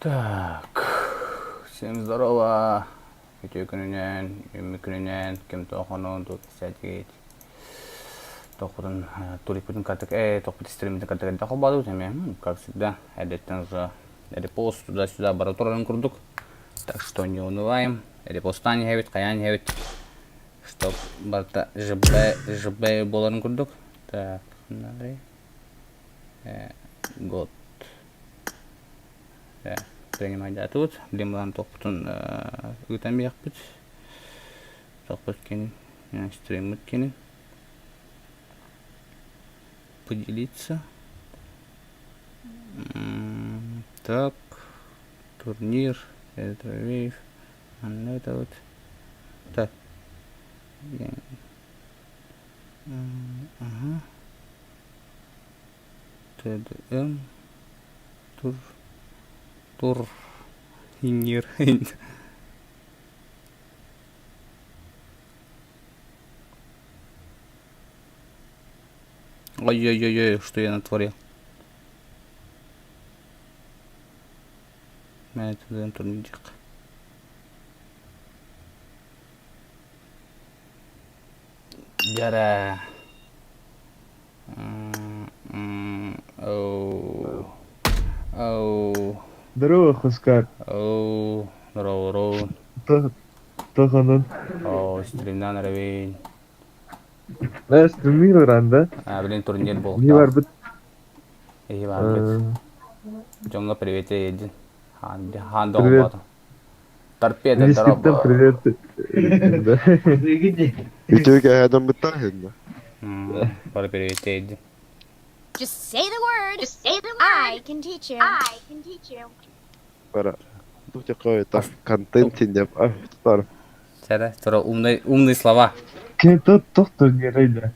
Так, всем здорово! Үтүө күнүнэн, үүммүт күнүнэн, ким тоохонон, туох кэпсээтигит? Тохпутун, турикпутун картык, тохпут стриммитин картык эрдэ холбоотубут эмиэ, как всегда, эрдэттэн уже репост туда-сюда бара турарын курдук. Так что не унываем, репостаан иһэбит, хайаан иһэбит, чтоб барыта ЖБ, ЖБ буоларын курдук. Так, надо год принимайдаатыбыт. Билим булан туохпутун ыытан биэхпит. Туохпут кини, стриммит кини. Поделиться. Так, турнир, Ретровейв, манна это вот. Так. Ага. ТДМ тур тур иннир Ой-ой-ой, что я натворил? Мэ ТДМ турнирдиэх. Дьэрэ. Оу. Оу. Здорово, Хускар. Оу. Здорово, здорово. Тохонун. Оо, стримнан эрэбин. Э, стримнир ыран да? А, блин, турнир Не буолуохтаах. барбыт. Эһи барбыт. Дьоҥҥо привет един. Хаан хаан Привет. доҕолбоотум. Торпеда Вискиттен дороба. привет. Үтүө кэһэдэн быттаахынна. Бары привет един. Just say the word. Just say the word. I can teach you. I can teach you. Бара. Тут какой-то контент деп тутар. Сэрэ, тура умный, умные слова. Кини тох турниры да.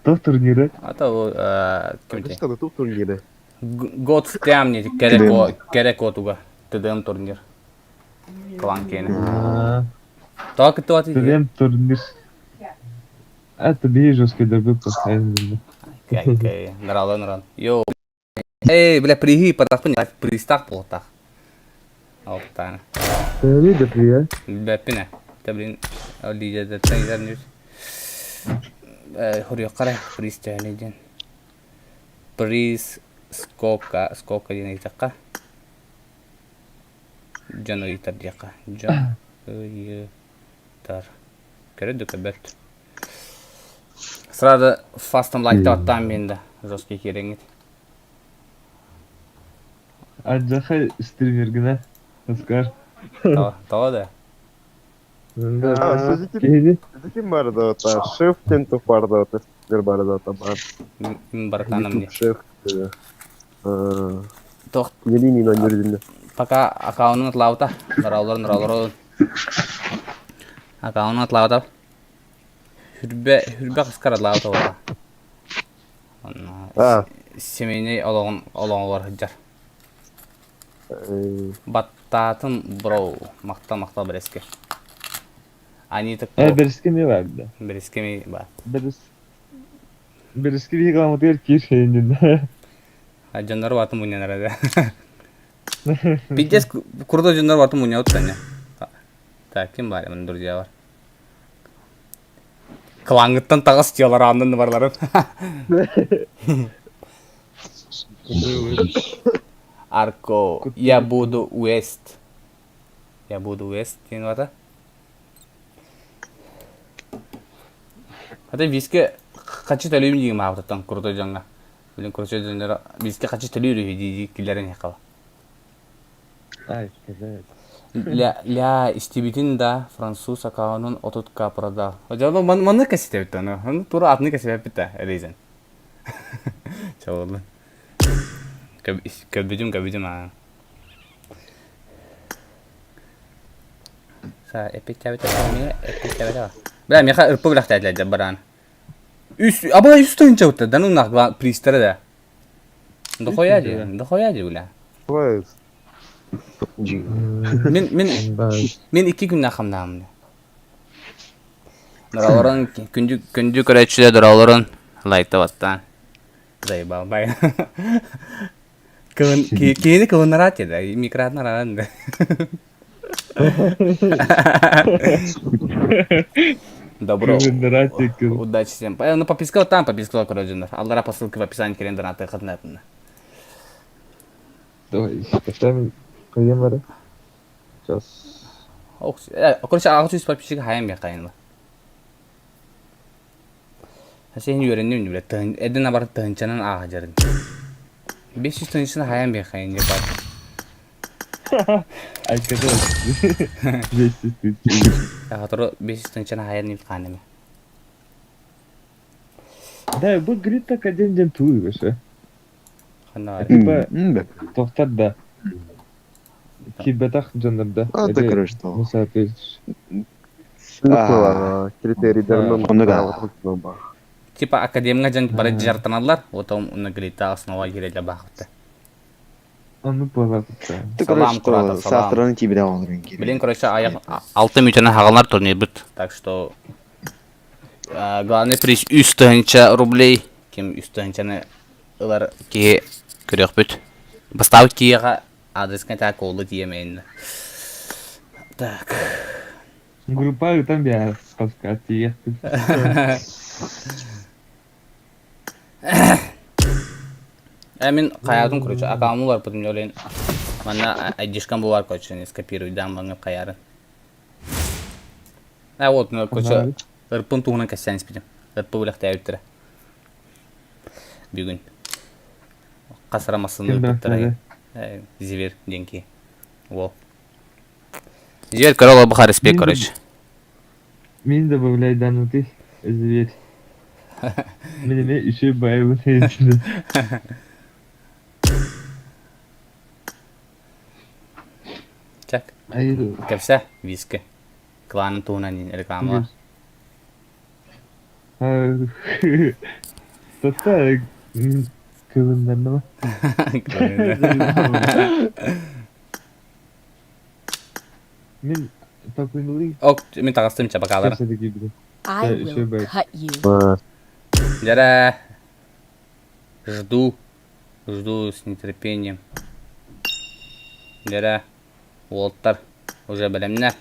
Тох турниры. А то кимте? Что тут турниры? Год в тямне керек керек отуга. ТДМ турнир. Клан киэнэ. Тоҕо кыттыбат ТДМ турнир. Это биир жесткий дорбы поставим. Ныралан ныран. Йоу. Эй, бля, приги, потахпын, пристах буолтах. Оптаана. Төһөлүй да прия? Билбэппин ээ. Тэ блин, лидердэртэн иһэр хоруйахха эрэ приз төһөнүй диэн. Приз сколько, сколько диэн ыйытахха. Дьон ыйытар диэххэ. Дьон ыйытар. Көрө да көрбөт. Сразу фастом лайктааттаан биэн да жесткий киирэҥҥит. Ардьахай стримергина Оскар. Тоҕо да? А, Киһини Сизиким бар да ота, шеф тен тух бар да ота, сизер бар да ота бар. Мин барытаанам YouTube дии. шеф. Тох Нелини на нердинде. пока аккаунун атлаабыта. Нораолор нораолор аккаунун атлаабыта. Хүрбэ хүрбэ хаскар атлаабыта буолла. Онно А, семейный олоҕун олоҕугар сылдьар. Баттаатын бро махтал махтал бэрэскэ. Анита Э, бэрэскэ эмиэ баар да. Бэрэскэ эмиэ баар. Бэрэс бэрэскэ биһиги ламытыгар киир шейнин. Дьоннор баатын мунньанар да. Пиздец крутой дьоннор баатын мунньабыт таня. Так, ким баар мин друзья бар. Клаҥҥыттан таҕыс дьыалар ааннын барларын. Арко, я буду Уэст. Я буду Уэст диэн бата. Хата виски хачы төлүүм диин маабытыттан крутой дьоҥҥо. Билин крутой дьоннор виски хачы төлүүр үһү дии киллэрэн иһэххэ. Ай, сказать. Ля, ля истибитин да француз аккаунун 30к продал. Дьону маннык кэситэбит аны. Тура атыны кэсибэппит да Рейзен. Чабыллын. Көбүтүм көбүтүм аа. Са эппиттээбит эппиттээбит Бля, миэхэ ырпы билэхтээтилэр бараан. Үс, аба үс тыһыынча бутта, да ну нах пристара да. Дохуя ди, дохуя ди, бля. Мин мин мин икки күннээх хамнааммын. Доролорун күндү күндү көрөөччүлэр доролорун лайктабаттаан. Заебал бай. Киһини кылыннараат да, микроатын арааран да. Добро. Удачи всем. Ну, подписка там, подписка, короче, Аллара по ссылке в описании кэлэн донаты хатынатына. Давай, поставим каемара. Сейчас. Короче, 600 подписчик хайан бе хайын. Сен үөрэнним биле эден абар тыһынчанан ааха дьарын. 500 тыһынчаны хайан бе хайын деп бар. Айкада 200 тысяч. Хатору 500 тыһынчаны хайан деп хаанеме. Да, бұл грид так один день туй вообще. Ханна Типа, тохтар да. Кибетах дьоннор да. А, да, короче, то. Ну, соответствуешь. Критерийдерин Оннук аа. Типа академия дьон бары дьартаналлар, потом уна грита основа киреле баахта. Ону буолар Ты, Салам, короче, куратор, что, салам. саастыраны тибиде оңорун Блин, короче, аяқ алты мүтені хағалар турнир бит. Так что главный приз 3 тысяча рублей. Ким 3 тыһынчаны ылар киһи көрүөхпүт. Бастаабыт киһиэхэ адреска так олу тиэмэйин. Так. Группа там я сказка тиехпит. Мин хайаатын, короче, аккаунтум барбытым олен. Манна айдишкам бу короче, не скопируй, дам маңы хаярын. А вот, ну, короче, ырпын туһунан кэссээн испитим. Ырпы үлэхтээбиттэрэ. Бүгүн. Хасара массыны Ким ыппыттара. Зивер деньги. Во. Зивер көрө баха респект, короче. Мин добавляй дану ты, зверь. Мин эме еще байыбын. Чак. Кэпсэ, виски. Кланын туһунан реклама. Тота кылыннарнама. Мин такой Ок, мин таҕыстым чабакалар. I will cut you. Дяра. Жду. Жду с нетерпением. Дяра. Уолтар. Уже бэлэмнэр.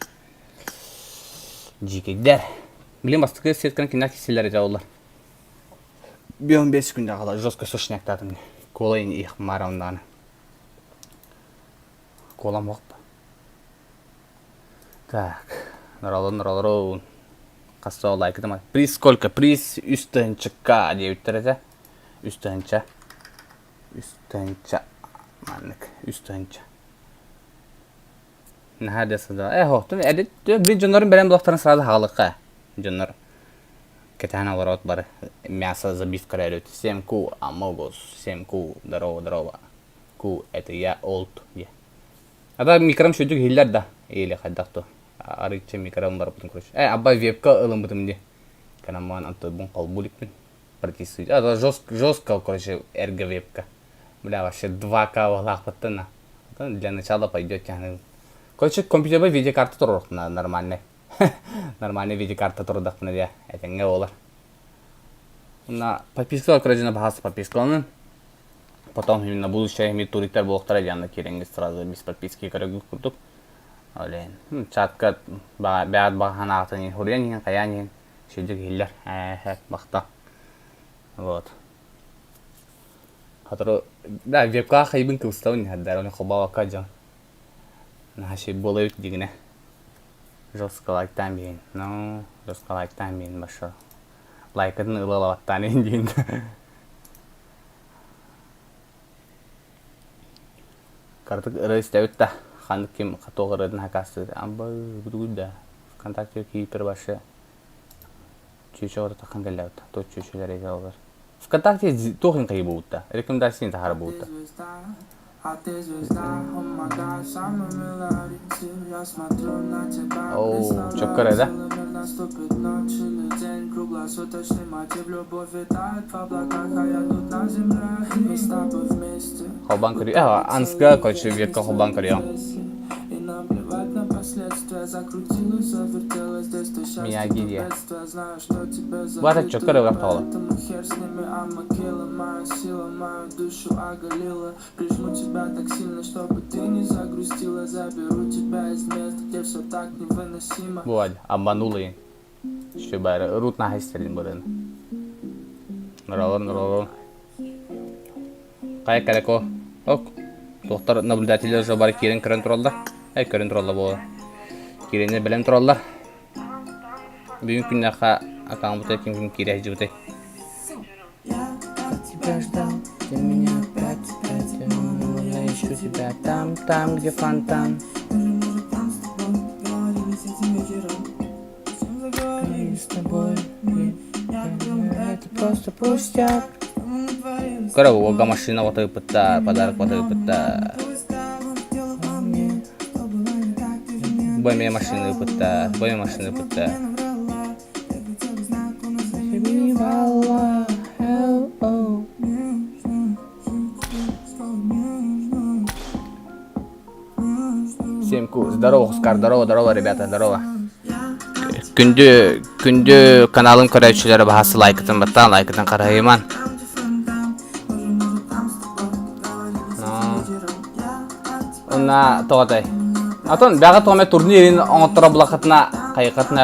Дьиикэйдэр. Блин, бастакы сетканы киннер киселлер этэ олар. 15 күндә қала жестко сушняктадым. Кола их марамданы. Колам оқ. Так. Нұралы, нұралы. Қасы лайк етемін. Приз сколько? Приз 3 тыһынча диэбиттэр этэ. 3 тыһынча. 3 тыһынча. Маннык. 3 тыһынча. Наһаа сада. Э, хоқтун. Эдит, bir дьоннорун бэлэм булахтарын сразу хаалыкка. Дьоннор. Кэтээн олорот бары. Мясо забивка көрөт. Всем ку, амогос. Всем ку. Здорово, здорово. Ку, это я, олд. Я. Ата микром шүдүк хиллер да. Или хайдах Арычча микром бар бутун короче. Э, абба вебка ылым бутум ди. Канаман анты бун колбуликпин. Протестует. А, жестко, жестко, короче, эрго вебка. Бля, вообще 2К валах на. Для начала пойдет тянет. Короче, компьютер видеокарта турар нормальный. Нормальный видеокарта турдахпына дия. Этэҥҥэ олар. На подписка, короче, на бахас подпискаланын. Потом именно будущее ми туриктар буолуохтара дианна кирэҥҥит сразу без подписки көрөгүт курдук. Олен, чатка баат бахан атын хуруйан хаян шүдүк хиллер. Э, бахта. Вот. Хатору, да, вебка хайбын кылыстабын хаддар, оны холбавакка жан. Нахаши болайыт дигине. Жестко лайктан бейін. Ну, жестко лайктан бейін башы. Лайкатын ылалаваттан дейін. Картык ыры истәбит та. Ханнык ким тоқ ырыдын хакасты. Амба гудгуда. ВКонтакте кийпер башы. Чүчө орта тахан келләбит. То чүчөлөр эте олар. ВКонтакте тоқын кайы буутта. Рекомендацияны тахара буутта. А ты звезда, oh my God, самый милый Я смотрю на тебя, Оу, чөккөр да? Мир наступит ночь или день, круглосуточный мотив Любовь витает в облаках, а я тут на земле Мы с тобой вместе Холбан көрү. Э, анска, короче, вебка холбан көрү. И нам плевать на последствия. Закрутилась, завертелась, здесь то счастье, Мияги то диye. бедствие. Знаю, что тебе Бата чөккөр завидуют, ылар тоҕоло. поэтому хер с ними, Амакила. Моя сила, мою душу оголила. Прижму тебя так сильно, чтобы ты не загрустила. Заберу тебя из места, где все так невыносимо. Бу обманули. Еще бары рут на хестерин барын. Норолор, норолор. Кай карако. Ок. Доктор наблюдатель уже бар кирен көрөн тураллар. Эй көрөн тураллар бу. Кирени билен тураллар. Бүгүн күннэхэ акааммыта ким ким киирэ сылдьыбытай. Тебя ждал, ты меня опять, опять обманула. Я ищу тебя там, там, где фонтан. Мы с тобой, мы, это просто пустяк. Кыра уолга машина батыыппыттар, подарок батыыппыттар. Бу эмиэ машина ыыппыттар, бу эмиэ машина ыыппыттар. Семку, здорово, Хускар, здорово, здорово, ребята, здорово. Күндү, күндү каналым көрөөччүлэрэ баһасы лайкытын баттаан, лайкытын қарайыман. Онна тоҕотой. Атын бэҕэ тоҕо турнирин оҥотторо булахытына хайыкытына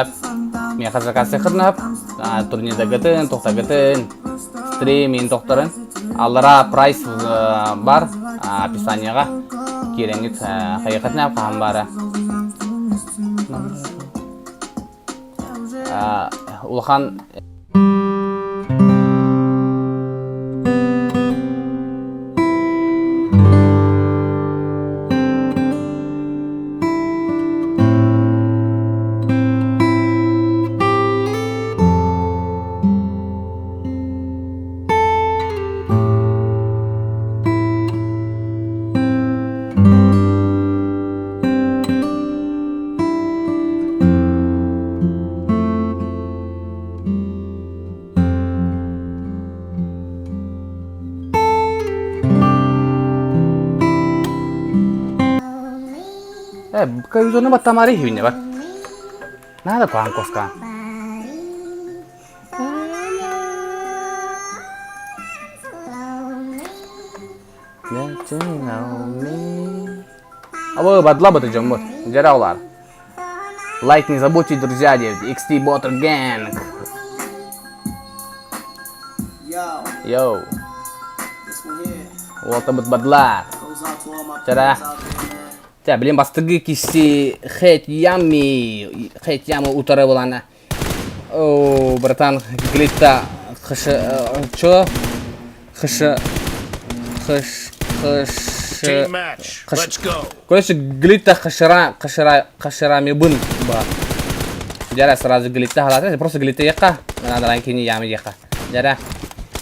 миэхэ заказыхытына турнирдагытын, тохтагытын, стримин тохторун. Аллара прайс бар описанияға киирэҥҥит хайыкытына хаһан баара. Улахан Э, каюзону баттамаары иһибинне бар. Надо куһаан куоскаан. Абы бадла быты дьоммут. Дьэрэ олар. Лайк не забудьте, друзья, XT Butter Gang. Yo. Уолтабыт бадлар. Чара. Ча, блин, бастыгы киси хет ями. Хет ямы утары булана. О, братан, глита хш чё? Хш хш хш Team match. Хш Let's go. Короче, глита хашира хашира хаширами бын ба. Дьэрэ сразу глита халата, просто глита яка. Надо ранкини ями яка. Дьэрэ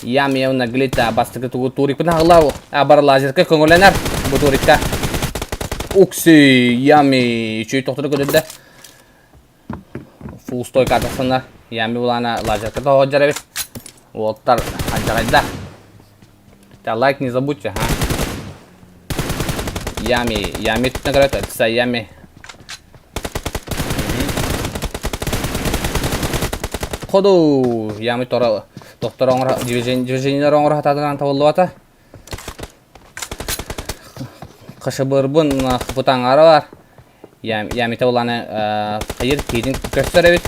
ями уна глита бастыгы тугу турик бына хагла а бар лазерка көңүлэнэр бу турикка. Укси ями чүй тохтуру көдүдэ. Фул стойка атасына ями булана лазерка тоҕо эбит. Уолаттар алдьарайда. Та лайк не забудьте, ха. Ями, ями наград, это ями. Ходу, ями тора, доктор оҥоро, движение оҥоро хатаатынан табыллыбата. Хашыбырбын хыпытаҥара бар. Ями табыланы хайыр кейдин көстөр эбит.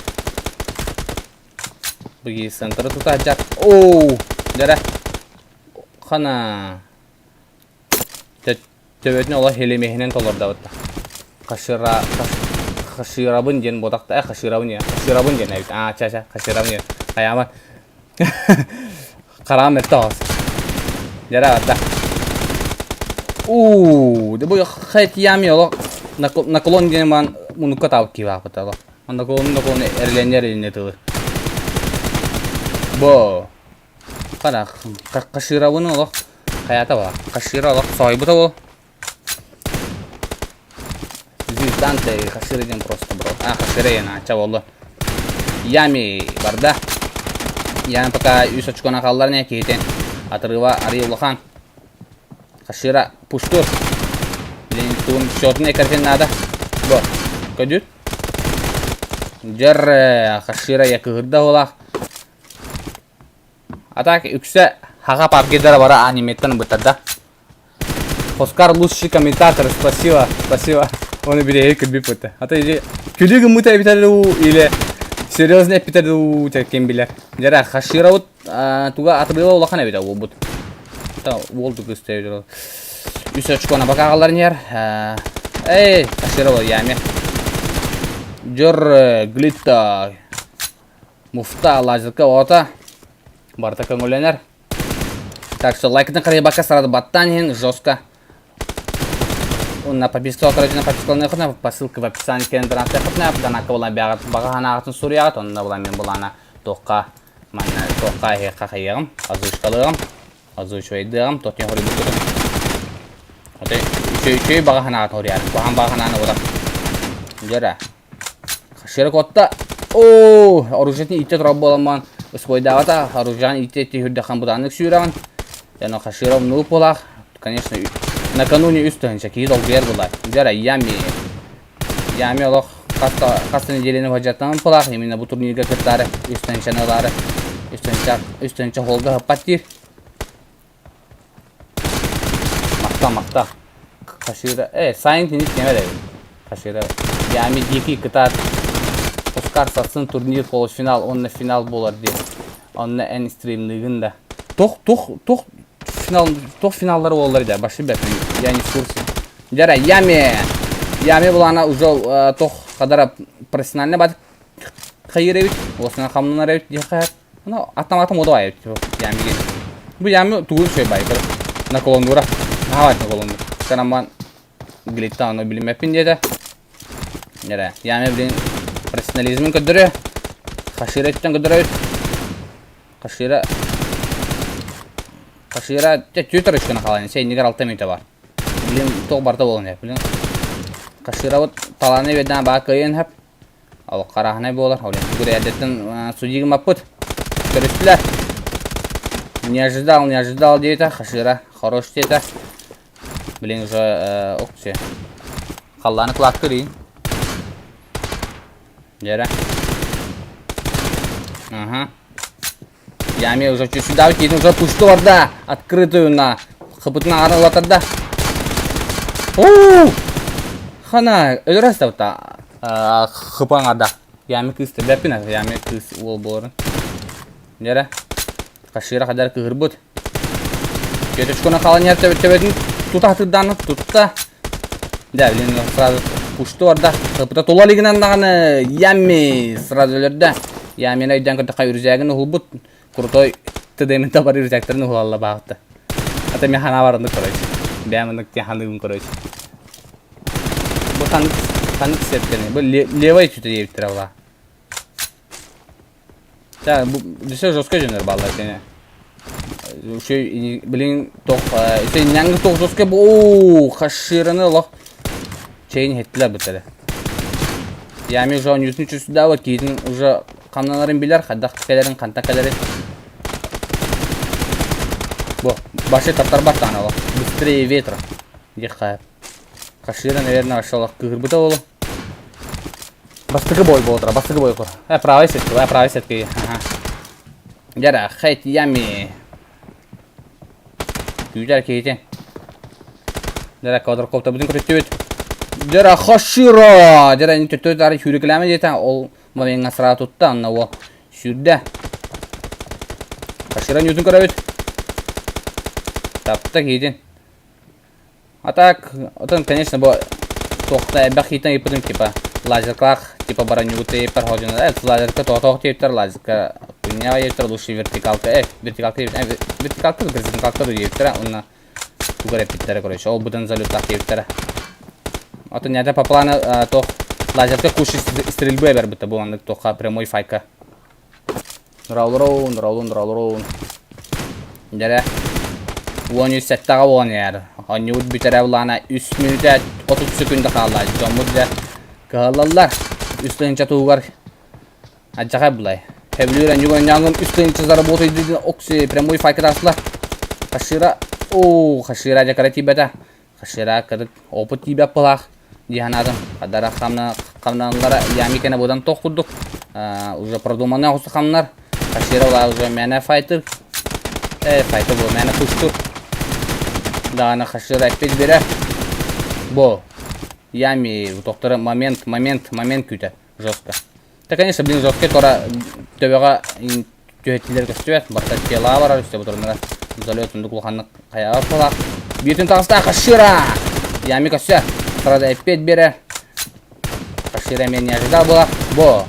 Буги центры тута жат. Оу, дәрә. Хана. Төбөтүн ола хелемехинен толордабытта. Хашыра, хашырабын диэн ботакта, э, хашырабын диэн, хашырабын диэн эбит. А, ча, ча, хашырабын диэн. Хайаман. Караам этте оҕус. Дәрә барда. Уу, де бу хет ями оло наклон диэн ман мунукка таап киибаапыт оло. Наклон наклон эрленер элине тылы. Бо. Кара хашырабын оло. Хаята ба. Хашыра оло сойбута бу. Звезданте хашыра диэн просто бро. А, хашыра яна, ча болду. Ями барда. Ями пока үс очкона хааллар не киһитин. Отрыва арый улахан. Хашира пуштур. Блин, туун счетный картин надо. Бо. Көдүт. Дьэр Хашира я кыһырда буолаах. А так үксэ хаха пабгидара бара аниметтан бытарда. Оскар лучший комментатор, спасибо, спасибо. Он бирэйи күлбүт бутта. А то или күлүү гыммыта эбитэр дуу, или серьезно эппитэр дуу, ким билэр. Дьэрэ, Хашира вот туга атырыыла улахан эбитэ уолбут. Та уол кыыс эбитэ. Үс очкона пока аҕалларын иһэр. Эй, Хашира ол яме. Дьор глитта муфта лазерка ота барыта көҥүллэнэр. Так что лайкытын қарайбакка сразу баттаан иһин жестко. Уонна подписка короче, подпискаланыаххытына по ссылке в описании кэлэн баран донакка булан бэҕэт баҕа санааҕытын суруйаҕыт онно булан мин булаана туохха манна туохха эһиэхэ хайыаҕым озвучкалыаҕым озвучивайдыаҕым туох хоруйбуккутун Отой үчүгэй үчүгэй баҕа санааҕытын хоруйаарым куһаҕан баҕа санааны була дьэрэ Шерик отта оо оружиетын ииттэ турар буоламмын успуойдаабата оружиены ииттэ ииттэ үрдэхэн бытааннык сүүрэҕин Яно Хаширов нуу буолаах конечно накануне үс тыһыынча киһи долгуйар буолар дьэрэ ями ями олох хаста хаста неделяны бадьаттан пылаах именно бу турнирга кыттаары үс тыһыынчаны ылаары үс тыһыынча үс тыһыынча холга хаппат диир Махта, махта. Хашира. Э, сайын тини кеме да. Хашира. Ями дики кытаат. Оскар сарсын турнир полуфинал, онно финал болар диye. Онно эн стримныгын да. Тох, тох, тох финал, тох финаллары болар да. Башы бәп. Я не в курсе. Жара, Ями. Ями булана уже тох кадара профессионально бат хайыр эбит. Осына хамнанар эбит диye Ну, автоматом удавай, типа, ями. Бу ями тугу үчүгэй бай, бір наклондура. Наһаа наклонду. Канаман глиттан ону билимэппин диэтэ. Нэрэ, ями блин профессионализмын көрдөрүө. Хашира өттөн көрдөрөбүт. Хашира Хашира түөтөр үчкөнө хаалан, сен алта мүнөтө бар. Блин, туох барта буолан блин. Хашира вот талааны беден баа кыайын хап. Ол харааһынай буолар. Ол тугу эрдэттэн судьи гыммаппыт. Көрүстүлэр. Не ожидал, не ожидал диэтэ. Хашира хорош диэтэ. Блин, уже окси. Халлааны кылаакка дии. Дьэрэ. Ага. Ями уже чуть сюда тиийдин уже пусту барда. Открытую на хыпытын аҕарын улатарда. Уу! Хана өлөрөс да хыпаҥарда. Ями кыыс тэбэппин Ями кыыс уол буоларын. Дьэрэ. Хашира хадар кыһырбыт. Кеточкона халаньяр төбөтүн тута хатырдааны тутта. Да, блин, сразу пушту барда. Хыпыта тула илигинэн даҕаны Ями сразу өлөрдө. Ямины өйдөөн көрдөххө үрүзээгин уһулбут. Крутой ТДМ табар үрүзээктэрин уһулалла баҕатта. Ата мен ханаа бараннык короче. Бэйэм оннук ханыыбын короче. Бу ханнык ханнык сетканы? Бу левай чүтэ диэбиттэрэ була. Да, бу өссө жестко дьоннор бааллар кини. Үчүгэй билин тох үчүгэй нянга тох жестко бу хашираны олох чейин хеттилер бүттеле. Ями уже оонньуутун үчүсүдэ вот киһитин уже хамнанарын билэр, хайдах кэлэрин, хантан кэлэрин. Бу, башы таттарбат даҕаны олох. Быстрее ветра. Диэххэ. Хашира, наверное, вообще олох кыыһырбыта буолуо. Бастакы бой буолтара, бастакы бой кур. Э, правой сетка, э, правой сетка. Ага. Дьара, хейт ями. Күүтэр киһитин. Дьара, квадрокоптер бүтүн көрүттүбүт. Дьара, Хашира! Дьара, ини төттөрү таары сүүрүкэлээмэ диэтэ. Ол момеҥҥа сразу тутта, онно уол сүүрдэ. Хашира ньуутун көрөбүт. Тапта киһитин. А так, отон, конечно, бу туохта элбэх иитэн ыйыппытым типа лазеркалаах типа бронюгут ыйыппар хоодьуна э лазерка тоҕотоох диэбиттэр лазерка күннээх диэбиттэр лучше вертикалка э вертикалка диэбит вертикалка горизонталка диэбиттэрэ уонна тугу эрэ эппиттэрэ короче ол быдан залюттаах диэбиттэрэ отон это по плану туох лазерка куча стрельбы эбэрбитэ бу маннык туохха прямой файка Нураулуруун, нураулуун, нураулуруун. Дьэрэ. 13 сэттэҕэ буолан иһэр. Оонньуубут бүтэрэ былаана 3 мүнүүтэ 30 секунда хаалла. Дьоммут дьэ кыһаллаллар. Үс тыһыынча туһугар адьаҕай булай. Хэбилүүр оонньууга оонньооҥҥун үс тыһыынча заработай окси прямой файка таастылар. Хашира, оо, Хашира дьэ кыра тиийбэтэ. Хашира кырык опыт тиийбэт былаах дии санаатым. Хадара хамна Хамнаналлара Ями кэнэ будан тох курдук. Уже продуманный оҕус хамнар. Хашира ула уже мээнэ файтыр. Э, файтыр бу мээнэ пуштур. Даҕаны Хашира эппит бере. Бо. Ями тохтора момент, момент, момент күүтэр. Жестко. Да, конечно, блин, жесткий тора төбөҕө түһэтилэр көстүбэт. Барта тела барар үстэ бутурунара. Залет ундук улаханнык хайаҕа кылаах. Бииртин таҕыста Хашира! Ями көссө. Сарада эппиэт берер. Хашира мен не ожидал была. Бо.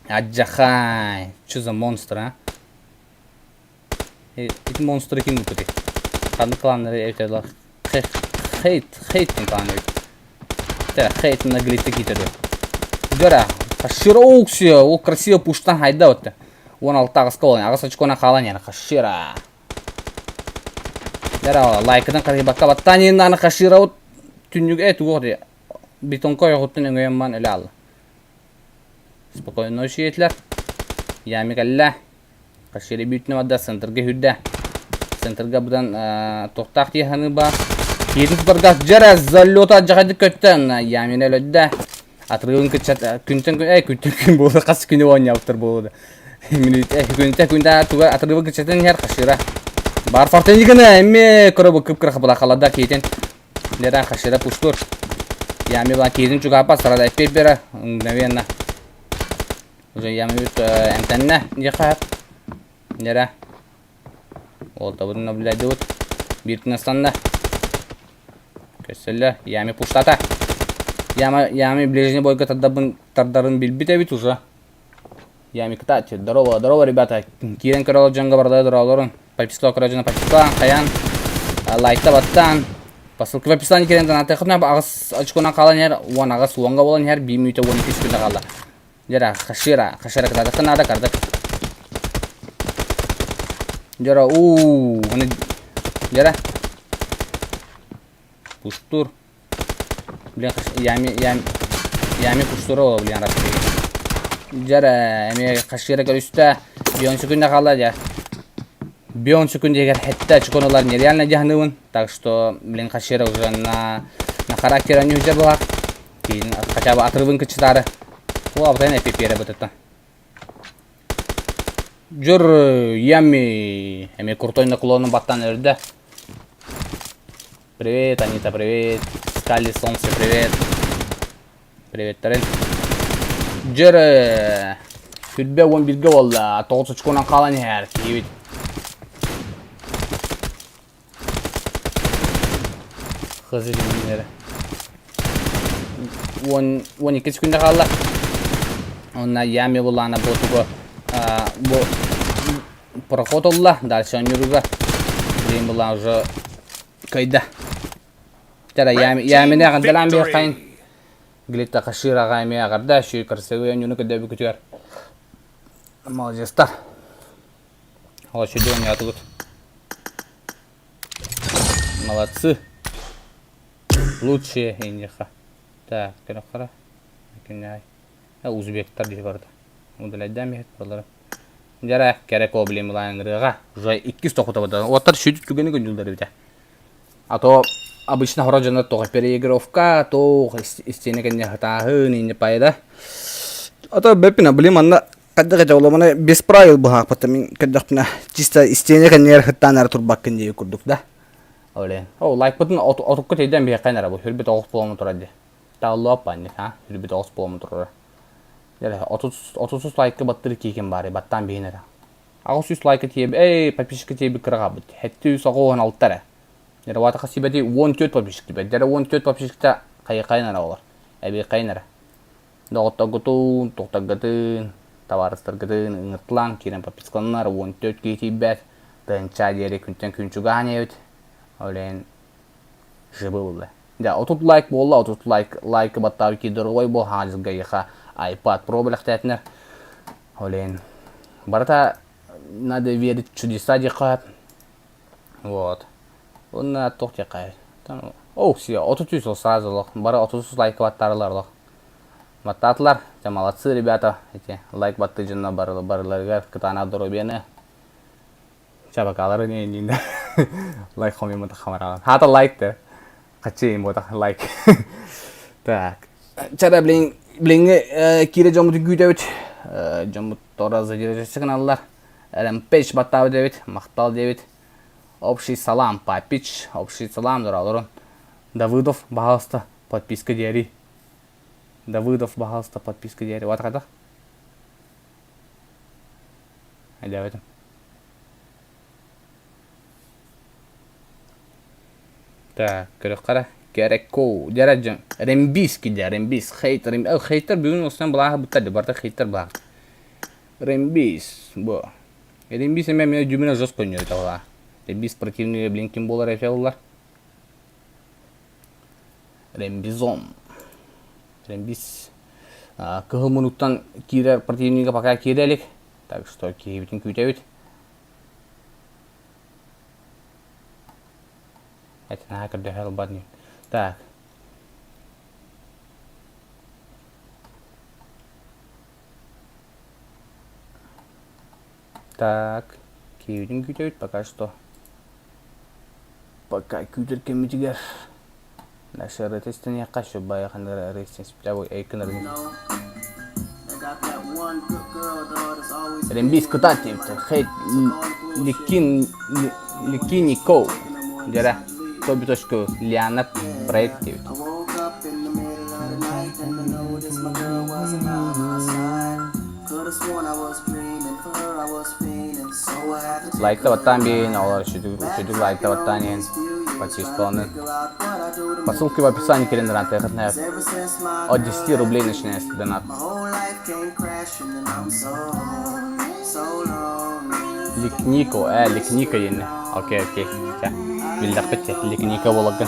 Аджахай. Что за монстр, а? Ити монстры ким ыппытый? Ханнык кланнары эбитэ Хейт, хейт диэн клан эбит. Тэ, хейт на глитте киитэр Дөрө, Хашира уксия, ол красиво пуштан хайда отты. 16 аҕыска буолан, аҕыс очкона хаалан яна Хашира. Дөрө, лайкынан карыйбакка баттаан Хашира вот түннүк э туох дии бетонка ойоҕуттан өҥөйөн ман өлө алла. Спокойно сиэтилэр. Ями кэллэ. Хашири бүйтүнэ барда, центрга хүрдэ. Центрга будан тохтаах тиэханы ба. Киирин тутарга дьэрэ залета дьахайдык көттөн Ямина өлөддө. Атырыгын кыччат күнтэн күн э күнтэн күн буолла хас күнү оонньообуттар буолуо Мүнүүтэ күнтэн күнтэ туга атырыгын кыччатын иһэр Хашира. Бар фортенигана эмме көрө кып-кыра хабыла халада киитин Лера Хашира пуштур. Ями была киитин чугаапа сарада эппиэт бера мгновенно. Уже Ями бүт эмтэннэ диэхэ Лера. Олтобутун наблюдайдыбыт. Биир тынастанна. Көссөллө. Ями пуштата. Яма, Ями ближний бойга тардабын, тардарын билбит эбит уже. Ями кытааччы. Здорово, здорово, ребята. Киирэн көрө дьоҥҥо барда здороволорун. Подписка көрө дьоно подпискалаан, хайаан, лайкта баттаан. По ссылке в описании киирэн донатыаххытына аҕыс очконан хаалан иһэр, 10 аҕыс уонга буолан иһэр, биир мүнүүтэ 12 секунда хаалла. Дьара, Хашира, Хашира кытаатахха наада, кардак. Дьара, уу, аны дьара. Пуштур. Блин, ями, ями, ями пуштура блин, раз. Дьара, эми Хашира көрүстэ. Бион секунда хаалла дьэ. Бион секундегер хетте очконулар нереально дьаһаныбын. Так что, блин, Хашира уже на характера не была. Киин хотя бы отрывын кычытаары. О, абытайын эпипиэрэ бытыттан. Жүр, Ями. Эми крутой наклону баттан өрдө. Привет, Анита, привет. Скали, солнце, привет. Привет, Тарин. Жүр, Түрбе 11-ге болла. 9 очконан қалан иһэр. Киһибит. Хызы күннэрэ. 10 12 секунда хаалла. Онна яме булана бу тугу бу проход олла. Дальше онньуруга. Блин була уже кайда. Тара ямine аҕардалаан биэххайын. Глитта Хашираҕа эмиэ аҕарда шүй красивый онньуну көрдөбүкүтүгэр. Молодецтар. Ол шүйдү оонньоотугут. Молодцы. Лучшие иньиха. Так, көрөххөрө. Кинай. Узбектар дии барда. Удаляйдаан биһит барылара. Дьара кэрэ коблем ырыаға. Уже иккис тохута бада. Оттар шүйдү түгени көндүлдер бите. А то обычно хоро дьоно тоҕо переигровка, то истиэнэ кэннэ хатааһын инне пайда. А то бэппинэ блин манна хайдах этэ оломана без правил быһаахпыта мин көрдөхпүнэ чисто истиэнэ кэннигэр хыттаан эрэ турбаккын диye курдук да. Оле. О лайкпытын отукка тейден биһиэххэ эрэ бу хүрбүт оҕус буолан турар дии. Тааллуаппа а хүрбүт оҕус буолан турар. Дьэ 30 лайкы баттыр киикин баары баттаан биһин эрэ. 800 лайка тиэби, эй, подписчика тиэби кыраҕабыт. 796 эрэ. Дьэ ватаха сибэти 14 подписчик тибэт. Дьэ 14 подписчикта хайы-хайын эрэ олор. Эби хайын эрэ. Доҕотторгутун, тухтаргытын, табаарыстаргытын ыҥыртылаан киирэн подпискаланар 14 киһи тиийбэт. Тыһынча диэри күнтэн күн чугаһан иһэбит. Ол иһин живы булла. Дьэ, 30 лайк буолла, 30 лайк, лайкы баттаабыт киһи дорогой буол, хаҥа дьылга iPad Pro бэлэхтээтинэр. Ол иһин барыта надо верить в чудеса диэххэ вот. Уонна туох диэххэ О, все, 33 ол сразу олох. Бары 33 лайк баттаарылар олох. Баттаатылар. Дьэ, молодцы, ребята. Эти лайк батты дьонно барыларыгар кытаанах доруобуйаны. Чабакалары не иннинде. Лайк хомимата хамараҕан. Хата лайк да. Хачы им ботах лайк. Так. Чара билин билиҥҥи киирэ дьоммутун күүтэбит. Дьоммут тора задержаться гыналлар. Рэмпейдж баттаабыт эбит, махтал диэбит. Общий салам, папич, общий салам, доралорун. Давыдов, пожалуйста, подписка диэри. Давыдов, пожалуйста, подписка диэри. Вот хайдах? Өйдөөбөтүм. Так, көрүөххэ эрэ. Кэрэккоу. Дьэрэ дьон. Рембис кидэ, Рембис. Хейтер. Хейтер бүгүн осынан былааһы бутта ди. Барта хейтер былаах. Рембис. Бу. Рембис эмэ мен дюмина жестко ойнойт ола. Рембис противный блин ким болар эфеллар. Рембизон. Рембис. Кыһыл мунуктан киирэр противнига пока киирэ илик. Так что киһибитин күүтэбит. Это наһаа көрдөһө албат Так. Так, киһибитин күүтэбит пока что. Пока күүтэр кэммитигэр Дальше ырыата истэниэххэ сөп байаханнара ырыа Рембис кытаат диэбиттэр. Хейт Ликин Ликинико дьэрэ Тобитошку Лиана проект диэбит. Лайкта баттаан биэйин, оҕолор үчүгэй лайкта баттаан иһин подпискаланы По ссылке в описании кэлэн От 10 рублей начинается донат. Ликнико, Ликнико диэн. Окей, окей. Чэ, биллэхпит чэ, Ликнико буоларгын.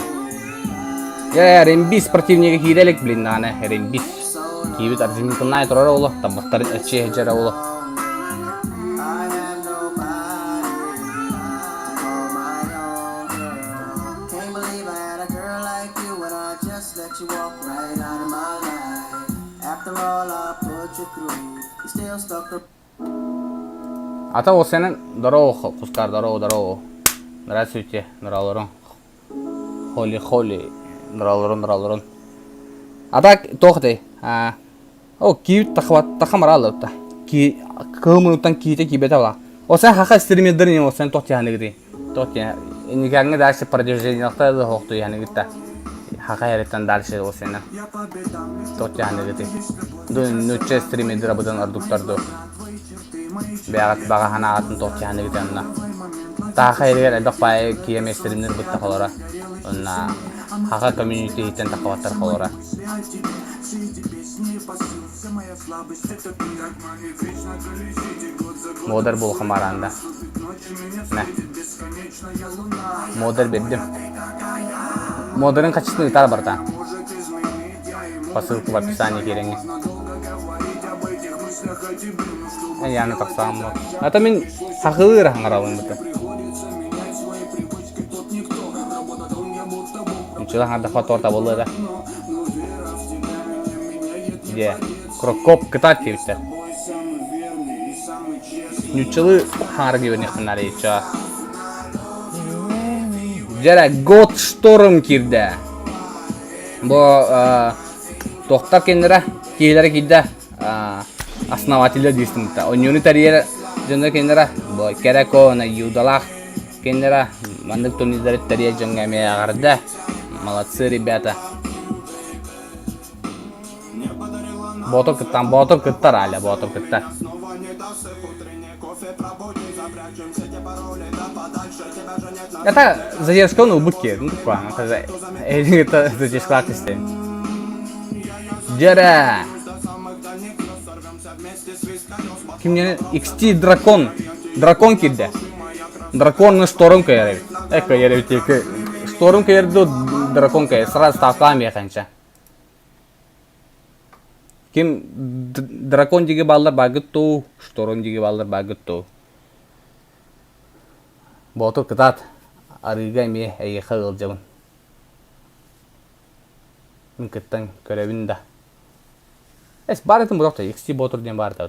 Э, Рембис спортивнига киирэ илик, блин, наана, Рембис. Киирбит Арзимитынай турар оло, табахтарын эччиэ дьара оло. Ата ол сенен здорово, кускар, здорово, здорово. Здравствуйте, нұраларың. Холи, холи, нұраларың, нұраларың. А так, туох этэй? О, киит тахамараллыбыта. Ки кыһыл киитэ киибэтэ була. О сен хаха стримердер о сен туох тиһаныгыты. Туох тиһа инникээҥҥэ дальше продвижениялахта да хоохту иһаныгытта. Хаха эриттэн дальше о сена. Туох тиһаныгыты. Ду нучча стримердер абыдан ордуктар ду. Бэҕэт баҕа ханаатын туох тиһаныгыты анна. Тааха эригэр элбэх баайы киэм стримнер бытта холора. Онна хаха комьюнити иһиттэн тахабаттар холора. Муодар буолхамараанда. Мэ. Муодар бердим. Муодарын хаччытын ыытаар барта. По ссылке в описании киирэҥҥин. Яны тахсааммын. Ата мин сахалыы эрэ хаҥарабын быта. Ничего хаҥардахха торт абыллыа да. Дьэ, Крокоп кытаат диэбиттэр. Ньуччалыы хаҥара диэбэниэхпин наада Дьэрэ, Год Шторм киирдэ. Бу туохтар кинилэрэ, киһилэрэ киирдэ основателя диэстиммитэ. Онньууну тэрийэр дьонно кинилэрэ бу Кэрэко, Юдалаах кинилэрэ маннык турнирдары тэрийэр дьоҥҥо эмиэ эҕэрдэ. Молодцы, ребята. Боотур кыттан, Боотур кыттар, Аля, Боотур кыттар. Это задержка ылбыт киһи, ну такое, это задержка истин. Дьэрэ! Кимнени XT Дракон, Дракон кирде. Дракон шторм кайар эбит. Э кайар эбит Шторм кайар дракон кайар. Сразу ставкалаан биэхэнчэ. Ким дракон диги баллар багыт туу, шторм диги баллар багыт туу. Боотур кытаат, арыыга эмиэ эйиэхэ ыалдьабын. Мин кыттан көрөбүн да. Эс баар этим бу XT Боотур диэн баар да.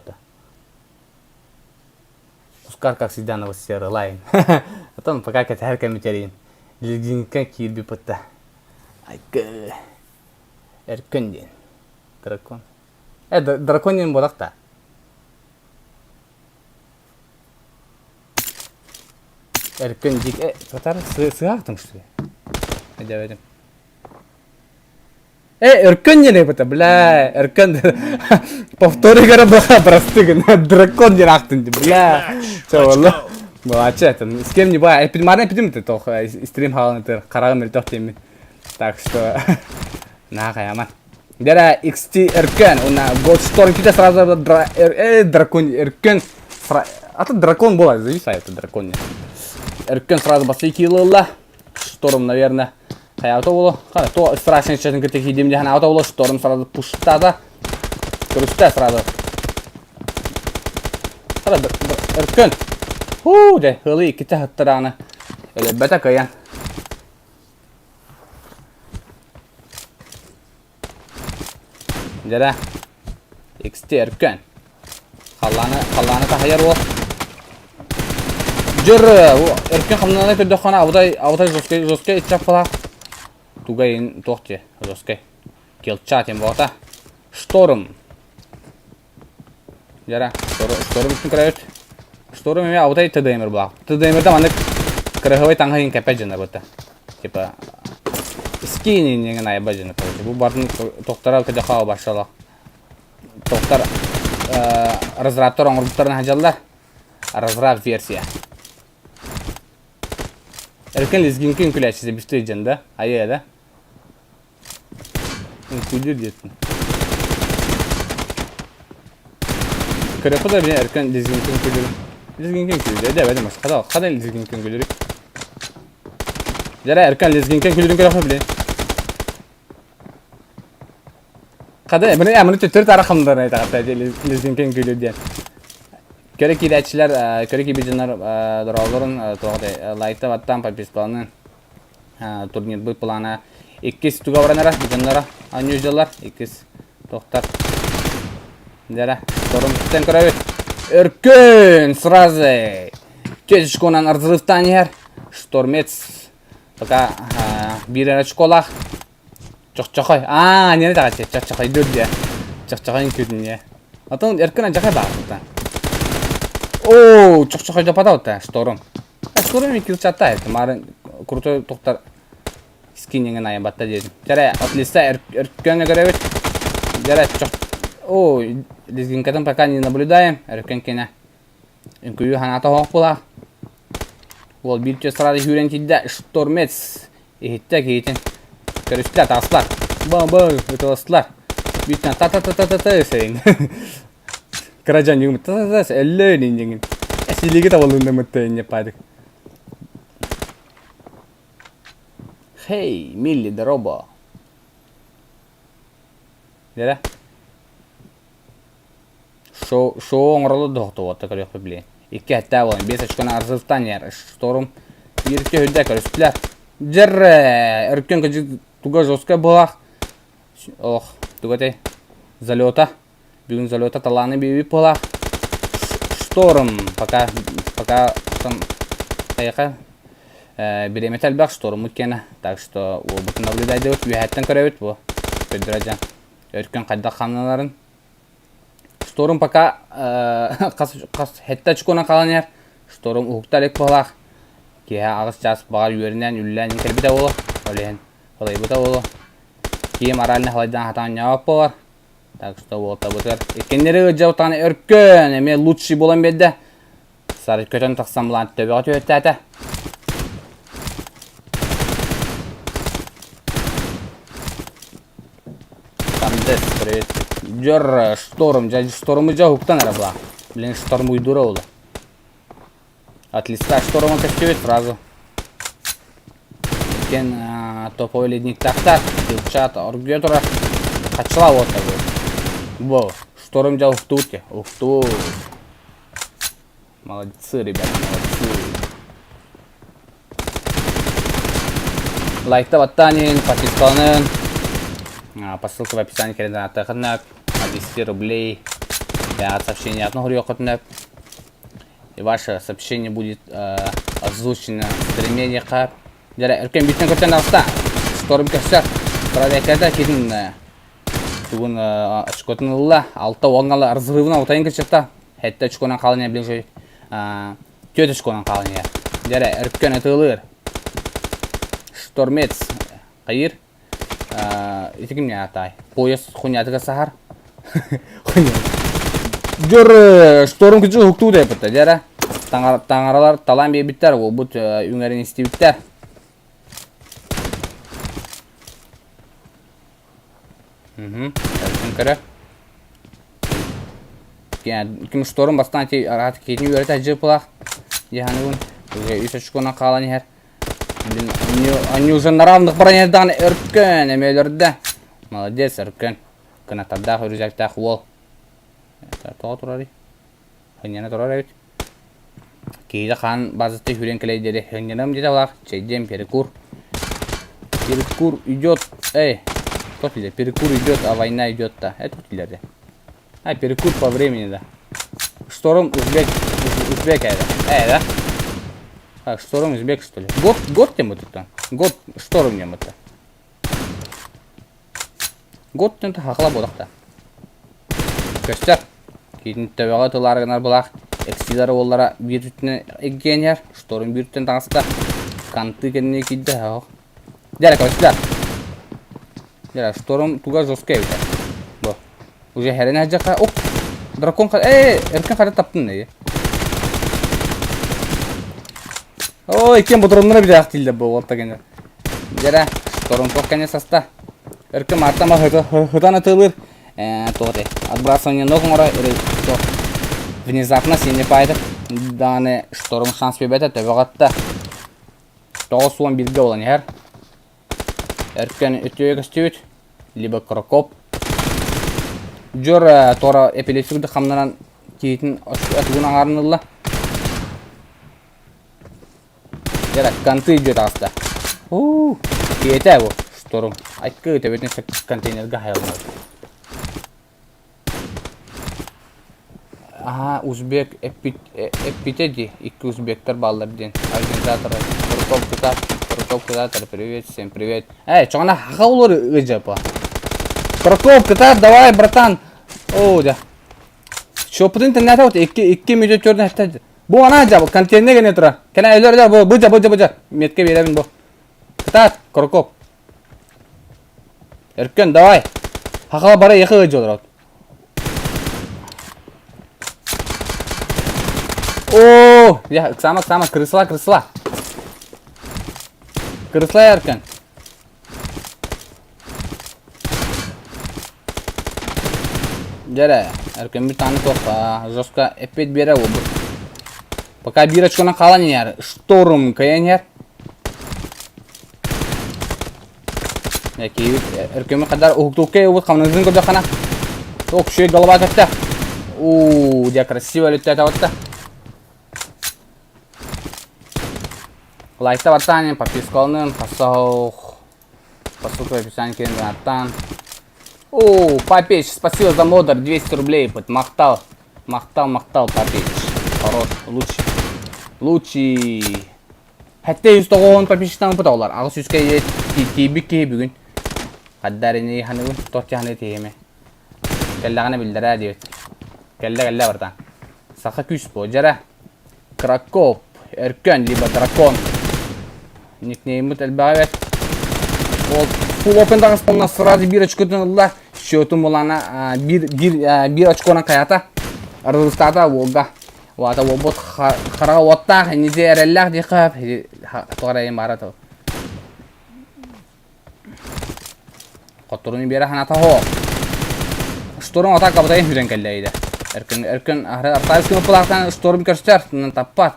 Ускар, как всегда, на серый лайн. Потом пока кэтэһэр кэмитэрин. Лигинка киирбиппытта. Айгы. Эркөн диэн. Дракон. Э, дракон диэн буолах да. Эркин дик э, татар сыаахтым что ли? Эдебедим. Э, Өркөн диэн эбитэ, бля, Өркөн повторигара баха просты дракон диэн аахтын бля. Чэ болла. Молодцы, это с кем не бывает. Эпидемарный эпидем ты тох стрим хаалан это карагын мөлтөх диэммин. Так что на хаяма. Дера XT Өркөн, уна Godstorm ките сразу дракон Өркөн А то дракон была, зависает это дракон. Өркөн сразу басы килылла. Шторм, наверное. Хайа боло. То страшный честно кытта хидим диян авто боло шторм сразу пуштада. Көрүстэ сразу. Хара өркөн. Хуу де хылы иккитэ хаттарааны. Өлөббөтө кыйан. Дьэрэ. XT өркөн. Халлааны, халлааны таһыйар уол. Дьыр, өркөн хамнана көрдөххөнө абытай, абытай жесткай, жесткай иччаппалаах. Тугай туох дии, жесткай. Килча тем болта. Шторм. Дьэрэ, шторм үстүн көрөбүт. Шторм эмиэ абытай ТДМер булаах. ТДМерде маннык кырыһыбай таҥаһын кэппэт дьоннор бытта. Типа скин иннигин айба дьоно короче. Бу барын тохтора көдөхөө башала. Тохтар разрабтар оҥорбуттарын хадьаллар. Разраб версия. Эркен лезгинки үҥкүлээччитэ бүстүй дьон да? Айыы да? Үҥкүүлүүр диэттин. Көрөккө да били эркен лезгинки үҥкүүлүүр. Лезгинки үҥкүүлүүр. Дэ бэдим хада хада лезгинки үҥкүүлүүр. Дьэрэ эркен лезгинки үҥкүүлүүрүн көрөккө били. Хада маны маны төттөрү таара хамнаран айтаҕатта лезгинки үҥкүүлүүр диэн. Көрө киирээччилэр, көрө киирбит дьоннор дороолорун туох лайкта баттаан подпискаланын турнирбыт плана иккис туга баран эрэ дьонноро анньуу дьыллар иккис тохтар дьэрэ торун түстэн көрөбүт өркөн сразу тезочконан разрывтаан иһэр штормец пока биир эрэ очколаах чохчохой аа не таҕаччы чохчохойдуур диэ чохчохой үҥкүүтүн Отон өркөн адьахай баҕарбыта оо чохчохойдоппата шторм Скоро килчатта это марын крутой тоқтар скиннинген айбатта дедим. Жарай от листа өркөн көрөбүт. Жарай чох. О, лезгинкатын пока не наблюдаем. Өркөн кене. Үҥкүйүү ханата хоох була. Ол биир түс сразу сүүрэн тиийдэ. Штормец иһиттэ киһитин. Көрүстэ таҕыстылар. Ба-ба ытыластылар. Бииртэн та-та-та-та-та сэрин. Кыра дьон югум та-та-та өллөөн инньиҥин. Эсилиги табылыннымытта инньэ падык. Хей, Милли, дороба. Дэрэ. Шоу, шоу оҥоролу дохтуота көрүөхпүт билигин. Икки эттээх буолан, биэс очконы арзывтан иһэр. Шторм бииргэ үрдэ көрүстүлэр. Дьэр, өркөн кыдьык туга жесткай буолах. Ох, туга этэй? Залета. Бүгүн залета талааны биэбит буолаах. Шторм пока пока там хайака бириэмэтэ элбэх шторммут киэнэ. Так что уолбутун наблюдайдыбыт, үөһэттэн көрөбүт бу. Көрдөрө дьон. Өркөн хайдах хамналарын. Шторм пока хас хас хэттэ очконан хаалан иһэр. Шторм уһукта илик быһалаах. Киэһэ аҕыс чаас баҕар үөрэнэн, үллээн кэлбитэ буолуо. Ол иһин халайбыта буолуо. Киһи морально халайдаан хатаан ньаабат буолар. Так что уолтабытыгар иккиннэри ыалдьабытаҕына өркөн эмиэ лучший буолан биэрдэ. Сары көтөн тахсан былаан төбөҕө түһэттээтэ. Сандес, привет. Дьор, шторм, дьэ шторму дьэ уһуктан эрэ була. Блин, шторм уйдура була. От листа шторма көстүбүт сразу. Иккен топовый ледниктаахтар, килчат оргуйа турар. Хаччыла уотта бу. Бу, шторм дьэ уһуктубут те, уһуктубут. Молодцы, ребята, молодцы. Лайкта баттаанин, подпискаланын. По ссылке в описании кэлэн ааттыаххытына 200 рублей. От сообщения одно хоруйуоххутуна и ваше сообщение будет озвучено в стриме Дьэ, өркөн бүтэн көрсөн таҕыста. Шторм көрсөр. Проверкада китин. тугун очкотун ылла. Алта уоҥҥа разрывына утайын кыччатта. Хэттэ очконан хаалан ближе түөрт очконан хаалан иһэр. Дьэрэ, өркөн ытыалыыр. Штормец хайыр. Ити ким атай? Пояс хуйнятыга сахар. Дьор шторм күчү уһуктуу деппитэ. Дьэрэ, таҥаралар талаан биэрбиттэр, уолбут үҥэрин истибиттэр. Өркөн көрө. Ким шторм бастаан ти араат киһини үөрэтэ дьыпылах. Дьаһаныбын. Уже үс очконан хаалан иһэр. Блин, они уже на равных баран иһэрдэҕинэ Өркөн эмиэ өлөрдө. Молодец, Өркөн. Кынаттардаах үрүзэктээх уол. Тоҕо турарый? Хынньана турар эбит. Киһитэ хаан базатты хүрэн кэлэй диэри хынньанам диэтэ лаах чэйдиэм перекур. Перекур идет. Эй, кто тебе? Перекур идет, а война идет да. Это кто А, перекур по времени, да. Шторм узбек, узбек это. Эй, да? Так, шторм узбек, что ли? Год, год тем это там. Год шторм нем это. Год тем хахла бодақта. Көстөр. Киитин төбөҕө тылаары гынар былаах эксилэр уоллара биир үтүнэн эггиэнэр, шторм биир үтүнэн таҕыста. Канты кэннэ киирдэ оһох. Дьэ, көстөр. Дьэ, шторм туга жесткай эбит. Бу. Уже хэрэн сылдьахха, оп! Дракон э, эркин хара таптын ээ. Ой, кем ботуроннара билээх дииллэр бу уолта кэнэ. Дьэрэ, шторм туох кэнэ саста. Эркин мааттама хытан атыылыыр. Э, туох этэй? Отбрасывание ног оҥоро или туох? Внезапно синий пайдыр. Дааны шторм шанс биэрбэтэ төбөҕө атта. 91-гэ буолан иһэр. Өркөн үтүө көстүбүт, либо Крокоп. Дьор туора эпилепсик да хамнанан киһитин отугун аҥаарын ылла. Дьэ, конты идет таҕыста. Уу, киэтэ бу, шторм. Айкы төбөтүн контейнерга хайаллар. Аһаа, узбек эппит эппитэ дии, икки узбектар бааллар диэн организатора Руков кытаат, Руков кытаатар, привет, всем привет. Эй, чоҕуна хаха олор ыдьапа. Прокоп, кытаат, давай, братан. Оо, да. Чоппутун тэннээтэ вот икки икки мүтө төрдөн эттэ. Бу ана жабы контейнер гене тура. Кэнэ өлөр өлөр бу быжа быжа быжа. Метке биэрэбин бу. Кытаат, Крокоп. Өркөн, давай. Хахала бара яхы ыдьа олорот. О, я сама сама крысла крысла. Крысла Өркөн. Дьэрэ, Өркөммүт тааны туох жестко эппит биэрэ буолбут. Пока биир очконан хаалан иһэр. Шторм кыайан иһэр. Киһибит өркөмү хадар уһуктуукка убут хамназын көрдөххүнэ Ох, үчүгэй голова көттө. Уу, дьэ красиво өлүттэ отта. Лайкта баттаан, подпискаланын, хасаох. По ссылке в описании киирэн донаттаан. О, Папич, спасибо за модер, 200 рублей, под махтал. Махтал, махтал, Папич. Хорош, лучший. Лучший. 790 подписчиктан ылбыт оҕолор. Аҕыс сүүскэ тиийбит киһи бүгүн. Хаддар ини ханыгын, туох ханы тиийэмэ. Кэллэҕинэ биллэрээ диэбит. Кэллэ кэллэ братан. Саха күүс буо. Дьэрэ. Кракоп, Өркөн, либо Дракон. Никнейммит элбэҕэ бэрт. Ол фулл open таҕыстаҕына сразу биир очкотун ылла. Счетун булана биир, биир, биир очконан хайата. Арылыстаата уолга. Уата уолбут хараҕа уоттаах, инники эрэллээх диэххэ тоҕо эрэ баара то. Хотторуну биэрэ ханата хоо. Шторм атака бытайын хүрэн кэллэ Өркөн өркөн Артаев кымыппылаахтан шторм көрсөр, таппат.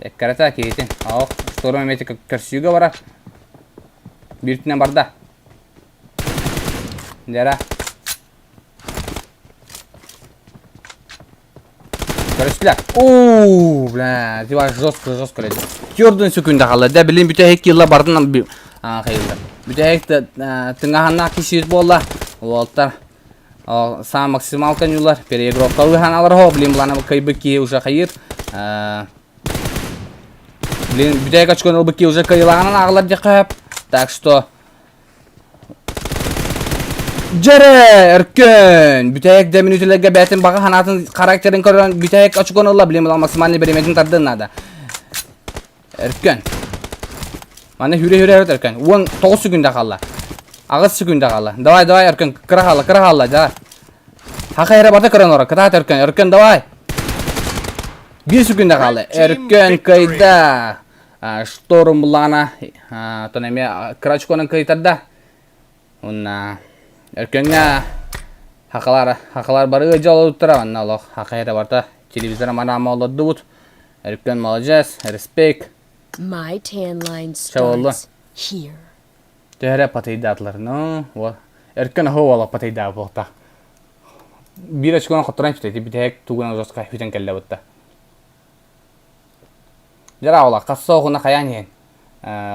Эккэрэтэ киһитин. Ох, шторм эмиэ көрсүүгэ барар. Бииртинэн барда. Дьара. Көрүстүлэр. Уу, бля, типа жестко, жестко леди. Төрдүн секунда қалды. Да, билин бүтэһик килла бардын хайылды. Бүтэһик тыҥаһаннаах кишиит буолла. Уолтар сам максималка ньулар. Переигровкалыы ханалар хо, блин, булана кайбы ки уже хайыр. Блин, бүтэһик очкону ылбыт ки уже кайылаҕынан ааҕылар диэххэ Так что. Дьэрэ, Өркөн! Бүтэһик да мүнүүтэлэргэ бэйэтин баҕа санаатын характерын көрөн бүтэһик очукуон ылла, билим ылан максимальный бириэмэтин тардыан наада. Өркөн. Манна хүрэ-хүрэ Өркөн. 19 секунда хаалла. 8 секунда хаалла. Давай, давай, Өркөн, кыра хаалла, кыра хаалла, давай. Хаха эрэ барда көрөн олорор. Кытаат Өркөн, Өркөн, давай. 1 секунда хаалла. Өркөн кыайда. Шторм буллаҕына, оттон эмиэ кыра очконан кыайтарда. Уонна Өркөҥҥө хахалар, хахалар бары ыалдьа олорбуттара, онно олох хаха эрэ барыта телевизор манаама олордубут. Өркөн маладьыас, респект. My tan line Чэ буолла. starts here. Төһө эрэ патыйдаатылар. Ну, вот. Өркөн оһо уола патыйдаабыт буолта. Биир очконан хотторон испитэ, бүтэһик тугунан жестко бүтэн кэллэ бутта. Дьара ола, хасса оҕуна хайаан иһин.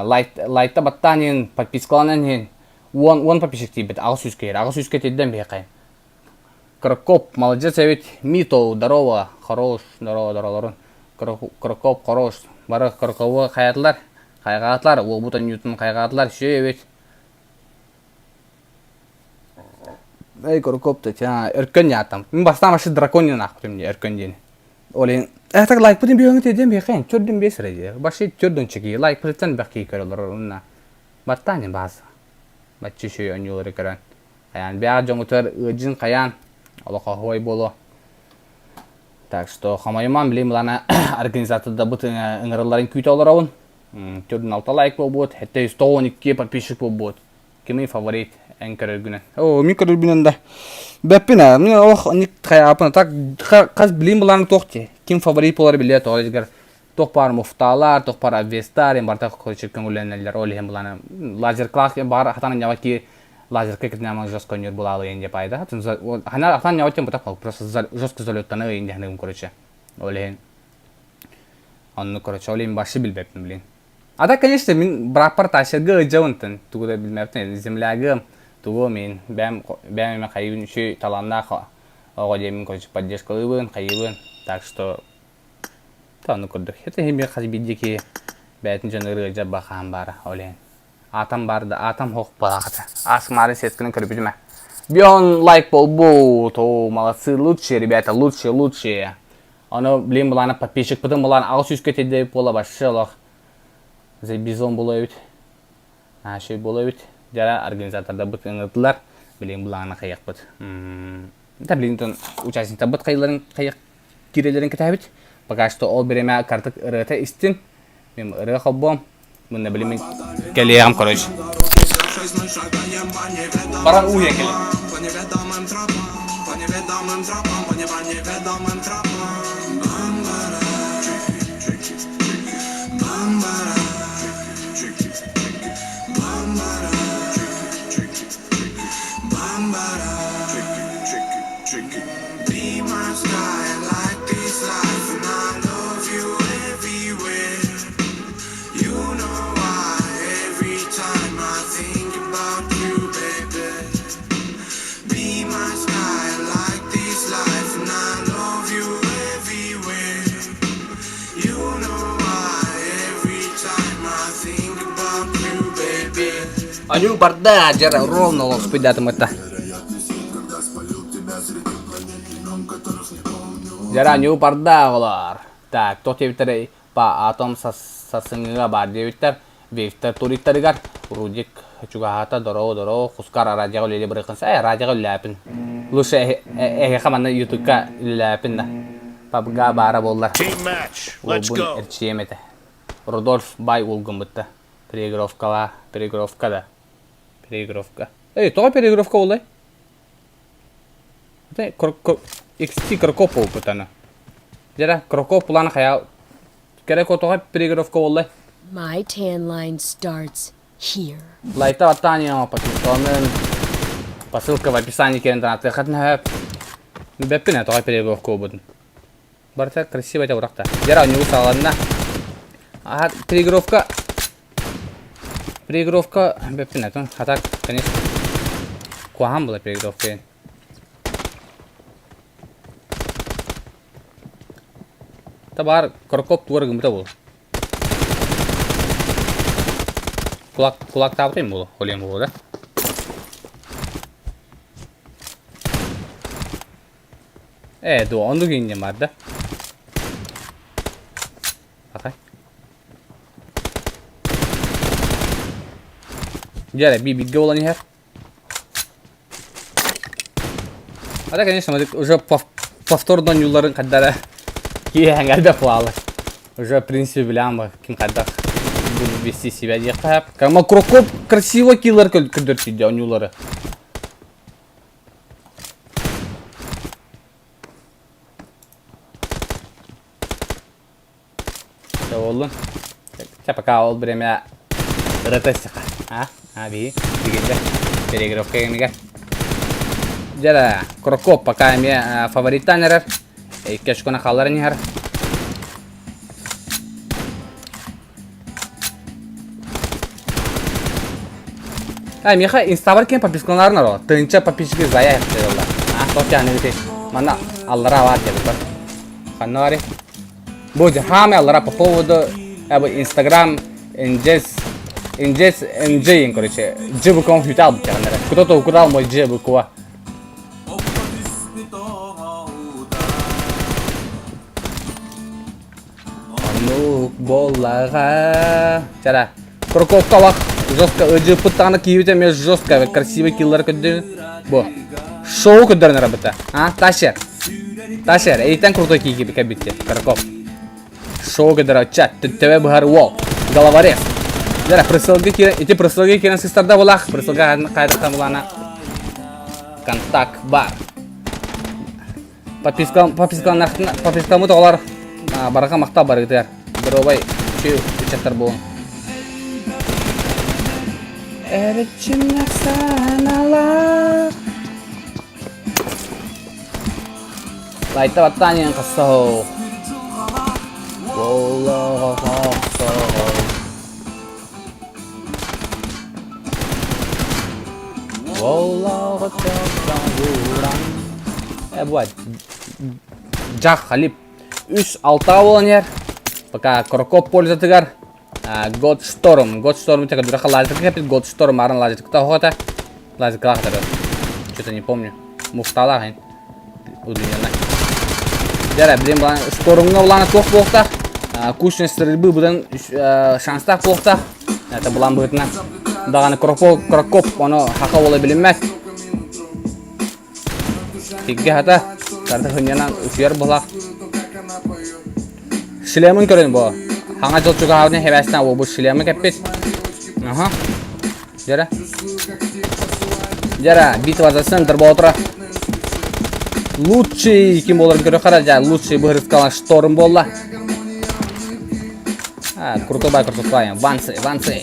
Лайк, лайкта баттаан иһин, подпискаланан иһин. 10 подписчик тиийбит, 800 киһи. 800 тиийдэн биһиэхэ. Крокоп, молодец эбит. Мито, здорово, хорош, здорово, здороволорун. Крокоп, хорош. Бары Крокову хайатылар, хайҕаатылар, уолбут Ньютон хайҕаатылар, үчүгэй эбит. Эй, Крокоп, Өркөн яатам. Мин бастаан вообще дракон диэн аахпытым дии, Өркөн диэн. Ол иһин так лайкпытын биһиэхэ тиэрдиэн биһиэхэ төрдүн биэс эрэ дии. Вообще төрдүн чеки лайкпытыттан элбэх киһи көрө олорор уонна баттаан иһин бааса. Бачча үчүгэй оонньуулары көрөн. Хайаан бэйэҕит дьоҥҥутугар ыалдьын хайаан олох оһуой буолуо. Так что хомойумаҥ билигин былаана организатордарбыт ыҥырылларын күүтэ олоробун. Төрдүн алта лайк буолбут, 792 подписчик буолбут. Кимий фаворит эн көрөргүнэн? Оо, мин көрөрбүнэн да бэппин ээ. Мин олох ник хайааппын так хас билим былааны туох дии. Ким фаворит буолар билиэ тоҕо дигэр туох баар муфтаалар, туох баар обвестар, барыта короче көҥүллэнэллэр. Ол иһин былааны лазер класс баар хатан ньава ки лазерка китинэ жестко ньур булаалы иэн деп айда. Хана хатан ньава тем бутак просто жестко залеттаны ыйын дехныгым короче. Ол иһин онну короче ол иһин башы билбэппин блин. А так, конечно, мин бырааппар Тасерга ыалдьабын тугу да билмэппин. Землягым, тугу мин бэйэм бэйэм эмэ хайыыбын үчүгэй талааннаах оҕо диэммин короче поддержкалыыбын, хайыыбын. Так что ону курдук. Это иһин хас биирдии киһи бэйэтин дьонугар ыалдьар бахаан баара ол иһин. Аатам баар да, аатам суох буолаахата. Аас-маары сетканы көрбүтүм ээ. Бион лайк буолбут. О, молодцы, лучшие, ребята, лучшие, лучшие. Ону билин былаана подписчикпытын былаан 800-кэ тиэрдэбит буола вообще олох бизон буолуо эбит. Наашый буолуо эбит. Дьара организатордарбыт ыҥырдылар. Билин былаана хайыахпыт. Да билин участниктарбыт хайыларын хайыах киирэлэрин кэтэһэбит. Пока что ол бириэмэ картык ырыата истин. Мин ырыа холбуом. Мунна билин мин кэлиэҕим короче. Баран ууйан кэлин. Аню барда, дьара ровно лоспуйдаатымытта. Дьара аню барда оҕолор. Так, туох диэбиттэрэй? Па атом сарсыҥҥыга баар диэбиттэр. Вейвтэр туриттарыгар Рудик чугаһаата дороу дороу хускар радиоҕа үлэлии барыаххын ээ радиоҕа үлэлээпин. Лучше эһиэхэ манна ютубка үлэлээпин да. Пабга баара буоллар. Уолбун эрчийиэм этэ. Рудольф бай уолгун бытта. Переигровкалаа, переигровка да. Переигровка. Эй, тоҕо переигровка буоллай? XT Крокоп буолбут аны. Дьэрэ, Крокоп булан хайа кэрэ котоҕо переигровка буоллай? My tan line starts here. Лайта баттаан подписанын по ссылка в описании кэлэн донаттыаххытын сөп. Бэппин ээ тоҕо переигровка буолбутун. Барыта красиво этэ уракта. Дьэрэ оонньуу саҕаланна. Аха переигровка Переигровка бэппин атын хата конечно куһаҕан буолар переигровка диэн. Табаар Крокоп тугар гыммыта буолуо. Кулак кулактаабытым буолуо, олен буолуо да. Ээ, дуо, оннук инньэ бар да. Атай. Дьэ, би бигге болан иһэр. А да, конечно, уже повтордан юлларын каддара киэһэҥ элбэх буолалар. Уже, в принципе, билэм ким хайдах будет вести себя диэххэ. Кама Крокоп красиво киллер көрдөртүйдэ оонньуулары. Чэ буоллун. Чэ пока ол время ырыта истэххэ. А? А биһи дигинде переигровка кэмигэр. Дьэ Крокоп пока эмиэ фавориттаан эрэр. Икки очкону хаалларан иһэр. А, миэхэ инстабар кем подпискаларын oro. Тыынча подписчики зая дедилар. А, тот яны бити. Манна аллара бар дедилар. Ханна бари? Бу хаамай аллара по поводу Инстаграм Инжес Инжес МJ короче. Ж буквам хютал бутяннара. Кто-то украл мой Ж буква. Оннук буоллаҕа. Чара. Кроковкалах жестко ыдьыппыт даҕаны киһибит эмиэ жестко красивый киллар көрдүн. Бу. Шоу көрдөрөн арабыта. А, Ташер. Ташер, эйтен крутой киһи кэбитти. Кроков. Шоу көрдөрө чат, төбө быһар уол. Головорез. Дара, прысылга кирен, ити прысылга кирен сыстарда булах. Прысылга кайдактан булана. Контакт бар. Подписка, подпискаламмыт оҕолор барыга махтал барыгытыгар. Здоровай, үчүгэй ыччаттар буолуҥ. Эрчимнэх саналар Лайта баттаан хассаһо. Э, Жак Халип 3-6 буолан иһэр. Пока Крокоп пользатыгар Godstorm. Godstorm тека дураха лазерка кепит. Godstorm арын лазерка хота. Лазерка хатары. Что-то не помню. Муфталах удлиненный. Дәрә, блин, булан штормга буланы туох буолта. Кучный стрельбы будан шанстаах буолта. Это булан быһытына. Даҕаны крокоп, крокоп, ону хака буола билинмэт. Тигге хата, карта хыннянан утуйар булах. Шлемын көрөн бу. Хаҥа жыл чугаһабытын хэбээстэн бу шлемы кэппит. Аха. Дьэрэ. Дьэрэ, битва за центр буола Лучший ким буоларын көрө хара дьэ, лучший быһырыскалан шторм буолла. А, крутой бай, крутой бай. Вансы, вансы.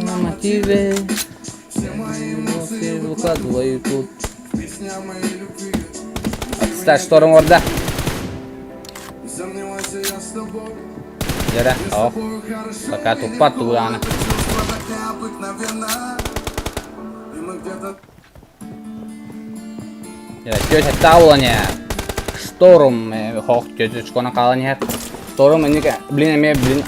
На мотиве. Выкладываю тут. Отстань, шторм орда. Дьэрэ, ох. Пока туппат туганы. Тетя Таулане. Шторм, хох, тетя шкона хаалан иһэр. Шторм инник, блин, эмиэ, блин,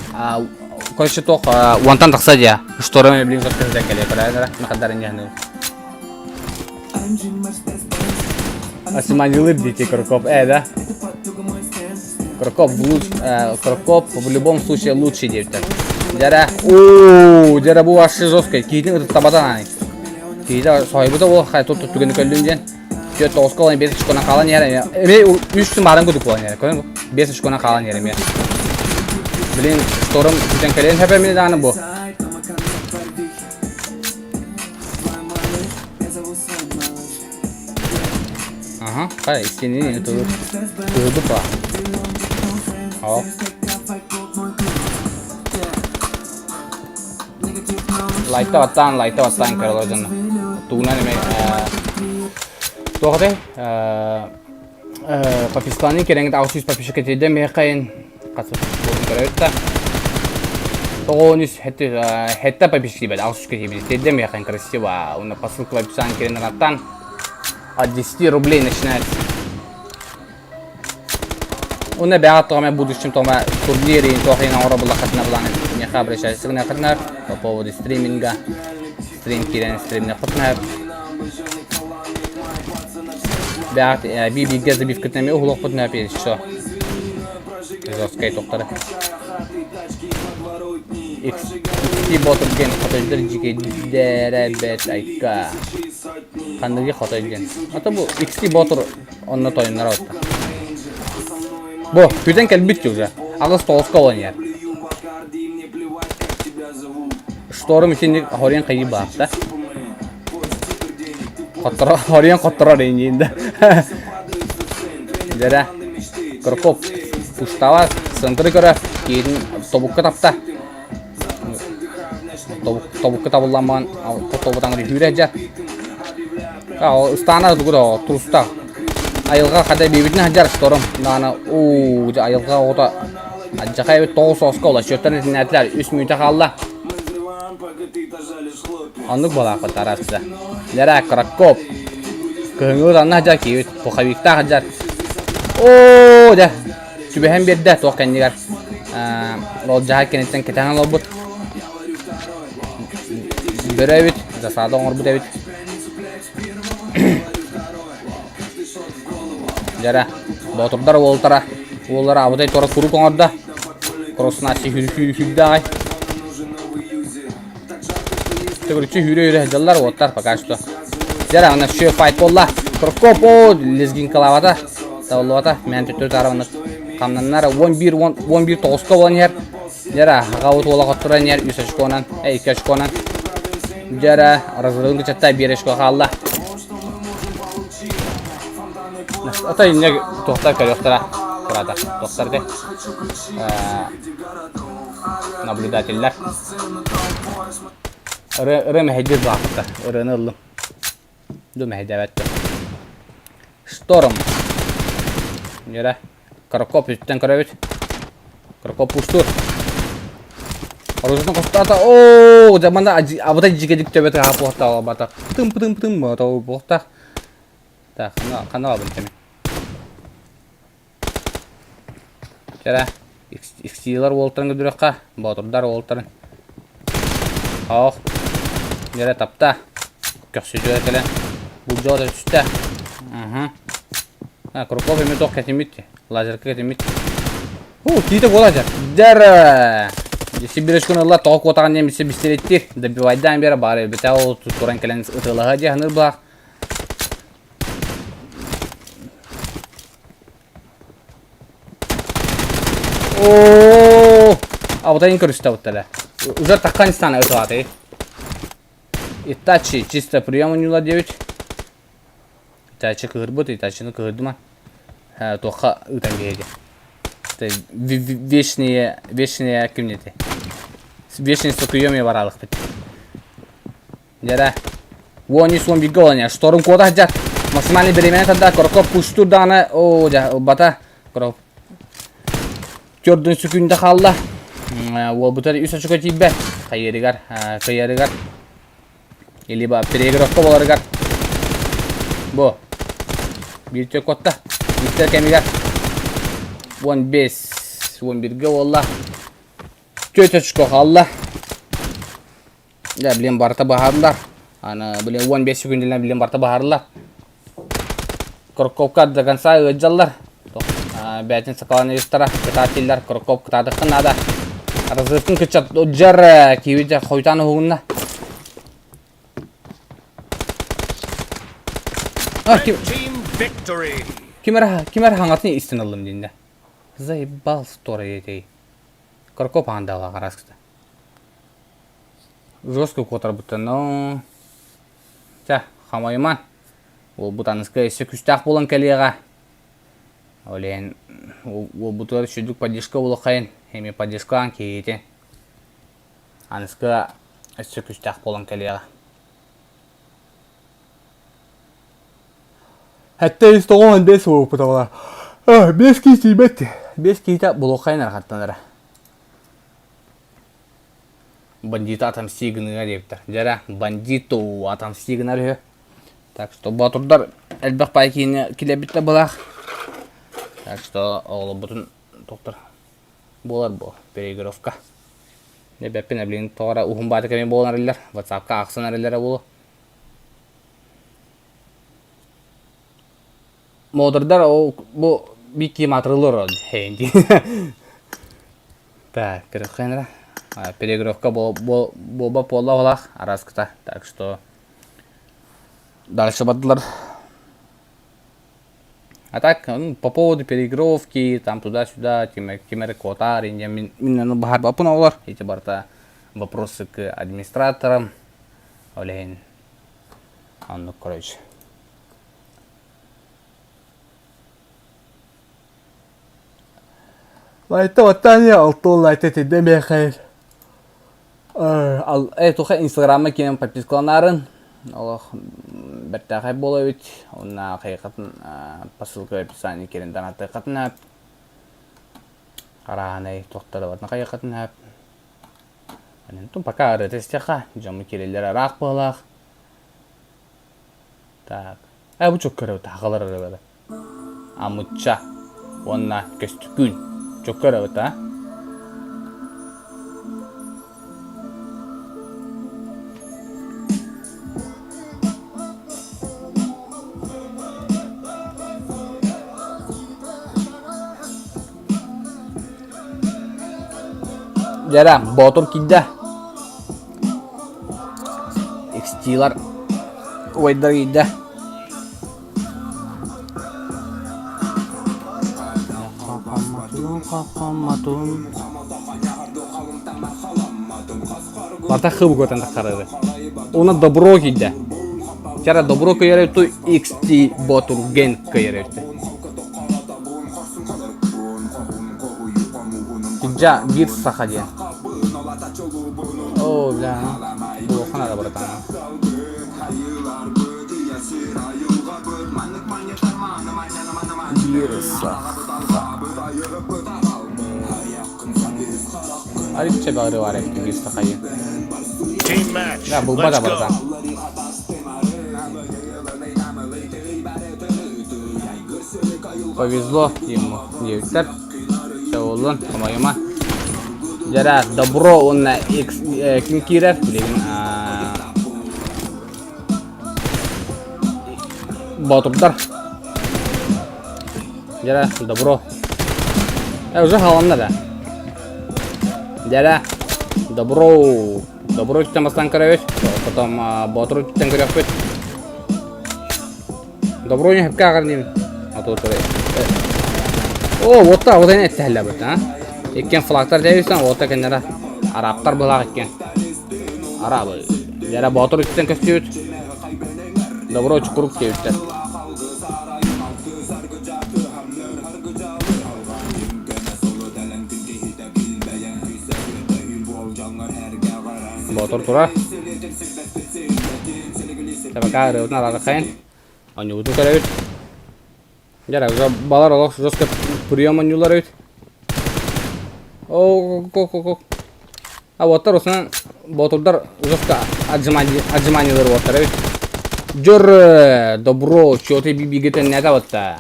короче, туох, уонтан тахса дия. Шторм эмиэ, блин, сотка кэлиэ, көрө, махадар инньэ Османилы дети Крокоп, да? Крокоп, в луч, Крокоп в любом случае лучший диэбиттэр. Дьэрэ, уу, дьэрэ бу вообще жесткий. Киһитин ытыктабатан ани. Киһитэ соһуйбута буол, хай тут түгэни көллүм диэн. Түөрт тоҕуска олан биэс очконан хаалан иһэр. Эмиэ үс күн баарын курдук буолан иһэр. Көрүҥ, биэс очконан хаалан иһэр эмиэ. Блин, шторм бүтэн кэлиэн сөп эмиэ даҕаны бу. Ага, хай, истинни тылы тылы па. О. Лайта баттаан, лайта баттаан көрөлөр дьоно. Тугунан эме туох этэй? Подпискаланыы кэрэҥит 600 подписчика тиийдэ миэхэ хас буолун көрөбүт да. 93 хетте подписчик тиийбэт, 600 тиийбит. Тиийдэ миэхэ красиво. Уонна по ссылке в описании киирэн от 10 рублей начинается. Уонна бэҕэ тоҕо будущем тоҕо турнир иин туох иин оҥоро буллаххытына былаан миэхэ обращайтесь гынахытынар по поводу стриминга. стрим киирэн стримнэххитин сөп. Бэҕэт биир-бииргэ забивкытын эмиэ уһулуохпутун сөп еще. Жесткай тохтары. XT Ботур диэн хотойдор дьикэйдэрэ бэт айка. Ханныгы хотой диэн. Ата бу XT Ботур онно тойонноро отта. Бу, күтэн кэлбит уже. Аҕыс тоҕуска олон иһэр. Шторм итинник хоруйан хайыы баахта. Хотторо, хоруйан хотторор иниин да. Дьэрэ, Прокоп Пуштава центры көрө, киһитин тобукка тапта. Тобукка табылламман, тобутаҥыр үүрэ дьэ. Ыстаана тугу туруста. Айылҕа хата биэбитин сылдьар шторм. Наана уу дьэ айылҕа оҕото Адьахай эбит тоҕус оскуола счеттан итиннээтилэр үс мүнүүтэ хаалла. Оннук буолаахпыт араста. Лера Краков. Кыһыҥҥы анна сылдьар киһибит. Пуховиктаах сылдьар. Оо дьэ түбэһэн биэрдэ туох кэннигэр. Ол дьаһай кэнниттэн кэтэһэн олорбут. Бөрө эбит, засада оҥорбут эбит. Дьэрэ, боотурдар уолтара, уоллара абытай туора куруук оҥордо. Кроснаси сүүрдэ аҕай. Төгүрүччү сүүрэ-сүүрэ сылдьаллар уоттар пока что. Дьэрэ, ана все файт буолла. Прокоп, о, лезгинкалаабата, табыллыбата. Мэн төттөрү таары маннык хамнаннар. 11 11 тоҕуска буолан иһэр. Дьэрэ, аҕабыт уола хотторон иһэр үс очконан, икки очконан. Дьэрэ, разрывын кычатта биир очко хаалла. Ата инньэ туохтар көрүөхтэрэ кырата. Туохтар де наблюдателлэр. Ырыа мэһэйдиир баахыта. Ырыаны ыллым. Ду мэһэйдээбэт. Шторм. Ньөрэ. Крокоп үттэн көрөбүт. Крокоп пустур. Оружетын хостоото. Оо, дьэ манна абытай дьигэдик төбөтө хаапуохта бата. Тым тым тым бата буохта. Так, хана хана бабын теме. Чара, XT-лар уолтарын көдүрөххө, боотурдар уолтарын. Ох, дьэрэ тапта. Көхсүтүгэр кэлэн булдьоҕо түстэ. Аха. А, Круков эмиэ туох кэтиммит, лазерка кэтиммит. О, киитэ буола дьэр. Дьэр! Сибирочкун ылла, тоҕо куотаҕын диэн биссе бистереттир. Добивайдаан биэрэ баар эбитэ ол туран кэлэн ытыалаһа дии саныыр баах. Оо! Абытайын көрүстэ буттара. Уже таккан стана ытыалааты. Итачи чисто прием унюла диэбит. Итачи кыһырбыт, Итачины кыһырдыма. Туохха ыытан биһиги. Вечные, вечные кимнети. Вечный сокуйоми баралыкпыт. Дьэрэ. Уон үс уон бииргэ олоня. Шторм куота сылдьар. Максимальный беременна тарда. Корокоп пуштур даҕаны. Оо, дьэ, ылбата. Корокоп Төрдүн сүкүндэ хаалла. Уолбутар үс очко тиийбэт. Хайыарыгар, кыйарыгар. Либо переигровка боларыгар. Бу. Биир тө котта. Биир кэмигэр 15 11-ге буолла. Төрт очко хаалла. Да, блин, барыта баһаарылар. Аны, блин, 15 секундынан, блин, барыта баһаарылар. Короковка до конца ыалдьаллар. Бээтин сакаланыыстара кытаатиллар. Короков кытаатыххын наада. Разрывтын кыччат дьар киви хойутаан уһугунна. Ким эрэ ким эрэ хаҥатын истэн ыллым дииннэ. Заебал сторой этей. Корокоп аандала хараскыта. Жестко куотарбыта, но... Чэ, хамайыма. Уолбут аныска өссө күүстээх буолан кэлиэҕэ. Ол иһин уолбутугар үчүгдүк поддержка буолуоххайын. Эмиэ поддержкалаан киһиити. Аныска өссө күүстээх буолан кэлиэҕэ. Хэтте ис тоҕо бэс уолбут оҕолор. Бэс киһи тиийбэт. Бэс киһитэ булуоххайын архаттанара. Бандиты отомсти гыныа диэбиттэр. Дьэрэ, бандиту отомсти гынар үһү. Так что боотурдар элбэх пай киини килэбиттэ былаах. Так что оҕолорбутун доктор буолар бу переигровка. Бэппин билигин тоҕо эрэ уһун баата кэми буолан эрэллэр. Ватсапка аахсан эрэллэрэ буолуо. Модердар ол бу биир киһи маатырылар дии. Так, көрүөххэ эрэ. Перегровка буолба буолла олах араскыта. Так что дальше бардылар. А так, ну, по поводу переигровки, там туда-сюда, ким эрэ куотаар, инньэ мин мин ону баһаарбаппын оҕолор. Ити барыта вопросы к администраторам. Ол иһин оннук короче. Лайта баттаан алтуон лайта тидде миэхэ Туха инстаграмма киирэн подпискаланаарын олох бэртээхэй буола эбит уонна хайыхатын по ссылка в описании киирэн донаттыаххытын сөп арааһынай туохтары барытын хайыаххытын сөп онтон пока ырыата истиэххэ дьоммут киирэллэрэ ыраах быһыылаах так э бу чөккөрө таһаҕалар ырыалара Амычча уонна Көстүкүүн чөккөр эбит аа Дьэрэ, Боотур киирдэ. XT-лар убайдар киирдэ. Барта хыбы көтөн таххарары. Уна добро киирдэ. Чара добро кыйар ту XT Ботурген кыйар Тиджа биир саха диэн. Оо, бля, улахан ара братан. Биир саха. Аричча баҕыры бар эбит биир саха диэн. Да, булбата братан. Повезло ему диэбиттэр. Чэ буоллун, хомойума. Дьэрэ, добро уонна ким киирэр? Билигин Боотурдар. Дьэрэ, добро. Э, уже халанна да. Дьэрэ, добро. Добро үттэн бастаан көрөбүт. Потом Боотур үттэн көрүөхпүт. Добро не хапка аҕар А то О, вот так, вот они эттэһэллэр а? Иккен флагтар дээбисэн, вот кэннэрэ арабтар былаах иккен. Арабы. Дьэрэ Боотур үттэн көстүбүт. Добро чукурук диэбиттэр. Боотур турар. Табака ырыабытын араарахайын. Оонньуубутун көрөбүт. Дьэ, уже балар олох жестко прием оонньуулар эбит. О, ко ко ко А уоттар осынан боотурдар жестко отжиманиелар уоттар эбит. Дьор добро, чё-то бибиге тэннээтэ батта.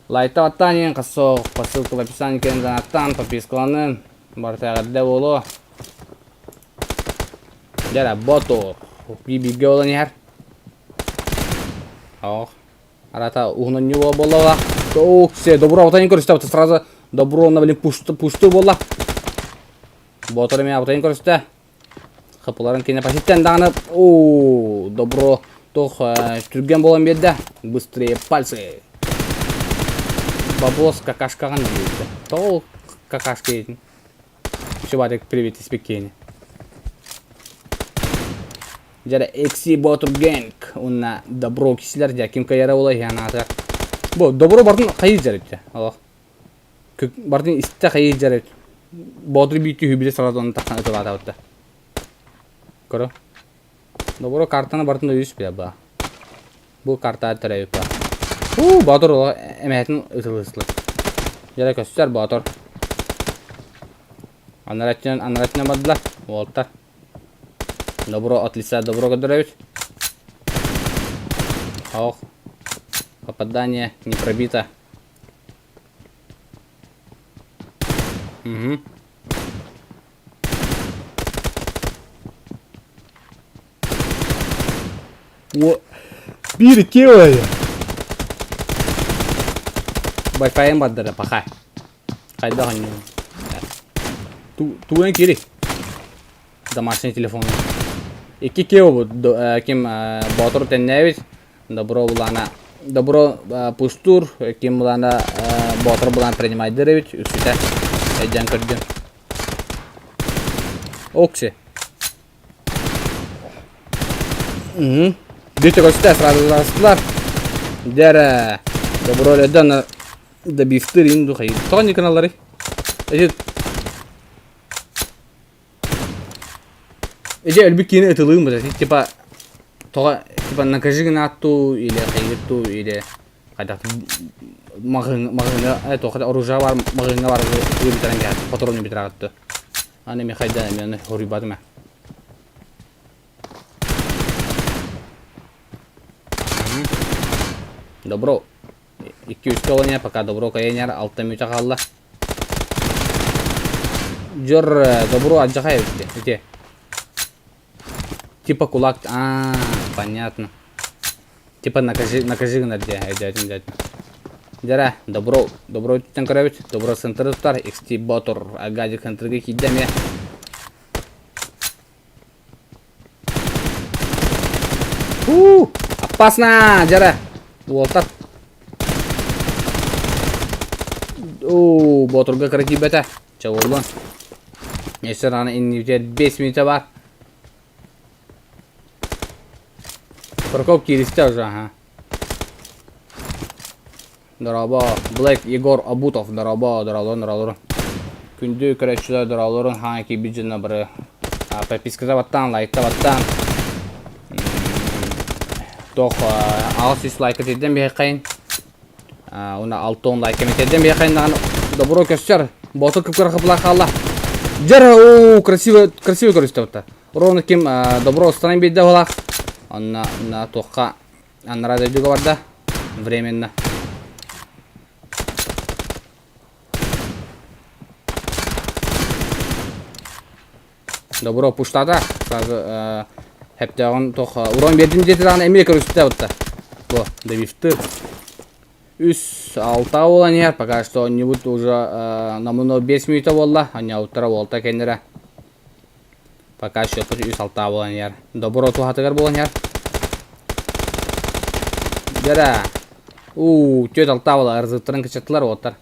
Лайта баттаан хасо по ссылке в описании кэлэн донаттаан подпискаланын барыта эҕэрдэ буолуо. Дьэ ботур. Бииргэ буолан иһэр. Ох. Арата уһун онньуу буолла. Ох, все, добро абытайын көрүстэ. Сразу добро онно блин пусты пусты буолла. Ботур эмиэ абытайын көрүстэ. Хапыларын кине паситтен даҕаны оо, добро туох түргэн буолан биэрдэ. Быстрее пальцы. Бабос какашкаҕын диэбитэ. Тоҕо какашка диэтин? Чувак, привет из Пекина. Дьэ, Экси Ботур Гэнг уонна Добро кисилэр дьэ ким кыайара буолай анаатыгар. Бу Добро бартын хайыы дьарыт олох. Бартын истэ хайыы дьарыт. Боотур биир түһүү биле сразу онно тахсан ытылаатабытта. Көрө. Добро картаны бартын өйүс биле ба. Бу карта төрөйүп ба. Уу, Боотур олох эмэһэтин ытылыслы. Дьэ көстөр Боотур. Анара өттүнэн, анара өттүнэн бардылар уолаттар. Добро от лица добро көрдөрөбүт. Ох. Попадание не пробито. Угу. Биир икки Wi-Fi-ым бардара пока. Хайдах онньуун. Тугун кири. Домашний телефон. Икки кио бу ким Боотур тэннээбит. Добро булана Добро пустур ким булана Боотур булан принимайдыр эбит. Үксүтэ эдьэн көрдүм. Окси. Бүт көстө сразу астылар. Дәрә. Добро ледан добивтыр ин духай. Тоҕо не каналлары? Эти Эти өлбүт киини ытылыым бу типа тоҕо типа накажи гынааттуу или хайгыттуу или хайдах маҕаһыыҥҥа туох оружие бар маҕаһыыҥҥа бар ытыы бүтэрэн кэһэт патрону бүтэрэ Аны эми хайда эми аны хоруйбатым ээ. Добро. 2-3 колония, пока добро кайынер, 6 мүтэ хаалла. Дьор добро адьахай эбитти. Ити. Типа кулак. А, понятно. Типа накажи, накажи гынар дии, өйдөөтүм, өйдөөтүм. Дьэрэ, добро, добро өттүттэн көрөбүт. Добро центры тутар, XT Ботур, Агадик центрга киирдэ эмиэ. Уу, опасно, дьэрэ. Уолтар. Уу, Ботурга кыра киирбэтэ. Чэ, буоллун. Өссө даҕаны иннибитигэр 5 мүнүүтэ баар. Прокоп кииристэ уже, ага. Дорообо, Блэк Егор Абутов, дорообо, дороолорун, дороолорун. Күндү көрөөччүлэр дороолорун, хаан киирбит дьонно бары подписката баттаан, лайкта баттаан. Туох 800 лайка тиэрдэн биһиэххэйин. Уна 6 лайка тиэрдэн биһиэххэйин даҕаны добро көрсөр. Боту кып-кыра хапла хаалла. Дьэр, оо, красиво, красиво көрүстэ бутта. Ровно ким добро устанан биэрдэ буолаах. Онно на туохха аннараа дойдуга барда. Временно. Добро пуштата. Сразу хэптээҕин туох урон биэрдим диэтэ даҕаны эмиэ көрүстэ бутта. Бу добивты. Үс алта буолан иһэр, пока что оонньуубут уже номнуо 5 мүнүүтэ буолла, оонньообуттара уолта кэннирэ. Пока счеппут үс алта буолан иһэр. Добро туһатыгар буолан иһэр. Дьэрэ. Уу, түөрт алта буола ырзыттарын кычаттылар уоттар.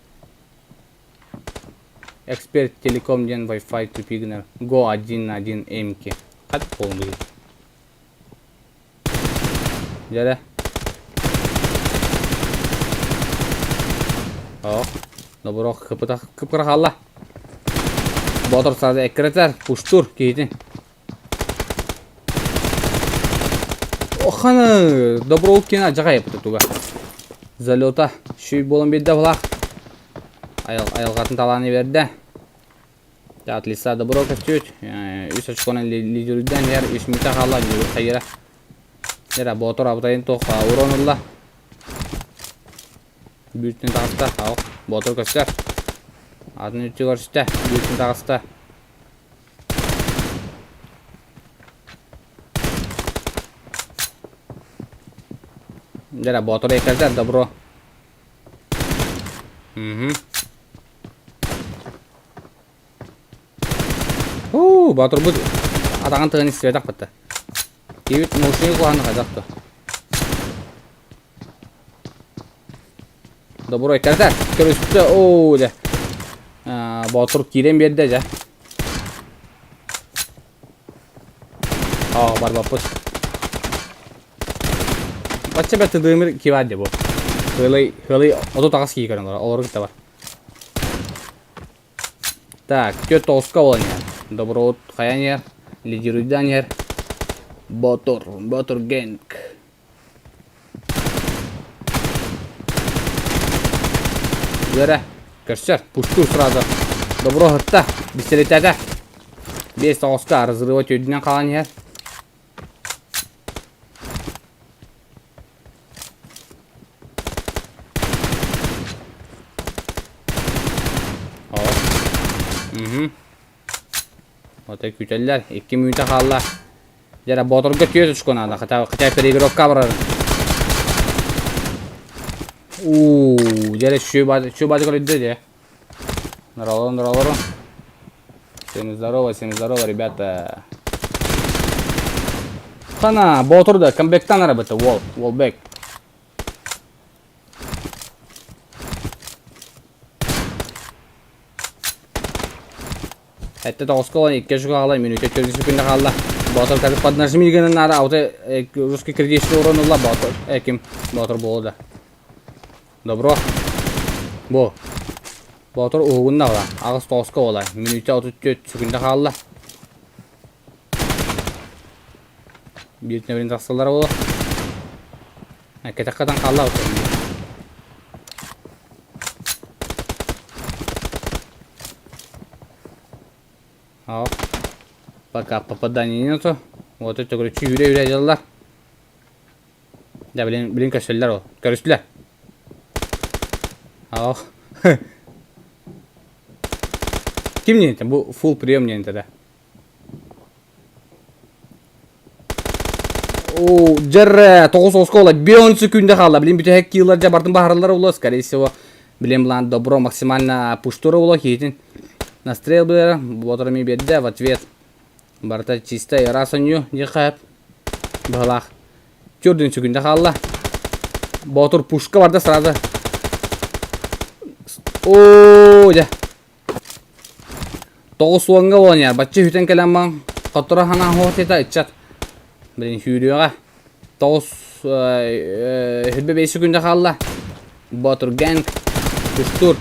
Эксперт Телеком диэн Wi-Fi тупи гынар. Go 1.1 эмки. Хат буолун Дьэрэ. Ох, добро кыпыта кыпкыра хаалла. Ботор сразу эккирэтэр, пуштур киһитин. Оханы, добро кина жаҕай туга. Залета шүй буолан биэрдэ булах. Айыл айылҕатын талааны бердэ. От лица добро көстүүт. Үс очконан лидерден иһэр, үс мүтэ хаалла, дьулур хайыра. Дьэрэ, Боотур абытайын туох урон ылла. Бүүртүн таҕыста. Ау, Боотур көстөр. Атын үтү көрүстэ. Бүүртүн таҕыста. Дьэрэ, Боотур эккирдэр, добро. Угу. Уу, Боотурбут атаҕын тыгын истибэтэх бытта. Киһибит наушник куһаҕаны хайдах да. Добро эккирэтэр. Көрүстэ, оо, дьэ. Боотур киирэн биэрдэ, дьэ. Оо, барбаппыт. Бачча бэрт тыдыымыр киваар дии бу. Хыалый, хыалый 38 киһи көрөн олорор, олору кытта бар. Так, түөрт тоҕуска буолан иһэр. Доброут хайан иһэр, лидируйдаан иһэр. Ботур, Ботур Генк. Үөрэ, көрсөр, пуштуур сразу. Добро ыһытта, бистэритээтэ. Биэс тоҕуска разрыва төрдүнэн хаалан иһэр. Угу. Отой күүтэллэр. Икки мүнүүтэ хаалла. Дьэ, Боотурга түөрт очко надо, хотя, хотя переигровка барар. Уу, дьэ, чү бады көрүддэ дьэ. Здорово, здорово. Всем здорово, всем здорово, ребята. Хана, Боотур да, камбэктан арабыта, уол, уолбэк. Эттэ тоҕуска олан икки өчүгө хаалла, мүнүүтэ төрдүс күннэ хаалла. Боотур катып поднажми гынан наада, ауты русский кредит урон ылла Боотур, ким Боотур буолу да. Добро. Бу. Боотур уһугунна ола, аҕыс тоҕуска ола, мүнүүтэ 34 секунда хаалла. Биир нөмерин тахсаллара буолуо. Кэтэххэ хаалла Ал. Пока попадания нету. Вот это, короче, үрэ-үрэ дьаллар. Да, блин, блин, көрсөллөр ол. Көрүстүлэр. Ал. Ким не это? Бу фул прием не это, да. Оо, дьэрэ, тоҕус оскуола, бион секунда хаалла. Блин, бүтэһик киилар дьэ бардым баһараллар уло, скорее всего. Блин, план добро максимально пуштура уло киһитин. Настрел быара, боторами биэрдэ, в ответ. Барыта чисто ыраас онньу, диэхэ быһалаах. Төрдүн секунда хаалла. Боотур пушка барда сразу. Оо, дьэ. Тоҕус уоҥҥа буолан бачча үтэн кэлэн баран хотторо ханаан суох диэтэ ыччат. Блин сүүрүөҕэ. Тоҕус сүүрбэ биэс секунда хаалла. Боотур Гэнг Кустуур.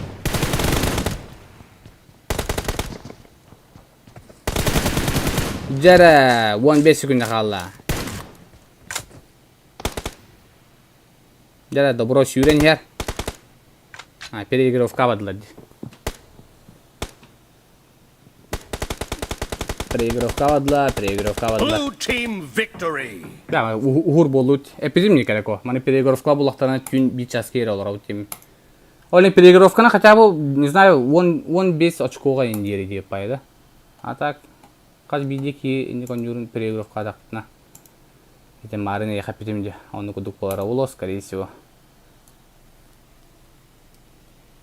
Дьэрэ 15 секунда хаалла. Дьэрэ добро сүүрэн иһэр. А, переигровка бардылар дии. Переигровка бардылар, переигровка бардылар. Blue team victory! Да, уһур буоллут. Эппитим не керек о. Маны переигровка буллахтарына түүн биир часка киирэ олоробут дим. Ол переигровканы хотя бы, не знаю, 10-15 очкоға индиери диэп да. А так, хас биирдии киһи инник онньуурун переигровкаатахпытына ити маарын эйиэхэ эппитим дии, оннук курдук буолара буолуо, скорее всего.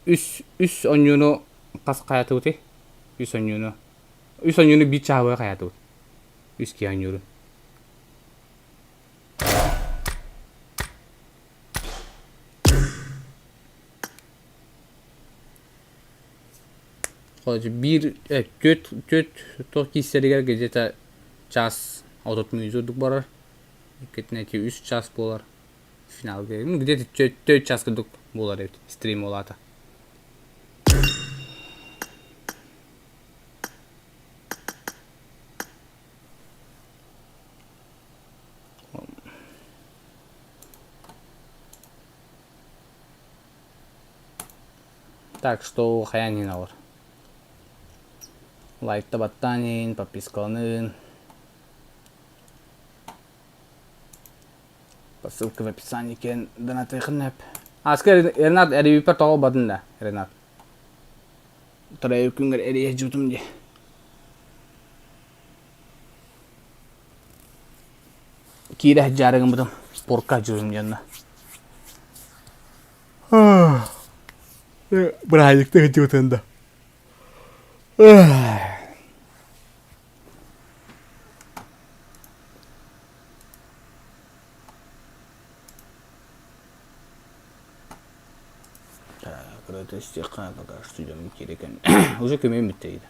Үс үс онньууну хас хайатыбытый? Үс онньууну. Үс онньууну биир чаһабыга хайатыбыт. Үс киһи онньуурун. Короче, биир түөрт түөрт туох киирсэригэр где-то час отут мүнүүтэ курдук барар. Иккитинэ ити үс час буолар. Финалга ну где-то төрт час курдук буолар эбит стрим улаата. Так что хайаан иһин олор. Лайкта баттаан иһин, подпискаланын. По ссылке в описании кен донатыхын нэп. Аска Ренат эрийбиппэр тоҕо бадын да, Ренат. Төрөөбүт күнгэр эрийэ жутум дии. Киирэ дьаарыгыммытым спортка жутум диэнна. Бырааһынньыкта сылдьыбытын да. Так, истиэххэ пока что дьонум киирэ Уже көмөм бүттэ дейді.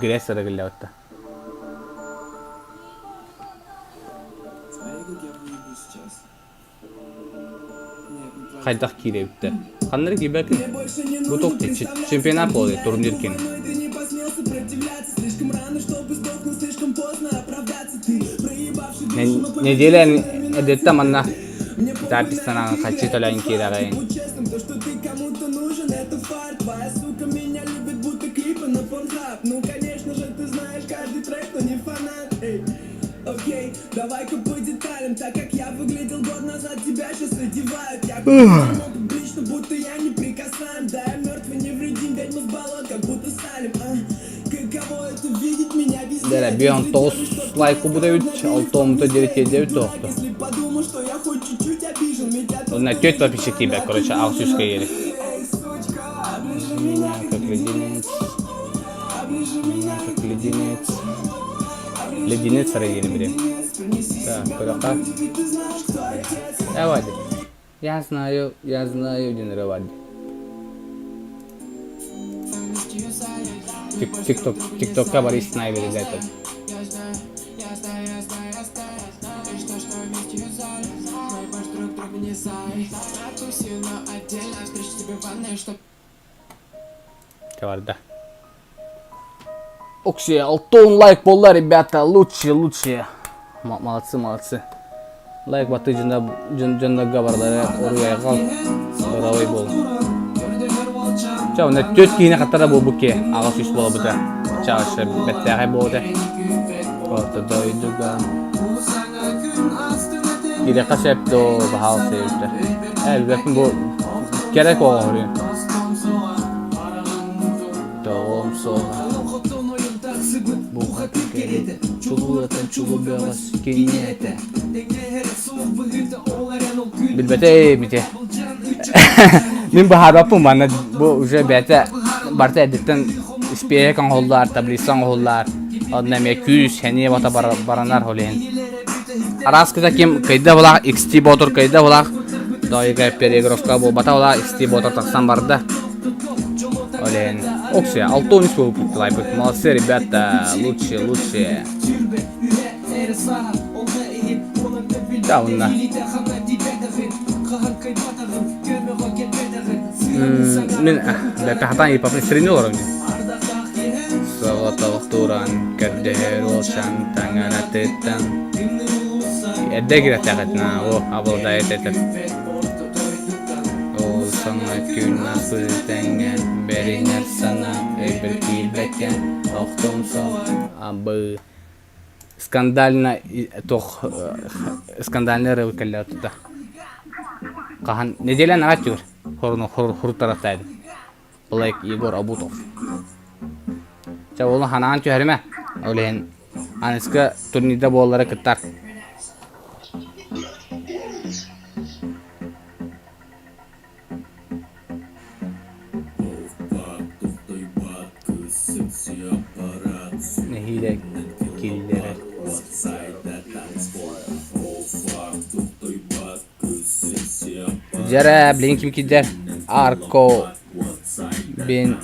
Грязь сарыгыллабытта. Хайдах киирэбиттэр? Ханна эрэ киирбэккин? Бу туох чемпионат буолуой турнир кини? Неделя эрдэттэн манна запись санааҕын хаччы төлөөн киирэҕин. Дэрэ, бион тоҕус лайк кубута эбит, алта омута диэри тиэрдэбит тоохто. Онно түөрт подписчик тиийбэт, короче, аҕыс сүүскэ диэри. Как леденец. Как леденец. Леденец диэни билэм. Так, көрөххө. Давай. Я знаю, я знаю диэн эрэ бар. Тикток, тиктокка Борис Снайдер этот. Барда. Оксия, алтон лайк буолла, ребята, лучшие, лучшие. Молодцы, молодцы. Лайк баты дьоннорго барылара уруйайҕал доровой буол. Ча, онно түөрт киһини хаттара буолбут ки, аҕыс үс буолбута. Ча, бэттээхэй буолбута. Орто дойдуга. Кириэххэ сөп доо, баһаалыста эбиттэр. Ээ, билбэппин бу кэрэ куоҕаһырыын. Тоҕом суоҕа. Бухатыр кэриэтэ, чулуулатан чулуу бөҕөс кини этэ. Билбэтэ ити. Мин баһаарбаппын манна бу уже бэйэтэ барыта эрдэттэн испиэһэк оҥоһуллар, таблица оҥоһуллар. Онно эмиэ күүс, сэниэ бата баранар ол иһин. Араас кыта ким кыйда булаах XT Ботур кыйда булаах Дойга переигровка буолбата булаах XT Ботур тахсан барда. Ол иһин Оксия, 6-13 буолбут лайпыт. Молодцы, ребята, лучшие, лучшие. Да, онно. Мин бэпэхатан ипапын сирини олором Соҕотохтуран көрдөһөр уолчан таҥаратыттан Эрдэ кирэхтэхитинэ о обладает этэр Ол саҥа күн ааспыт тэҥҥэ бэринэр санаа өйбөр киирбэккэ охтумсох абы скандально туох скандальный рыбы кэллэ тута хаһан неделя наҕа түгэр хуруттараттаайдым Блэк Егор Обутов Чэ ол ханаан түһэримэ ол иһин аныска турнирда буоллара кыттар Нэһиилэ киллэрэр Дьэрэ, билигин ким киирдэ? Арко бен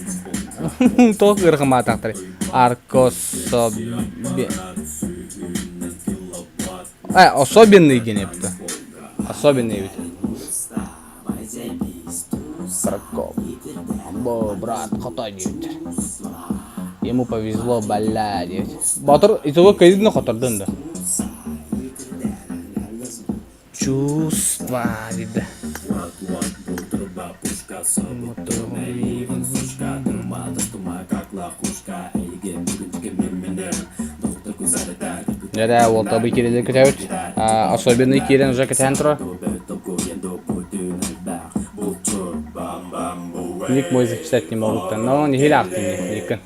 туох ыарахамаатахтарый? Арко Э, особенный диэн эбит. Особенный эбит. Краков. Бо, брат, хотой диэбиттэр. Ему повезло, бля, диэбит. Батыр итого кредитно хотордун да. Чувства, дейді. Дьэ, уол табы киирэлэр көтөбүт. Особенный киирэн уже кэтээн турар. Ник мой записать не могу но не хилаахтын Никын.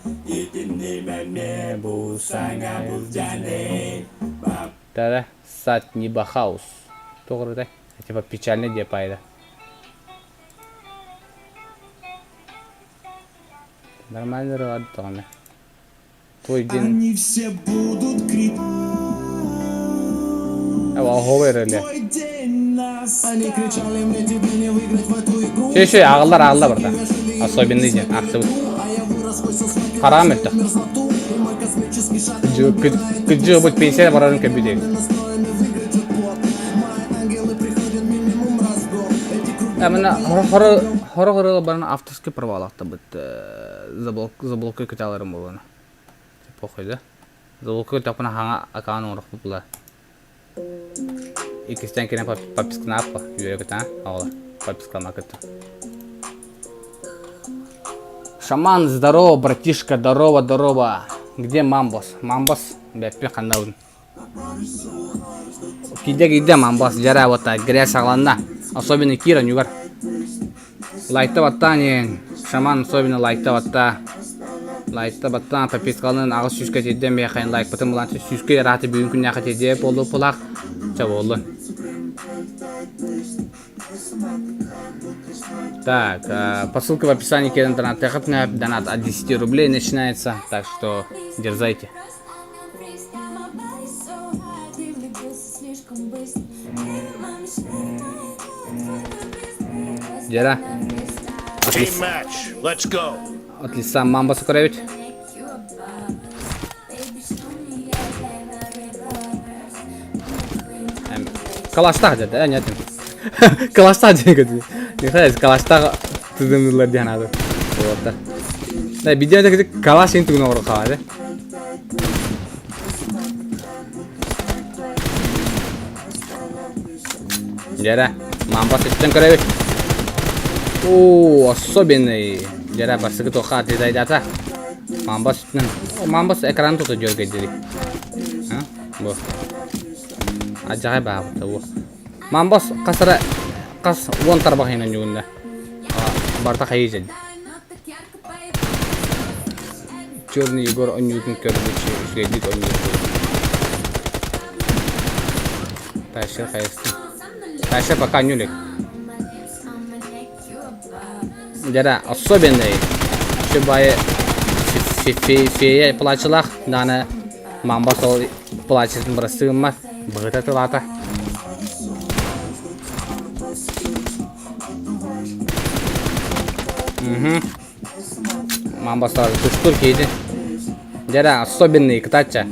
Тара сат небахаус. Тоҕурутай? Типа печальный деп пайда. Нормально рад тоҕону. Твой день. Они все будут кричать. Оһуобай эрэлэ. Твой день настал. Они кричали мне, тебе не выиграть в эту игру. Ши ши ағылар ағылар барда. Особенный день ахтыбыт. А я вырос сквозь асфальт Хараам өттө. мерзлоту. Кыдьыыбыт пенсия барарын көрбүт Амына хоро хоро баран авторский правалаахтабыт заблокка күталарым буолуна. Похуй да. Заблокка күтәхпүнэ хаҥа акаан оҥорохпут була. Иккистээн кэлэн подпискалааппа үөрэ көтө оҕолор подпискалама кытта. Шаман, здорово, братишка, здорово, здорово. Где Мамбос? Мамбос, бэппи ханнабын. Киирдэ киирдэ Мамбос, дьара вот грязь саҕаланна. Особенно Кира ньугар. Лайкта баттаан иһин, шаман особенно лайкта батта. Лайкта баттаан подпискаларын 800-кэ тиэрдэн миэхэ лайкпытын булан сүүскэ ыраата бүгүн күннээххэ тиэрдиэ буолуоппулаах чэ буоллун. Так, по ссылке в описании киирэн донаттыаххытына донат от 10 рублей начинается, так что дерзайте. Дьэрэ. Team match. Let's go. Отлично, мамба сукаревич. Калаштаах дьэ, нет. Калаштаах диэн көтү. Нихай калаштаах тыдымнылар диэн аады. Вот. Да, видео калаш ин тугун оҕоро хаале. Дьэрэ, мамба сыттан көрөбүт. Оо, особенный. Дьэрэ, бастакы туохха атыытайдаата. Мамба сүтүнэн. Мамба экран тута дьөргэйдирик. Бу. Адьаҕай баабыта бу. Мамбас хас эрэ хас уон тарбах иһинэн дьугунна. Барыта хайыы дьэлдэ. Черный Егор онньуутун көрбүт үчүгэйдик онньуур Таща хайыстын. Таща пока нюлик. Дьэрэ особенный. Şu байы фея плачылах даны мамба сол плачытын бырастыгыммат быһыта тылаата. Угу. Мамба сразу туштур киһити. Дьэрэ особенный кытаачча.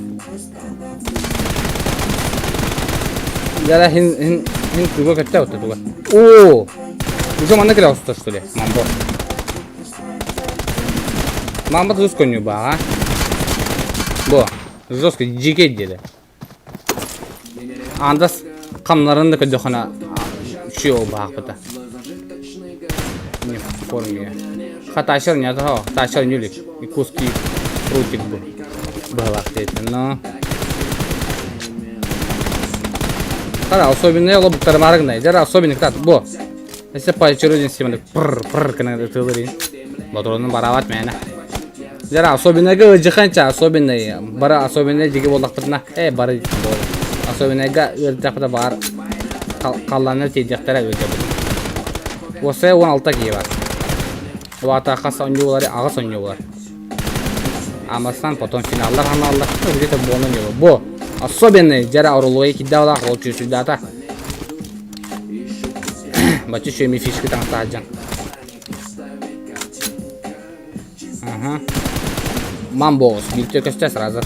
Дьэрэ хин хин хин туга көттө отто туга. О! Уже манна кэлэ охсто что ли? Мамбо. Мамба тус конью баҕа. Бу. Жестко дьиикэй диэри. Андас хамнарын да көрдөххүнэ үчүгэй ол баахпыта. Не в форме. Хаташер не того, хаташер нюлик. И куски прутик был. Быһалаах диэтэ, но... Хара, особенный ол буктарымары Дьара особенный кытаат. Бу. Если по очереди симаны пр пр кына ытылыр. Ботуруну барабат мээнэ. Дьара особенныйга ыдьыханча особенный бары особенный диги буоллахпытына э бары особенныйга ыалдьахпыта баар халлаанна тиийдэхтэрэ ыалдьабыт. Уоссайа 16 киһи бар. Улаата хас оонньуулары аҕыс оонньуулар. Амасан потом финаллар ханаллар. Где-то буолан оонньуулар. Бу особенный дьара орулуой киддаалаах ол чүүсүйдаата. Бачча үчүгэй мифический таҥастаах дьон. Ага. Мамбос, бииртэ көстө сразу.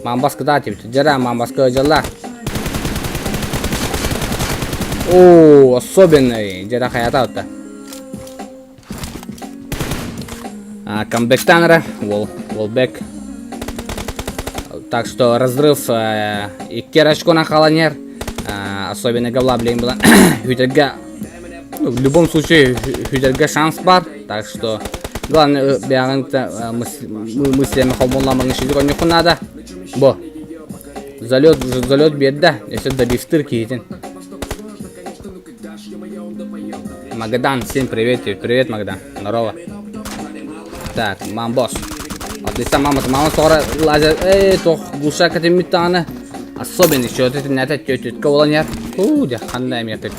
Мамбас кыдаа тибит. Дьара мамбаска дьалла. О, особенный. Дьара хаята отта. Камбэктан эрэ, Волбек. Так что разрыв икки очкона хааланер. Особенно Гавла, блин, была. Хүтэргэ в любом случае хүтэргэ шанс бар. Так что главное бэйэҕин мыслями холбонламаҥ ишидик онньуккун наада. Бу. Залет, залет биэрдэ. Өссө добивтыр киһитин. Магадан, всем привет, привет, Магадан. Здорово. Так, мамбос. Отлично, мама, мама скоро лазер. Эй, тох, глуша катемит таны. Особенно еще это не это тетка боланер. Уу, дя, ханна эмия тетя.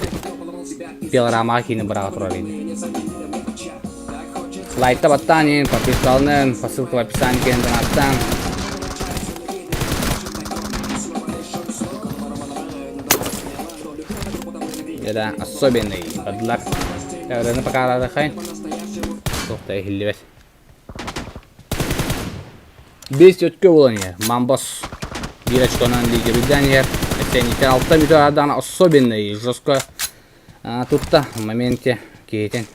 Пилорама кини быраға турар ини. Лайкта баттаанин, подписалнын, по ссылке в описании киирэн донаттан. Это особенный подлак. Ырыаны пока араадахай. Туох да иһиллибэт. Бес өткө буолан иһэр. Мамбос биир очконан лидерден иһэр. Эсэниттэн алта мүтө адаана особенный жестко тутта в моменте киһитин.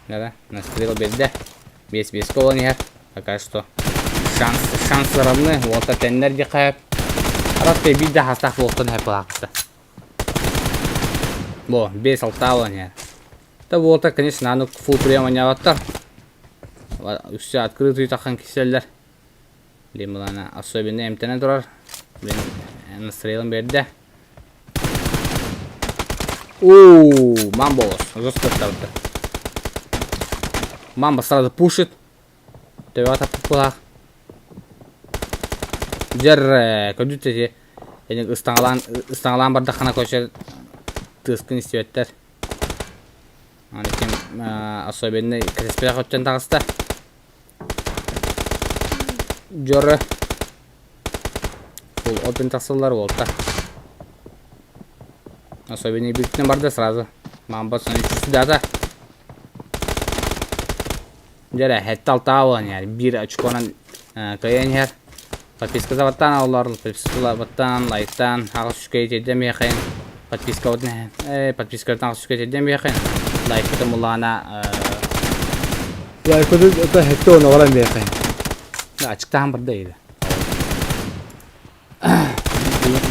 Да, настрел берде. Бес-беске буолан иһэр. Пока что шанс, шанс равны. Уолта тэннэр диэхэ. Арас биир да хастаах буолтан хэпылаахта. Бо, 5-6 буолан иһэр. Да буолта, конечно, аны фул прием анньаабаттар. Үксэ открытый таххан киселлэр. Блин, булана особенно эмтэнэн турар. Блин, настрелом берде. Уу, мамбос, жестко ставит. Мамба сразу пушит. Төбөҕө таппыт Дьэр көрдүт эти ыстаҥалаан ыстаҥалаан бардаххына короче тыаскын истибэттэр. Аны ким особенный кэтэспэтэх өттүн таҕыста. Дьору Фул опен тахсыллар уолта. Особенный бүттүн барда сразу. Мамба соны дата. Дьэрэ, сэттэ алтаҕа буолан иһэр. Биир очконан кыайан иһэр. Подписка баттаан олор, подписка баттаан, лайктаан, аҕыс үчүгэй тиэрдэн биэхин. Подпискабытын подпискабытын аҕыс үчүгэй тиэрдэн биэхин. Лайкпытын буллаҕына лайкпытын это сэттэ уон оҕорон биэхин. Ачыктаан барда иһи.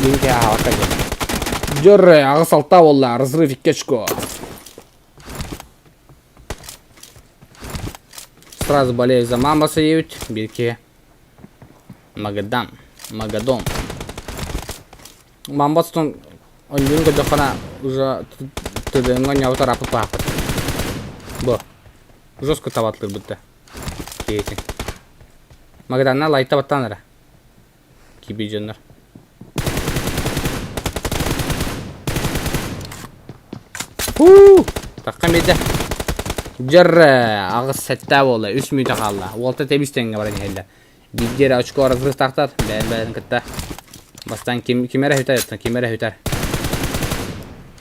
Биһиги аһаабакка диэн. Дьөррө, аҕыс алта буолла, разрыв икки очко. Сразу болею за мамбаса диэбит биир киһи. Магадан. Магадон. Мамбастан онньуун көрдөххүнэ уже тыдыҥҥа онньообут арааппыт баахпыт. Бу. Жестко табатлыырбыт да. Киһитин. Магаданна лайта баттаан эрэ. Киби дьоннор. Хуу! Таххан биэрдэ. Дьэр аҕыс сэттэ буолла, үс мүнүүтэ хаалла. Уолта тэбис тэҥҥэ баран иһэллэр. Биирдии эрэ очко разрывтаахтар, бэйэн-бэйэн кытта. Бастаан ким, ким эрэ сүтэр, ким эрэ сүтэр.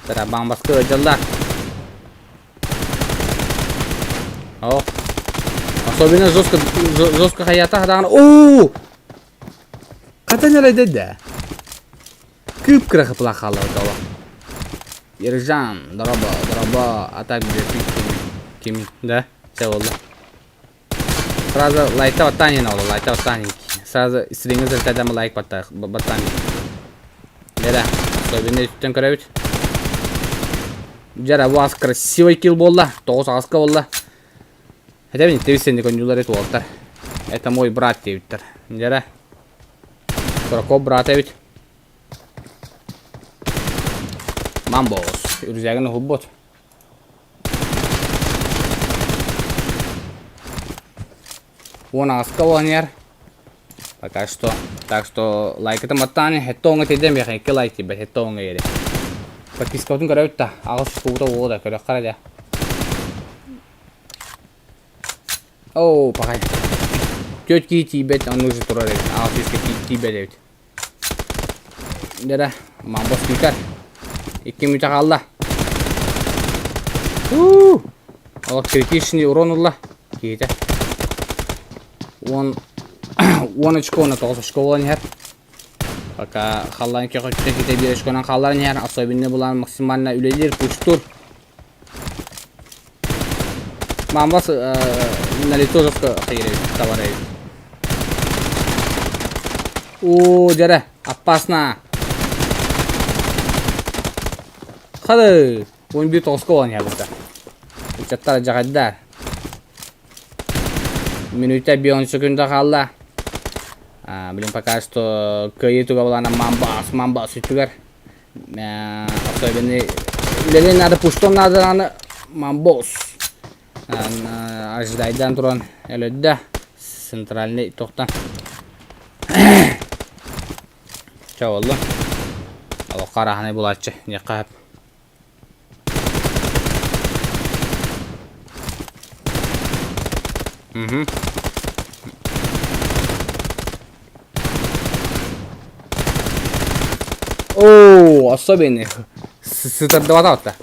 Тарабаан баскы ыалдьаллар. О, особенно жестко, жестко хаята хадаҕына. Оо! Хатан эрэ да. Кып-кыра хыпылаах хааллыбыт олох. Ержан, дороба, дороба, а так ким, ким, да, все болла. Сразу лайкта баттаан оло, лайкта баттаан Сразу стриңи зыртадам лайк баттаан Дера, особенно үттен көрөбүт. Жара, у вас красивый килл болла, тоҕус аҕыска болла. Этэбин иттебит сенни көнньүлэр эт уолаттар. Это мой брат диэбиттэр. Дьэрэ. Прокоп брата эбит. Мамбос. Үрүзээгин уһулбут. Уон аҕыска буолан Пока что. Так что лайкытын баттаан хетте оҥо тиэрдэн биэхэ икки лайк тиийбэт хетте оҥо иэри. Подпискабытын көрөбүт да аҕыс куута уола да көрөххө эрэ. Оо, пахай. Түөрт киһи тиийбэт, оннук же турар эбит. Аҕыс сүүскэ тиийбэт эбит. Дьэрэ, мамбос күүтэр. Икки мүнүүтэ хаалла. Уу! Олох критичный урон ылла. Киһитэ. Уон уон очко уонна тоҕус очко буолан иһэр. Пока халлаан көхөттө ките биир очконан хаалларан иһэр. Особенно булан максимально үлэлиир, пуштур. Мамбас на лицо жестко хайыр товар О, дьэрэ, опасно. Хады, 11 тоҕуска буолан иһэр быта. Ыччаттар дьаҕайдар. Мүнүүтэ 5 секунда хаалла. Блин, пока что кыайыы туга булана мамбас, мамбас үтүгэр. Особенно үлэлиэн наада, пуштон наада аны мамбос. Ожидайдан туран өлөддө. Центральный тохтан. Чэ боллу. Олоххо араһанай булааччы. Диэххэ Угу. Оо, особенный. Сытардыбата.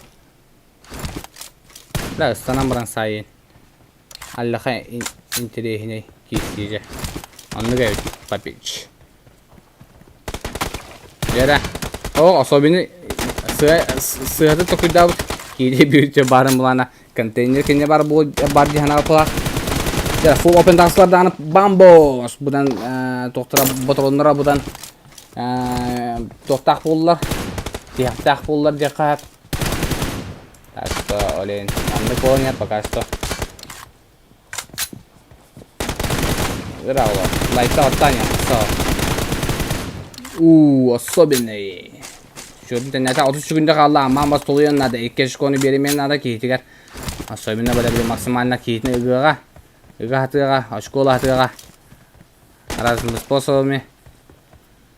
Да, ыстанан баран саайын. Аллаха интэриэһинэй киирсиигэ. Оннук эбит, папич. Дьэрэ. О, особенно сыһаты токуйдаабыт киири бүйтө баарын булана контейнер кине бар бу бар дихана пла. Дьэ, full open тахсылар дааны бамбос будан тохтара ботолоннора будан тохтаах буоллар тиһэхтээх буоллар диэххэ Так что, олень, маннык буолан пока что. Браво. Лайта оттаня. У, особенный. Шөрдүн тэннэтэ 30 секунда хаалла. Амман бас толуйан надо. Икки очкону биэримиэн надо киһитигэр. Особенно били максимально киһитин ыгыаҕа. Ыга хатыаҕа, очкола хатыаҕа. Разными способами.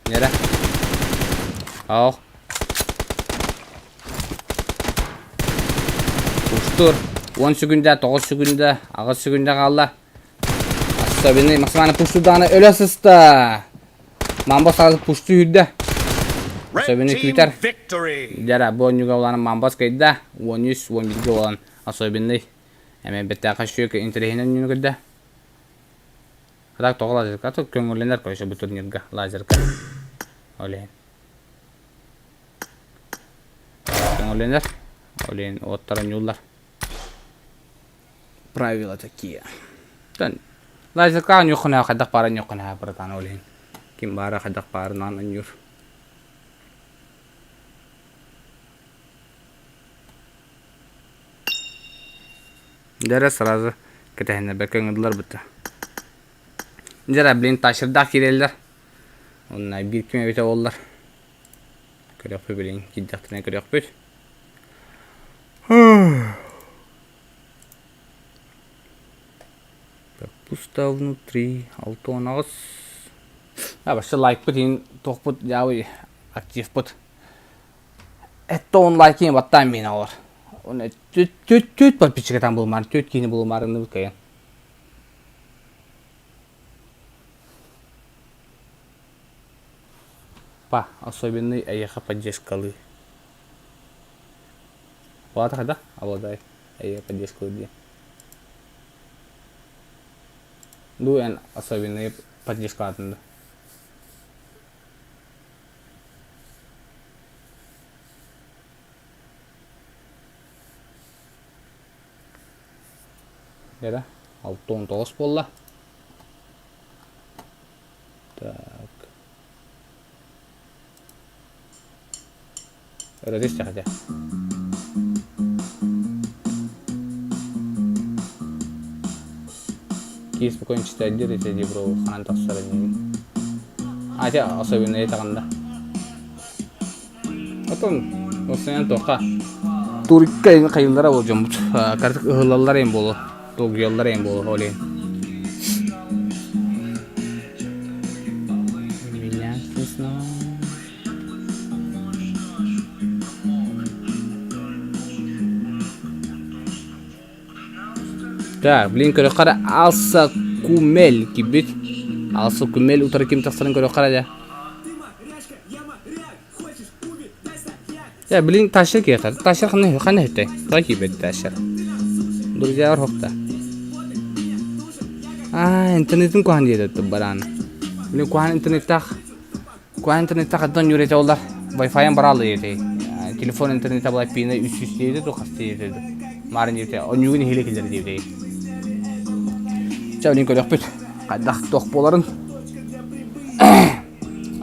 Нера. Ох. Устур. 10 секунда, 9 секунда, 8 секунда хаалла. Особенный максимально пуштудааны өлө сыста. Мамба сразу пушту үрдэ. Особенный күүтэр. Дьара бу онньуга улаан Мамбас кайда. 13 11 улаан особенный. Эме беттээхэ шүөк интэриэһинэн үнү көрдө. А так тоҕо лазерка? А то көҥүллэнэр короче бу турнирга лазерка. Ол иһин. Көҥүллэнэр. Ол иһин уоттар оонньууллар. Правила такие. Тан лазерка оонньуоххун хайдах баара оонньуоххун братан ол иһин. Ким баара хайдах баарынан оонньуур. Дьэ сразу кэтэһиннэрбэккэ ыҥырдылар бытта. Дьэ блин тащердаах киирэллэр. Онно биир ким эбитэ буоллар. Көрүөхпүт билин киирдэхтэринэ көрүөхпүт. Так, пусто внутри, 6-18. А, вообще лайкпыт иин туохпут дьаабый активпыт. Это он лайкин баттаан миин олор. Түт подписчикатан булмаар, түт киини булмаарыныбыт кайан. Па, особенный эйиэхэ поддержкалыы. Плата хайдах? Обладает эйиэхэ поддержкалыы диэн. Ду эн особенный поддержкалаатын да. Эрэ, 69 буолла. Так. Өрөтүс хотя. Киһи спокойно читает диир ити дии бро хаан тахсар иннин. А те особенно этаҕында. Отон осыйан туохха турикка хайыллара ол дьоммут картык ыһыллаллар эм буолу долгуйаллар эм буолу ол иһин. Меня снесло. Так, блин, көрөххө эрэ Алса Кумель киирбит. Алса Кумель утары ким тахсарын көрөххө эрэ дьэ. Дьэ, блин, Ташер киэхэ. Ташер ханна ханна үһүтэй? Тоҕо киирбэт Ташер? Друзьялар хопта. Аа, интернетин куһаҕан диэтэ бараан. Блин, куһаҕан интернеттаах Куһаҕан интернеттаах хантан ньүрэтэ оллар? Wi-Fi-ын барааллар диэтэй. Телефон интернета была пина 300 диэбитэ дуу, хас диэбитэ дуу. Маарын диэбитэ, онньугун иһилэ киллэр диэбитэй. Чэ, билин көрүөхпүт. Хайдах туох буоларын.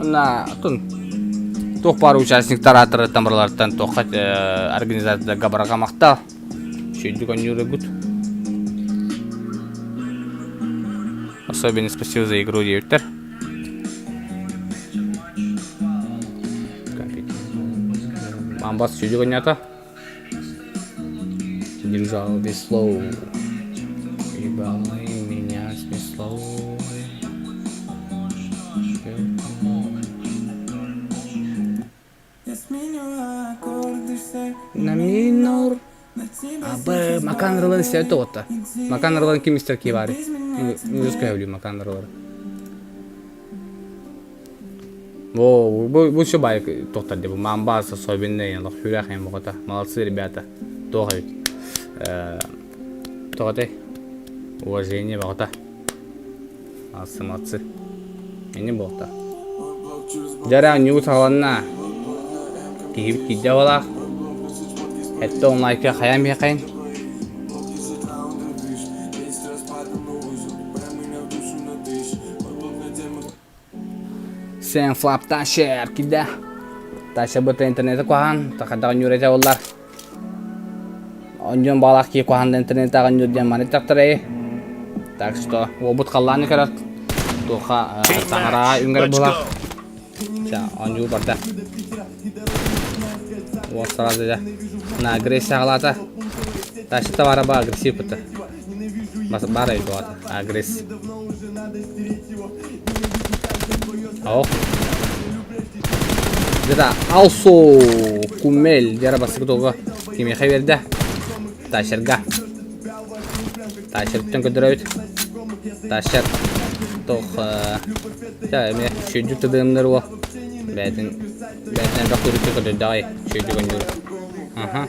Онна атын туох баар участниктар ааттарыттан барыларыттан туохха организацияларга бараҕа махтал. Сүйдүк онньуур Особенно спасибо за игру диэбиттэр. Мамбас сүйдүк онньоото. Держал весло. Ебало меня снесло. На минор. Абы Макан ырыларын истэбит оҕотто. Макан ырыларын ким истэр кии баары? Музыка сөбүлүүр Макан ырылары. Во, бу бу все баайы тохтор бу Мамбас особенный, олох сүрэх эм боҕото. Молодцы ребята. Туох эбит. Тоҕо этэй? Уважение бөҕөтө. Молодцы, молодцы. Ини буолта. Дьэ оонньуу саҕаланна. Киһибит киирдэ буолаах. Эттэ онлайка хайаан биһиэхэйин. Сен флап Ташер киирдэ. Таша быта интернети куһаҕан, хайдах оонньуур этэ буоллар. Оонньуон баҕалаах киһи куһаҕан да интернети оонньуур диэн маны эттэхтэрэй. Так что уолбут халлааны көрөр. Туохха таҥараҕа үҥэр Let's буолар. go. Ча, оонньуу барда. Уол сразу же на агрессия аҕалаата. Таша товара ба агрессив быта. Бас баар өйдөҕөтө. Агресс. Ох. Где-то Алсу Кумель дьара бастакы туолга кимиэхэ биэрдэ? Ташерга. Ташерттан көрдөрөбүт. Ташер туох эмиэ сүйдүк тыдыымнар уол. Бэйэтин бэйэтин элбэх туристы көрдөрдөҕөй сүйдүк оонньуур. Аха.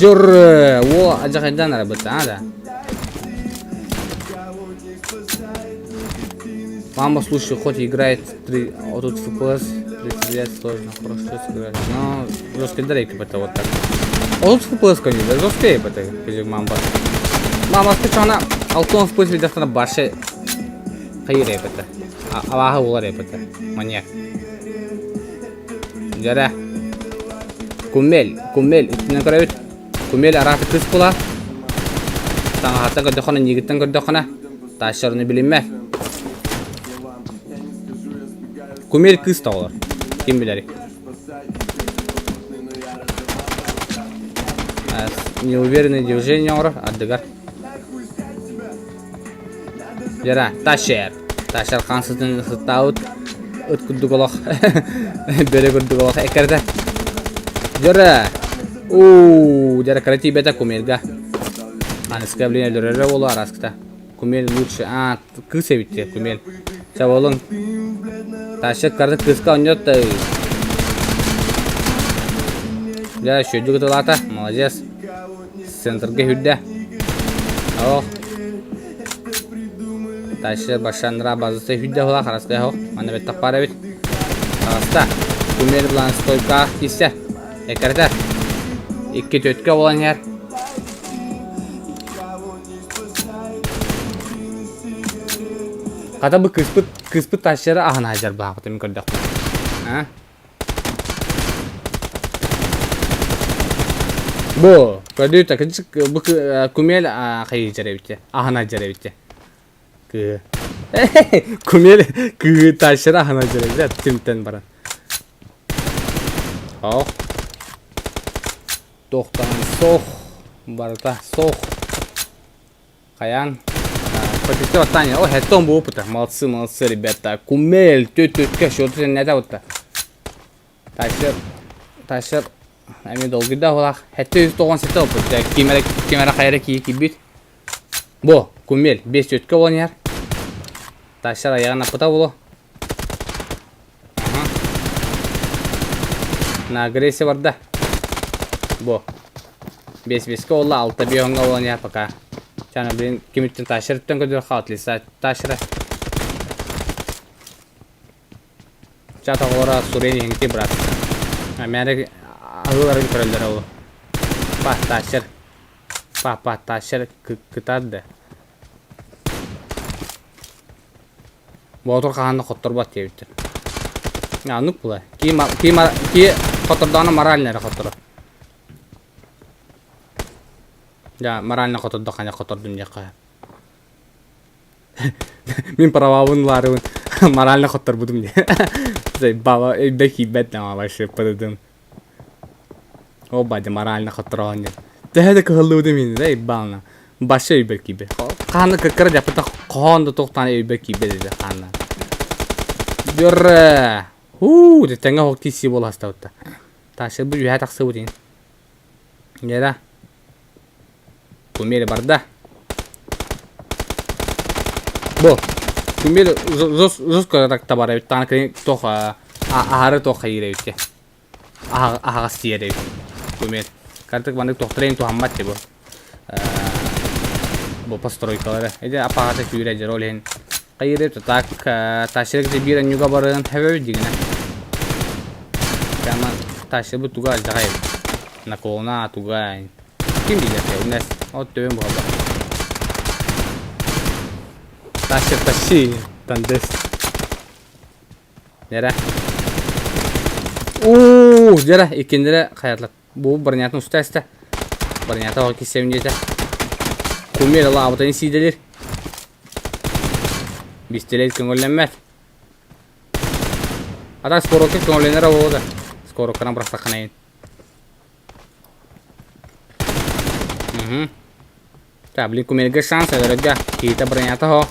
Дьор, уол адьахайдаан арабыт, а да? Мама, слушай, хоть играет 3, а тут FPS 39 сложно, хорошо сыграть. Но жесткий дрейк это вот так. А тут FPS, конечно, жесткий это, кызык мамба. Мама, скачана, алтон FPS видахтана баше хайыр это. Алаха улар это, маньяк. Дьэрэ. Кумель, Кумель, итинэн көрөбүт. Кумель арааты кыс була. Таҥаһаттан көрдөххүнэ, ньиигиттэн көрдөххүнэ, таащарыны билиммэт. Кумель кыыс тоҕолор. Ким билэрий? Неуверенный движение оҥорор, ардыгар. Дьэрэ, Ташер. Ташер хаан сытын сыттаабыт ыт курдук олох. Бөрө курдук олох эккирэтэ. Дьэрэ. Уу, дьэрэ кыра тиийбэтэ кумельга. Аныска блин өлөрөрө буолуо араскыта. Кумель лучше. А, кыыс эбит дии, кумель. Чэ буолуҥ. Ташер кырды кыыска оонньот да. Дьэ, шүрдүк ытылаата. Молодец. Центрга үрдэ. Ох. Дальше Башандра базасы үрдэ хула хараска хох. Манна беттах пара бит. Хараста. Кумер булан стойка киссе. Экерде. Икки төткө болан ер. Хата бу кыспыт кыспыт тащары аһын ажар баахытым көрдөхпүн. А? Бу көрдүүтэ кырдьык бу кумел хайыдьар эбит аһына дьар эбит кыһы кумел кыһы тащыр аһына дьар эбит түмтэн баран ох тохтан сох барыта сох Хайаан? Подписчик Таня. Ой, это он был опыта. Молодцы, молодцы, ребята. Кумель, тө-төткө, счету не это Ташер, Ташер, эми долгуйда булах. Хэтте 197 опыт. Кимere, кимere хайра ки кибит. Бо, Кумель, 5 төткө болан яр. Ташер аяғын апыта боло. Ага. На агрессия барда. Бо. Бес беске олла, алта биоҥҥа буолан иһэр пока. Чана блин, кимиттен ташырыттан көрдөр хаалтлиса ташыра. Чата оҕолоро сурен иһиҥти брат. Мээрэ аһыыларын көрөллөр ол. Па ташыр. Па па ташыр кытар да. Боотур хаһан да хотторбот диэбиттэр. Оннук була. Ки ки ки хоттордоҕуна морально эрэ хотторор. Дьэ, морально хотордоххо хотордум диэххэ. Мин правабын ылаарыбын морально хотторбутум диэ. Баба өйбө киирбэт да вообще пыдыдым. О бадя морально хоттороон диэн. Төһө да кыһыллыбытым иһин да ебаана. Башы өйбөр киирбэт. Хаана кыккара дьаппыта хоһоон да туохтаан өйбөр киирбэт этэ хаана. Дьөррө. Уу, тэҥҥэ хоһ киирсии буола састабытта. Таша бу үөһэ тахсыбыт иһин. Гера. Кумели барда. Бу. Кумели жестко так табар эбит. Таана кини тох аһары тох хайыр эбит. Аһаҕас тиийэр эбит. Кумет. Картык маннык тохторейн туһаммат ти бу. Бу постройкалары. Эде апаҕата күүрэ дьэр ол иһин. Хайыры так ташырык де биир анньуга барыан хэбэбит дигинэ. Кама ташыр бу туга алдьаҕай. Наклона туга Ким билэр үнэс. От төбөм буһалла. Тащи, тащи, тандес. Нэрэ. Уу, дьэрэ, иккиннэрэ хайатлар. Бу бронятын уста эстэ. Бронята ол киссэбин диэтэ. Кумир лаабытын сиидэлир. Бистэлет көҥүллэммэт. Ата скорокка көҥүллэнэр буолуо да. Скорокканан бырахтаххына Угу. Так, блин, кумирга шанс өлөрөргө. Киһитэ бронята хо.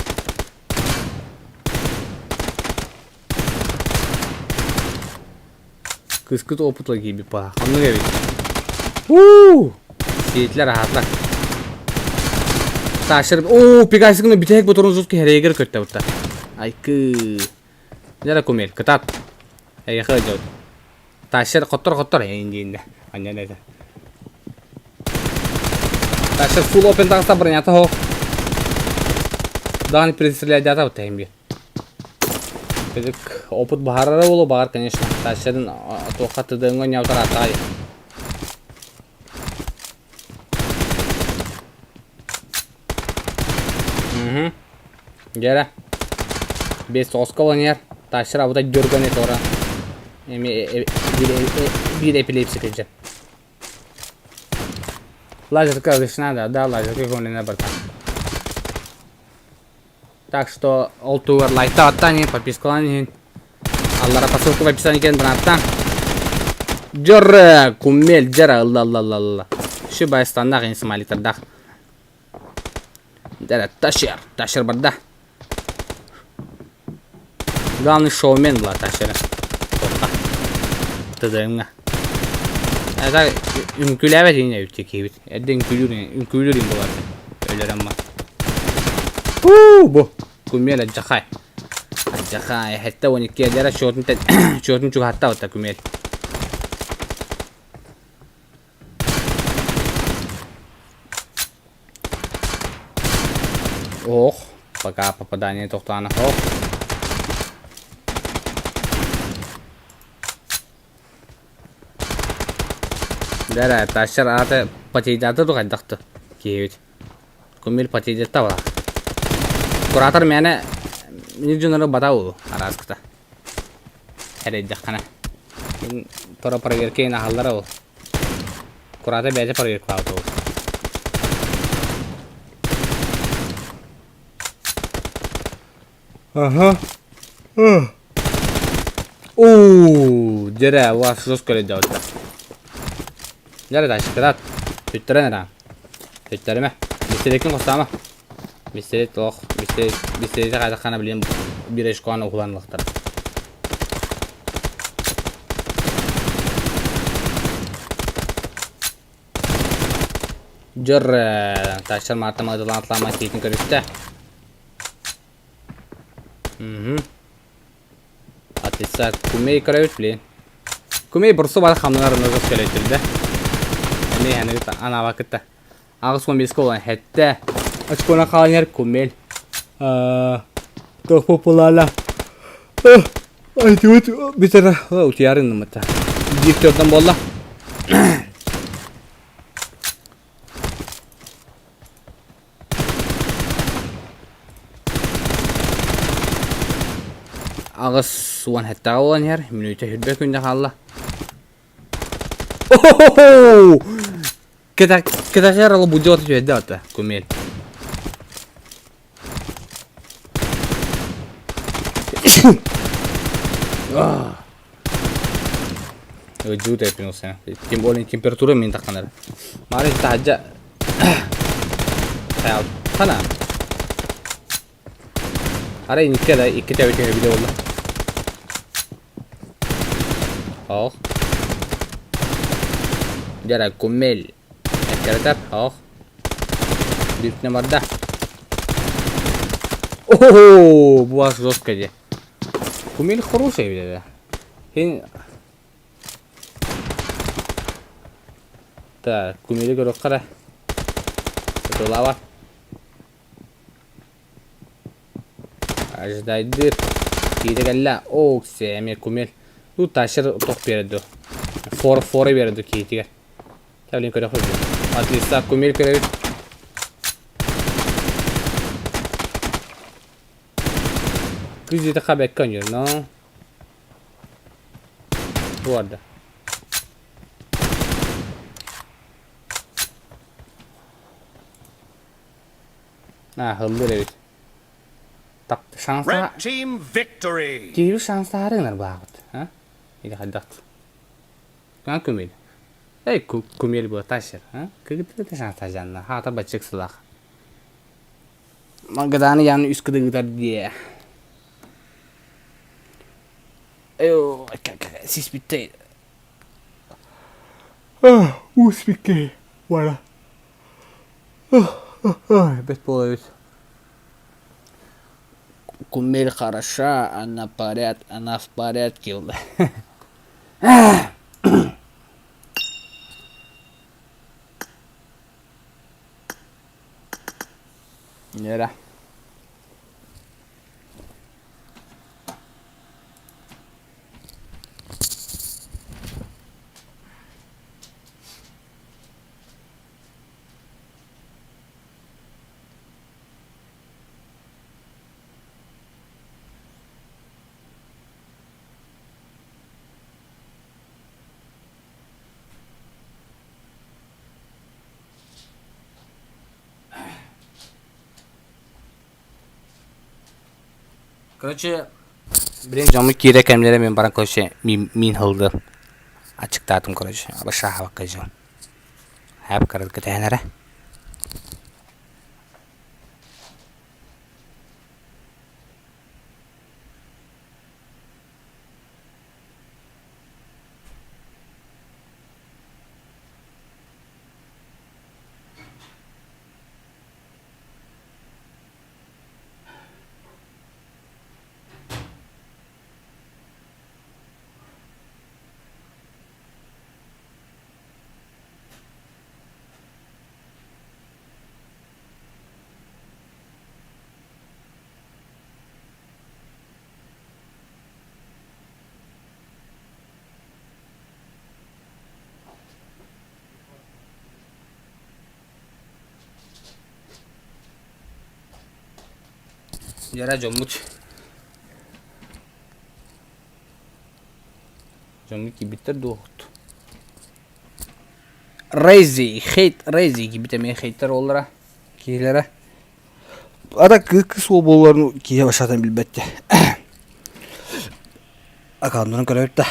Кыскыт опытла киирбит па. Ханнык эбит. Уу! Сиэтлер аһатлар. Ташыр. Оо, Пегасигны бүтэһик моторун жутки хэрэгэр көттө бутта. Айкы. Нера кумир, кытат. Эйэхэ дьот. Тащер хоттор-хоттор эйин диинде. Анньан этэ. Тащер full open таҕыста бронята хоох. Даҕаны перестрелядята бутайым би. Кыдык опыт баһарара болу бағар, конечно. Тащерын туохха тыдыҥҥа ньаутар аттаҕай. Угу. Дьэрэ. Без соҕуска олонер. Тащыр абыта дёрган этора. Эми биир эпилепсия кылдьар. Лазерка разрешена, да, да, лазерка көҥүллэнэр барта. Так что ол тугар лайкта аттан иһин, подпискалаан иһин. Аллара по ссылке в описании кэлэн бырааттаан. Дьорре, куммел, дьара, ылла, ылла, ылла, ылла. Ши байстаннах ин смайликтардаах. Дьара, тащер, тащер барда. Главный шоумен была тащера. Тыдыҥҥа. Это үҥкүүлээбэт иҥэ үтте киһибит. Эрдэ үҥкүүлүүр үҥкүүлүүр им буолар. Өлөрөн ма. Уу бу. Кумел адьахай. Адьахай. Хэтте 12 дьара счетун счетун чугаһатта ота кумел. Ох, пока попадание тохтаана. Ох. Дәрә, тащар ааты патейдаты тухайдахты киһибит. Кумир патейдетта бала. Куратор мээнэ мини дьоннору бата араскыта. Эрэйдэххинэ. Про проверка аһаллара ол. Куратор бэйэтэ проверкалаабыт ол. Ага. Уу, дьэрэ, вас жестко ледяутта. Дьэрэ дальше, Бүттэрэн эрэ. Бүттэримэ. Бистерекин хостаама. Бистерет ох, бистерет, бистерете хайдаххана билин бир очконы уһулан ылыктар. Дьор, тащар мааттама ыдылаан атлаама тиитин көрүстэ. Угу. Отлично. Кумей көрөбүт, блин. Кумей бурсу бар хамнанар ножос кэлэйтирдэ. Эми ханы анаба кытта. 85 болан хэтте. Очкона хаалар кумел. Тоқ популала. Ай, түт, битер утуярын нымыта. Диктордан болла. 87-ҕэ буолан иһэр, мүнүүтэ 20 күндэ хаалла. О-хо-хо-хо! Кэтэх ол будёт үөрдэ ата, кумел. Ыдьуу тэппин Тем более температура мин тахханар. Мары таһдьа Хана. Арай икки да икки тэбит үһү буолла. Ох. Дьара куммел. Эккирэтэр. Ох. Бүйтүнэ барда. О, бу ас жестко дии. Кумель хороший эбит этэ. Хин. Так, кумири көрүөххэ эрэ. Сатылаабат. Ожидайдыр. Киирэ кэллэ. Оо, эмиэ кумел. Тут тащер тох биэрэ ду. Фор фора биэрэ ду киһитигэр. Тэблин көрөх Отлично, кумел көрөбүт. Кыз диэтэххэ бэккэ оонньуур, но Буорда. Аа, һыллыр эбит. Так, шанса... Red team victory! Киһи шанстаары гынар баабыт, а? Или хайдах? Кан көмөл. Эй, көмөл буо тащер, а? Кыгыты шанстажанна, хаата бачык сылах. Магаданы яны үс кыдыгытар дие. Сис бүттэй. Уус бүккэй. Вара. Бэт буола эбит. Кумель хороша, она поряд, она в порядке. Нера. Короче, блин, дьоммут киирэ кэмнэрэ мин баран короче мин мин һылдым. Аччыктаатым короче, абашаахабакка дьон. Хап карат кэтэһэн эрэ. Дьэ дьоммут дьоммут киирбиттэр дуоһут Рейзи хейт Рейзи киирбит эмиэ хейтер уоллара киһилэрэ ата кыыс уол буолларын киһи башатын билбэт акауннарын көрөбүт да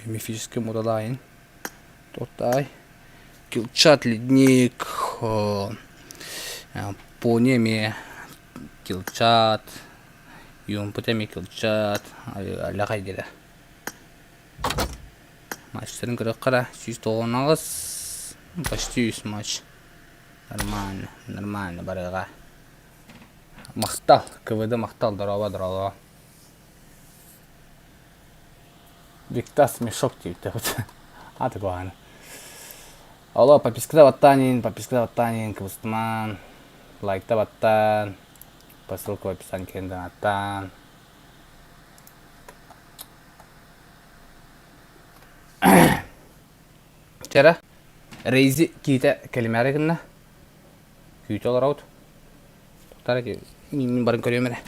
мифический мудалаайын Тотай. Килчат, ледник, пони эмиэ килчат, юмпут эмиэ килчат, аллахай диэтэ. Матчтарын көрүөххэ эрэ, 198, почти үс матч. Нормально, нормально барыаҕа. Махтал, КВД махтал, дорообо, дорообо. Виктас мешок диэбит Аты куһаҕаны. Алло, подпискада баттаан подпискада баттаан кыбыстымаан, лайкта баттаан, по ссылке в описании киирэн донаттаан. Чара, Рейзи киитэ кэлимээри гынна. Күүтэ олоробут. Туктара мин барын көрүөм эрэ.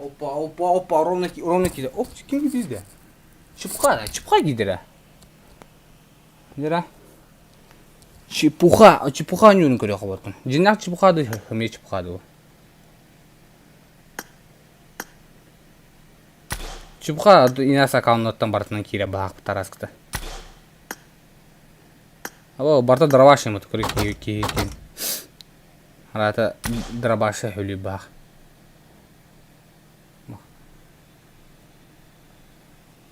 Опа, опа, опа, ровно, ровно киирдэ. Оп, ким киирдэ? Чупка, чупка киирдэ. Дера. Чепуха, чепуха оонньуурун көрүөххэ буолтун. Дьиҥнээх чепуха дуу, эмиэ чепуха дуу. Чепуха инаас аккауннуттан барытынан киирэ баһаахпыт араскыта. Або барыта дробаш ымыт көрү киһи киһи Араата дробаша өлүү баах.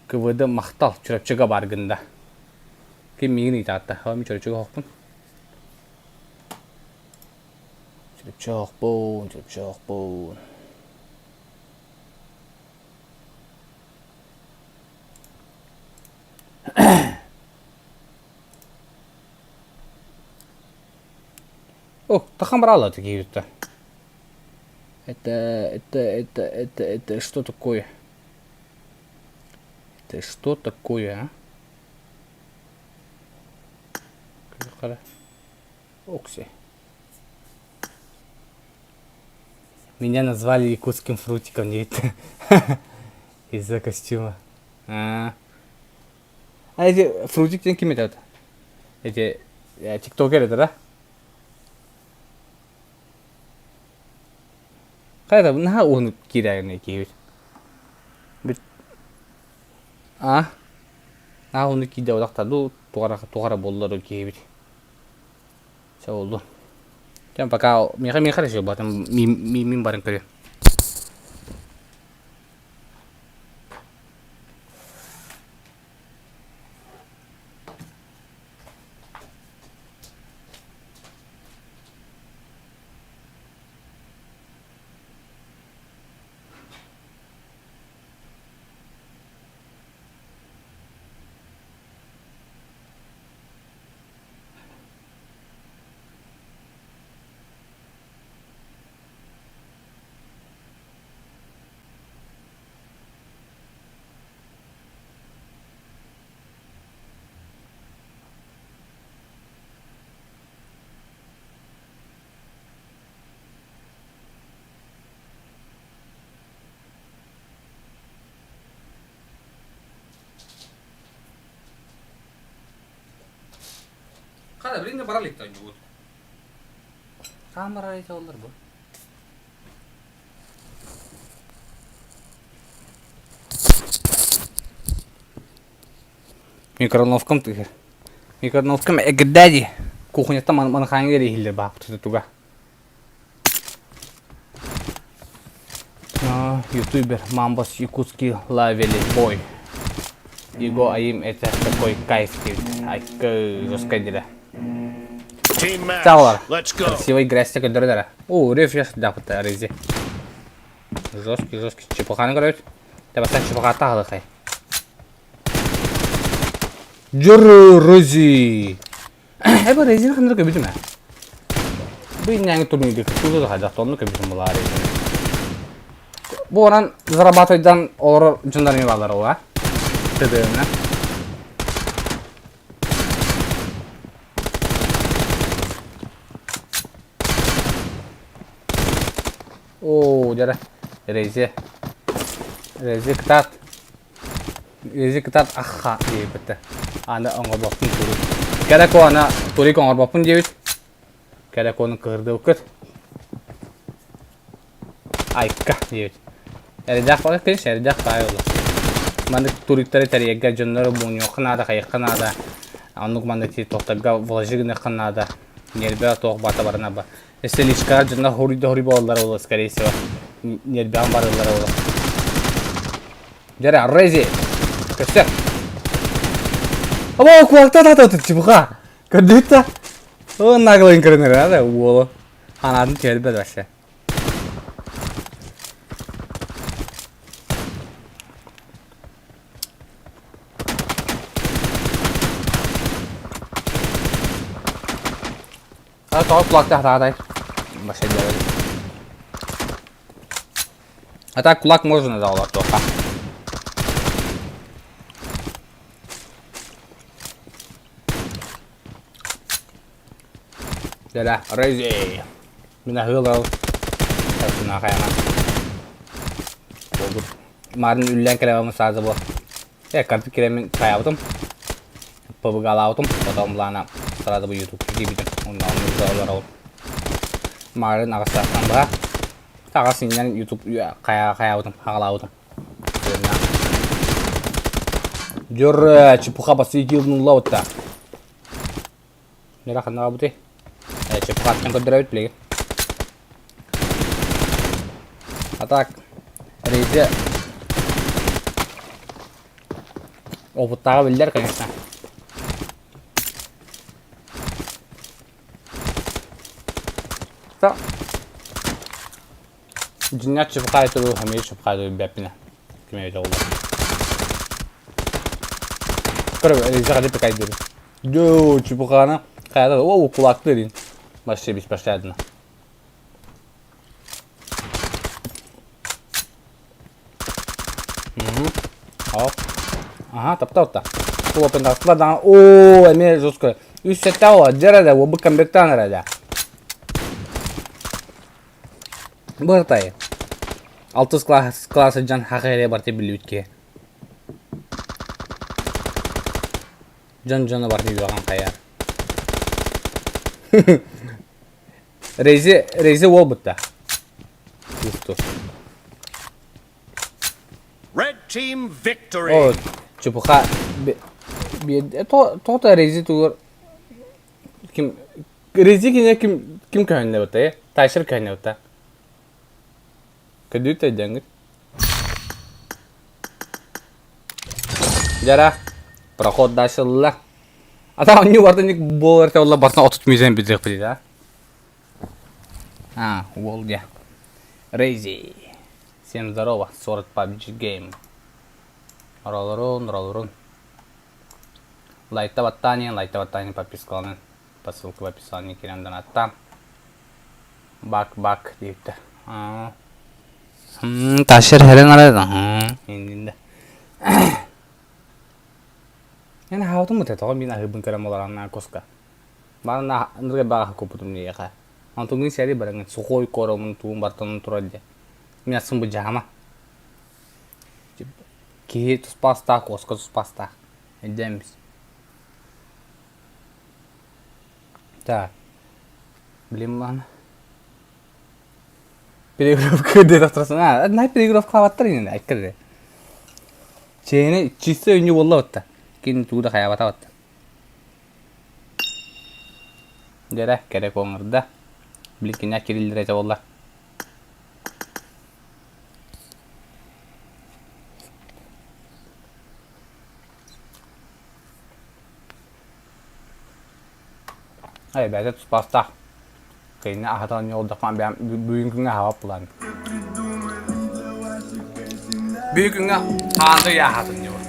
КВД махтал Чурапчыга баар гында. Ким миигин ыйытаатта. Мин Чурапчыга оһохпун. Чурапчы оһохпун, Чурапчы оһохпун. О, тахан брала такие-то. Это, это, это, это, это что такое? Это что такое, а? Окси. Меня назвали якутским фрутиком, нет? Из-за костюма. А, а эти фрутик диэн ким этэ? Эти тиктокер это, да? Хайа наһаа уһуннук киирээҥҥин киһибит. Бүт а наһаа уһуннук киирдэ бодохтор дуу туох эрэ буолла дуу киһибит. Чэ буоллун. Чэ пока миэхэ миэхэ эрэ суруйбатым мин баран көрүөм. Хара билин бара илик оонньуубут. Хаан барар этэ оллар бу. Микроволновкам тыһыр. Микроволновкам эгэрдээ дии. Кухняттан манхааҥҥа эрэ иһиллэр баахпыт туга. Ютубер Мамбас Якутский лавели бой. Его аим это такой кайф диэбит. Айка жесткай дилэ. Team match. Чаалар. Let's go. Красивый грязь көрдөрө О, рефреш дапыта рези. Жесткий, жесткий. Чепуханы көрөбүт. Табастан чепухата халыкай. Дьөрү Рози. Эбэ Резини ханна көбүтүм ээ. Бу иннээҥи турнирга кыттыыта да хайдах онно көбүтүм булаар Резини. Бу онон зарабатывайдан олорор дьоннор эмиэ бааллар ол аа. ТДМ-на. Оо, дьэрэ. Рези. Рези кытаат. Рези кытаат ахха диэбит. Аны оҥорбоппун турик. Кэрэ куона турик оҥорбоппун диэбит. Кэрэ куону кыһырдыбыккыт. Айка диэбит. Эрэйдээх баҕа конечно, эрэйдээх баай олох. Маннык туриктары тэрийэргэ дьоннору мунньуохха наада, хайыахха наада. Оннук маннык тохторго вложи гыныахха наада. Ньиэрбэ туох баата барына ба. Если личкаҕа дьоннор хоруйда хоруй буолаллара буолуо, скорее всего. Ньиэрбэҕин барыллара буолуо. Дьэрэ, Рези! Көстөр! Обо, куолта тата чубуха! Көрдүбүт да? О, наглый көрүнэр, да, уолу. Ханаатын түһэрбэт вообще. А тоҕо кулактаах таатай. Вообще делали. А так кулак можно да олортуохха. Дьэ, Рези. Мин аһыылал. Сына хайана. Болбут. Марын үллэн кэлэбэмин сааза бу. Э, карты киремин хайабытым. ПВГ-лаабытым, потом былаана сразу бу ютубка киирбитим. Онно оннук олоробут. Марын аҕыстаахтан быһа. Аҕас иннинэн ютуб хайа хайаабытым, хаҕалаабытым. Дьөр чепуха басыйдыылнуллабытта. Нера ханнаҕабытый? Чепухаттан көрдөрөбүт билигин. А так, Рейзе опыттааҕа биллэр, конечно. Так. Дьиҥнээх чепуха айтылы хамыйы чепуха билбэппинэ. Ким эбитэ буолла. Көрө, Рейзе хадып пекайдыр. Дөө, чепуханы хайата, о, кулакты дин. Вообще беспощадно. Оп. Ага, тапталта. Хлопин тахсыла О, эмиэ жестко. Үс сэттэ о, дьэрэ да, бу комбектан эрэ да. Быртай. Алтыс класс класс дьон хахыре барты билбит киһи. Дьон дьоно барты үөҕэн хайар. Рейзи, Рейзи уол бытта. Тусту. Red team victory. О, чепуха. Тоҕо Рейзи тугур ким Рейзи кине ким ким көһүннэ бытта э? Тайшер көһүннэ бытта. Көдүүт өйдөҥҥүт. Жара проход дальше ылла. А там не барда ник буолар те олла барсан 30 мизен битирек бит да. А, уол дьэ. Рейзи. Всем здорово, Sword PUBG Game. Роллорун, роллорун. Лайкта баттаанин, лайкта баттаанин, подпискаланын. По ссылке в описании кирен донатта. Бак, бак диэбиттэ. Ташер херен арай. Иннинде. Мен хаутум бу тоҕо мин аһыыбын көрөн олоранна коска. Барна нырга баҕа купутум диэхэ. Онтугун сери бараңын сухой коромун туун бартанын турар дьэ. Мин атын бу дьаама. Киһи туспаастаах, куоска туспаастаах. Өйдөөн Так. Блин, ладно. Переигровка диэн тахсар. А, най переигровкалаабаттар иннинэ, айкка Чээнэ чисто өнньү буолла батта. Кини тугу да хайаабата батта. Дьэрэ, кэрэ куоҥырда. Били кинэ кириллэр этэ буолла. Ай, бэйэтэ туспаастаах. Кыйны аһатан ньолдохпун бэйэм бүгүн күҥҥэ аһаабат булан. Бүгүн күҥҥэ хаанды аһатын ньур.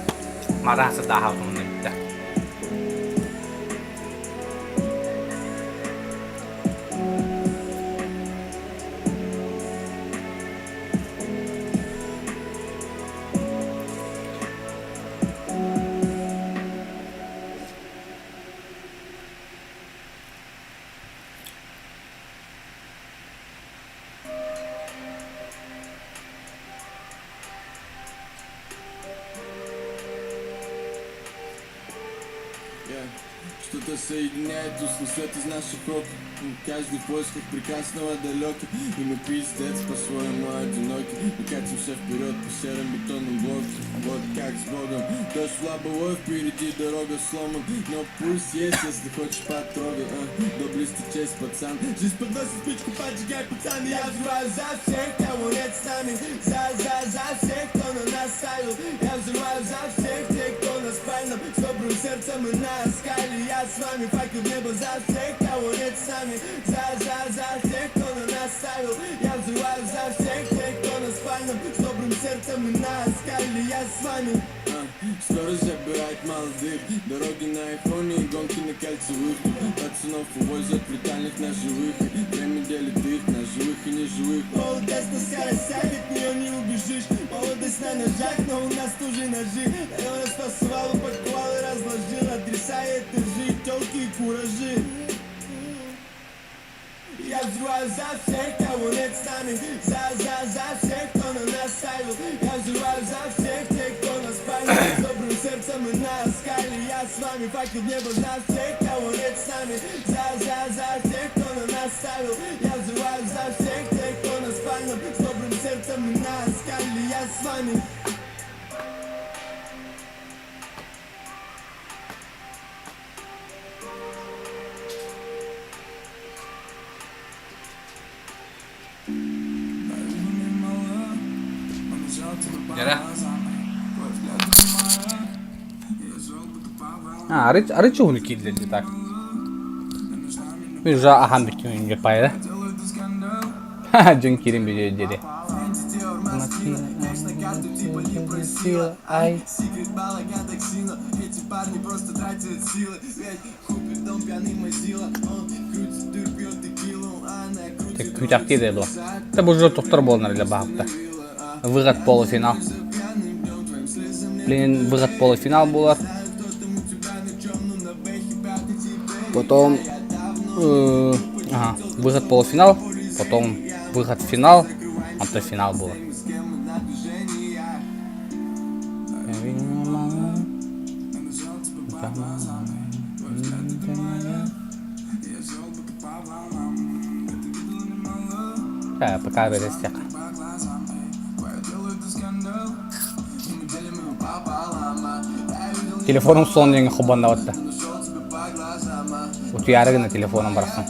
Мараасы да аһаабытым бүттэ. Что-то соединяет тусклый свет из наших окон. Каждый в поисках прекрасного далекий. И мы пиздец по-своему одиноки. Мы катимся вперед по серым бетонным блокам. Вот как с Богом. Дождь в лобовой, впереди дорога сломан. Но пусть есть, если хочешь потрогай. Доблесть и честь, пацан. Жизнь подносит спичку, поджигай, пацан. Я взрываю за всех, кого нет с нами. За всех, кто на нас ставил. Я взрываю за всех тех, кто на спальном. С добрым сердцем и на скале. Я с вами, факел в небо за всех, кого нет с нами. За всех, кто на нас ставил. Я взрываю за всех тех, кто на спальном. С добрым сердцем и на скале. Я с вами. Скорость забирает молодых. Дороги на айфоне и гонки на кольцевых. Пацанов увозят летальных на живых. Время делит их на живых и неживых. Молодость на скоростях, от нее не убежишь. Молодость на ножах, но у нас тоже ножи. Я нас пасовал, упаковал и разложил. Адреса и этажи, телки и куражи. Я взрываю за всех, кого нет с нами. За всех, кто на нас ставил. Я взрываю за всех тех, кто нас спалил. С добрым сердцем и на скале. Дьэрэ. А, арыт чугуну киирдилэр так. Мен уже ахан бүттүм деп пайда. Дьон киирин бүдү диэри. Ай. Күүтэхтии да дуо. Та бу уже тохтор буолнар илэ баһапта. Выход полуфинал. Блин, выход полуфинал буолар. Потом ага, выход полуфинал, потом выход в финал, онтон финал буолар. Пока берестиэххэ. Телефоным суон диэҥҥэ холбоннобот да. Утуйаары гына телефоным барахсан.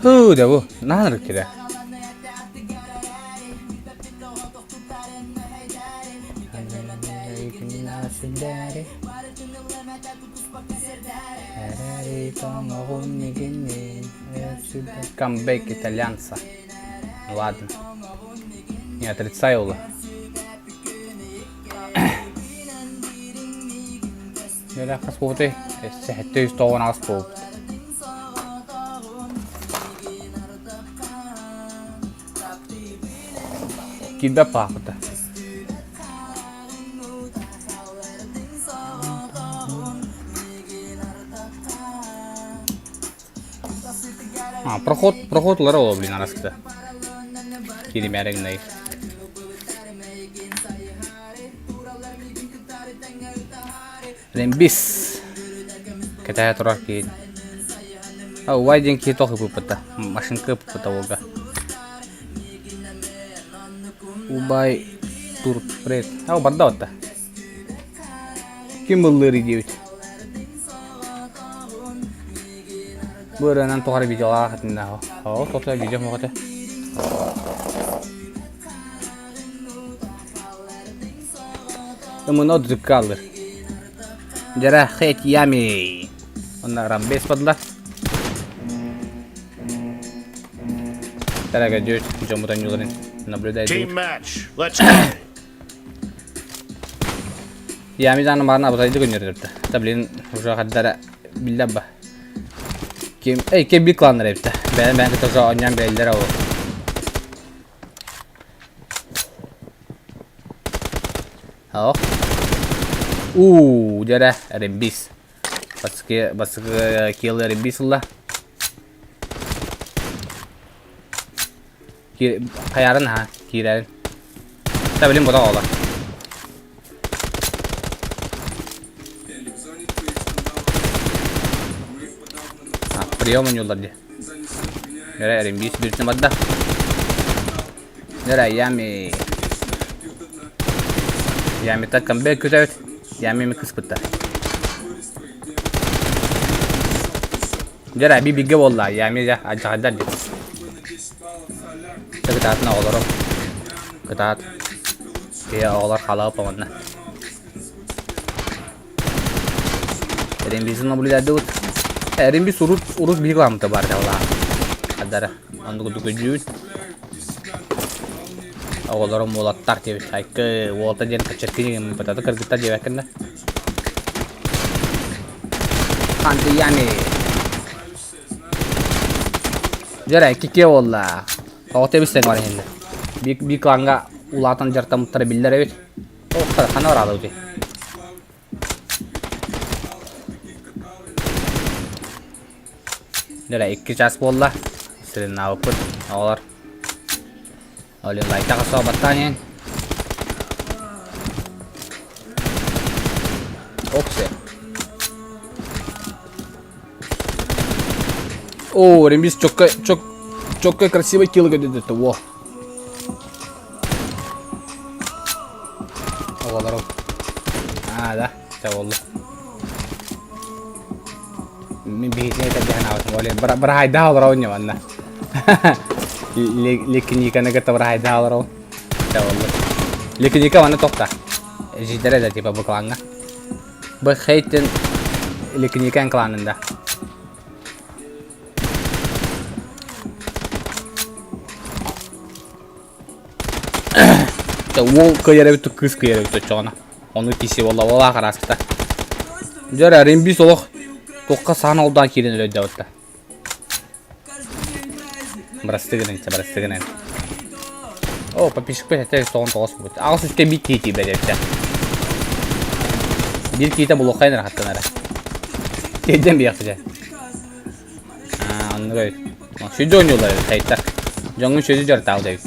Һуу дьэ бу наһаа ынырык кирэ. Камбэк итальянца. Ладно. Не отрицаю ула. Нэлэ хас буолбутай? Сэттэ үс тоҕон аҕыс буолбут. Киирбэт паахыта. А, проход, проход улара ол, блин, араскыта. Киримээрэ гынай. Рембис. Кэтэһэ турар киһи. А, убай диэн киһи тоох ыппыта. Машинка ыппыта уолга. Убай турпред. А, барда отта. Ким ыллыыр диэбит. Бу ырыанан тоҕо эрэ видеолаах этиннэ. Оо, тото видео моҕото. Ымына дыккалыр. Дьэрэ хэт ями. Онна рамбес падла. Дорогой дед, дьоммутан ньуларын наблюдает. Team match. Let's go. Ями дааны баарына абытайды көннөрдөрдө. Та блин, уже хардара биллэр ба. Ким, эй, ким бир кланнар эбитэ. Бэйэн бэйэн кытта уже оонньоон бэйэллэрэ ол. Ох. Уу, дьэрэ, рембис. Баскы, баскы килл рембис ылла. Хайаарын аха, киирэрин. Та билин бота оҕолор. Прием оонньууллар дии. Эрэ эрин биир бииртэн барда. Эрэ ями. Ямита камбэк күтэбит. Ями ми кыспыттар. Дьэ би бигэ буолла, ями дьэ алдьархайдар дии. Дьэ кытаатын оҕолорум. Кытаат. Киһи оҕолор халаап онно. Рембизин наблюдайдыбыт. Рембиз урут урут биһиги ламта бар дьаллаах. Хадара оннук курдук өйдүүбүн. Оҕолорум уолаттар диэбит. Айкы уолта диэн кыччаккини пытаты кыргыттар диэбэккин да. Хантыями. Дьэрэ, кике буолла. Тоҕо тэбис тэҥ бар иһэллэр. Биир, биир клаҥҥа улаатан дьарыктаммыттара биллэр эбит. Охтар, ханна бараалыбытый? Дьэ, 2 час буолла. Сырыннаабыппыт, оҕолор. Олин лайка хасоо баттаан иһин. Опсе. О, рембис четко, чок, четко красиво килл это во. Оҕолорум. Аа, да, чэ буолла. Мин биһитини этэргэ санаабытым. Оле, быраһайдаах олоробун дьэ манна. Лекиниканы кытта быраһайдаах олоробун. Чэ буолла. Лекиника манна тохта. Жидерэ да типа бу клаҥҥа. Бу хейтин Лекиникан кланында. Уол кыайар эбит кыыс кыайар эбит оччоҕуна. Ону киси буолла хараскыта. Дьэ рембис олох туохха саан олдаан киирэн өлөйдөбүттэ. Бырастыгынан чэ бырастыгынан. О, подписчикпыт этэ тоҕон тоҕос бут. Аҕыс үстэ биир киһи бэдэбитэ. Биир киһитэ булуоххайын рахаттанара. Тиэрдэн биэхпитэ. Аа, оннук эбит. Сүдү оонньуулар эбит, хайта. Дьоҥҥун сүдү дьарытаал эбит.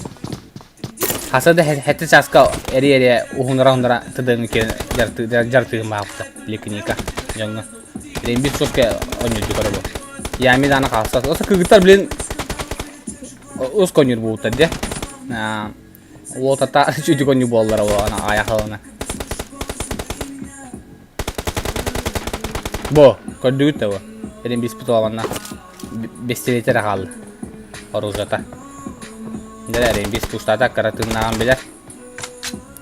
Хаса да хэти чааска эри-эри уһунара-уһунара тыдыҥы киэн дьартыгын баапта. Лекника дьоҥҥо. Рембит соска оонньуурду көрө бу. Ями даана хаалса. Оса кыргыттар блин ус конньур буолуттар дьэ. Уотата сүдү конньур буоллара буолана аяхалана. Бу, көрдүгүт да бу. Эрин биспит оланна бестилетер хаалды. Оружата. Дьэ эрин бис пуштата кыра тыыннааҕын билэр.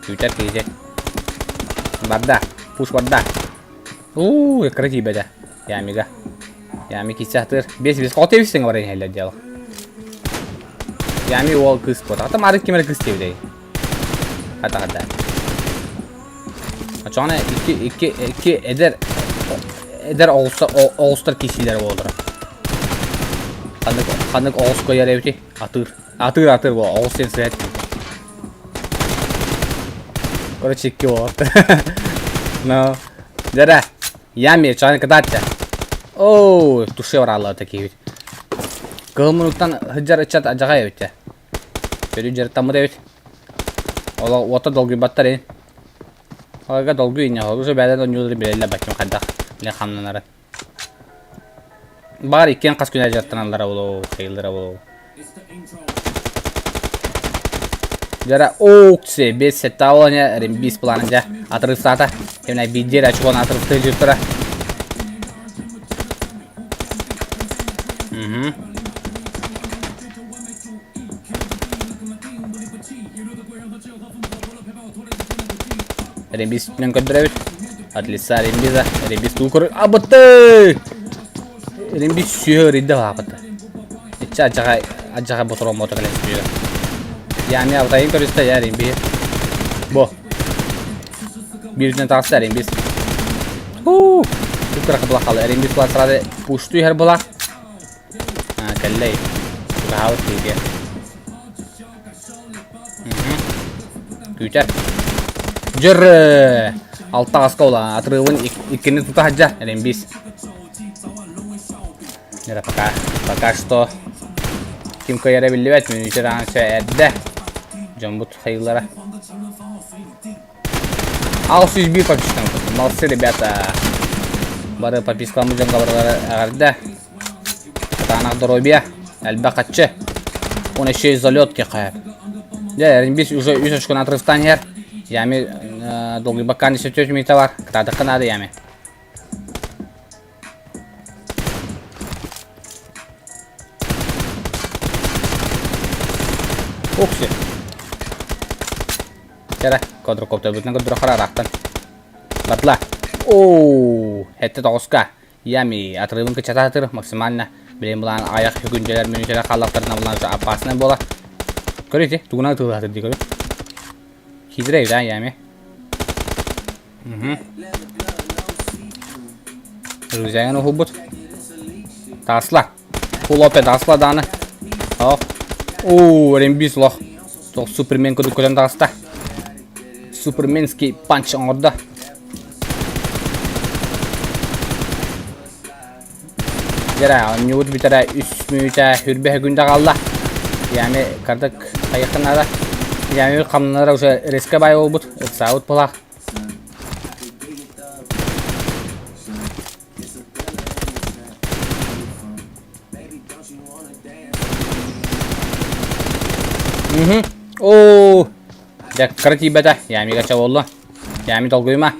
Күүтэр киһи. Барда. Пуш барда. Уу, кыра тиийбэтэ. Ямига. Ями киирсэ сатыыр. Бес бес хоту эбиссиҥ баран иһэллэр дьыала. Ями уол кыыс буолта. Ата маарык ким эрэ кыыс диэбитэй. Хата хата. Очоҕуна икки икки икки эдэр эдэр оҕустар оҕустар киирсиилэрэ буолаллара. Ханнык ханнык оҕус кыайар эбитий? Атыыр. Атыыр атыыр буол оҕус диэн сыһыат. Короче, икки уолаттар. Но, дьэрэ, Ями, чаан кытаачча. Оо, туше бараалла такие ведь. Кыһыл мунуктан сылдьар ыччат адьаҕай эбит дьэ. Көрүү дьарыктаммыт эбит. Олох уота долгуйбаттар ини. Олорго долгуй инньэ, уже бэйэлэрин оонньуулары билэллэр баччам хайдах билэн хамнанарын. Баҕар иккиэн хас күн дьарыктаналлара буолуо, хайыыллара буолуо. Дьара ооксе бес сеттаолоня рембис плана дьэ атырыстаата. Кэмнэ биирдиэр очкон атырыстыы дьуттара. Угу. Рембис үстүнэн көрдөрөбүт. От лица Рембиза. Рембис туу көрөр. Абыты! Рембис сүһө ырыйда баапыта. Иччи адьаҕай адьаҕай ботуруон буота кэлэн сүһүө. Ями абытайын көрүстэ я Ремби. Бо. Биирдэн таҕыста Рембис. Хуу! Кыра кыбыла халы. Рембис була сразу пушту иһэр була. Кэллэй. Чугаһаабыт киһигэ. Күүтэр. Дьыр! Алта аска ула. Атрыбын иккини тута сылдьар. Рембис. Дьэ, пока, пока что ким кыайара биллибэт. Мүнүүтэ даҕаны эрдэ. Дьоммут хайыылара. 601 подписчик. Молодцы, ребята. Бары подпискаламмыт дьоҥҥо барылара эҕэрдэ. Кытаанах доруобуйа, элбэх хаччы. Он еще и залетки хайар. Дьэ, Рембис уже үс очкону отрывтаан иһэр. Ями долгуйбаккаан исөтүөт мүнүүтэ бар. Кытаатахха наада Ями. Ох, все. Кэрэ, квадрокоптербытынан көрдөрө харараахтан. Батла. Оо, хэтте тоҕуска. Ями, отрывын кыччатаатыр максимально. Билин булаан аяқ хүкүндьэлэр мүнүүтэлэр хааллахтарына булаан опасный буола. Көр ити, тугунан ытыылаатыр дии көрү. Хитрый, да, Ями? Угу. Рюкзагын уһулбут. Тасла. Фул опе тасла дааны. Ох. Оо, Рембис лох. Тох Супермен курдук көтөн таҕыста. Суперменский панч оҥордо. Дьэрэ, оонньуубут бүтэрэ үс мүнүүтэ хүрбэһэ күндэ хаалла. Ями кардык хайыахха наада. Ями хамнанара уже резко бай буолбут, ыксаабыт буолаах. Мгм. Оо, дьэ кыра тиийбэтэ, Ямига ча буолла. Ями долгуйума.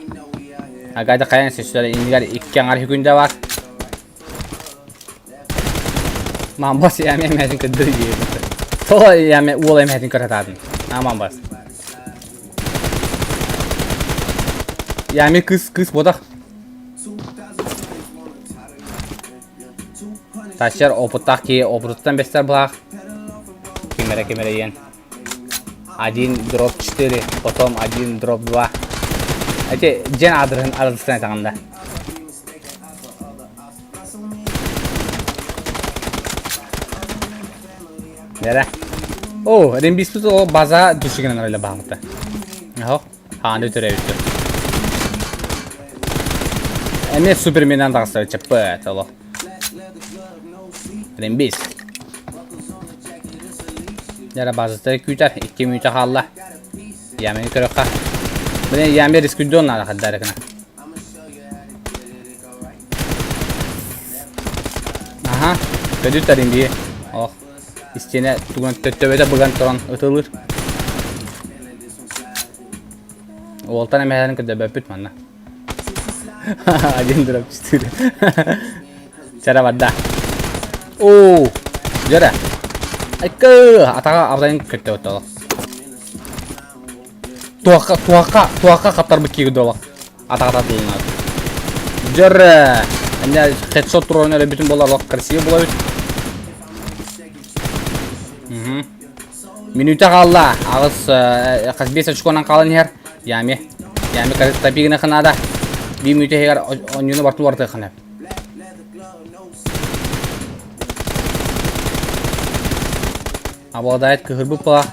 Агайда хайан сөстөр иннигэр икки аҥар хүкүндэ бар. Мамбас Ями эмэһин көрдөр диэбит. Тоҕо Ями уол эмэһин көрө сатаатын. А мамбас. Ями кыс кыс ботах. Тащер опыттаах киһи опытыттан бэстэр былаах. Ким эрэ ким эрэ диэн. Один дроп четыре, потом один дроп два. Эти дьен адрыһын арылыстан этаҕын да. Нere? О, рембиспит о база düşüгенен öyle баҕыта. Оһох, хааны төрөбүттү. Эмиэ Суперменен таҕыста чаппыт олох. Рембис. Дьара базата күүтэр, икки мүнүүтэ хаалла. Ямени көрөххө. Блин, яме рискуйдуон наада хаддары гына. Аха, көдүт Ремби. Ох, истиэнэ тугун төттөбөтө быган туран ытылыр. Уолтан эмэһэлэрин көрдөбөппүт манна. Один дроп четыре. Чара барда. Оо, дьөрө. Айкы, атаға абдайын көттө оттоло. Туаққа, туаққа, туаққа қаптарбыт киги долақ. Атаға тартылынады. Дьөрө. Әне хедшот турарын әлі бүтін болар лақ красиво бола бит. Минута хаалла. Аҕыс хас биэс очконан хаалан иһэр. Ями. Ями тапигына ханада. Биир мүнүүтэ иһигэр оонньууну бартын уларытыаххына. Обладает кыһырбыт була.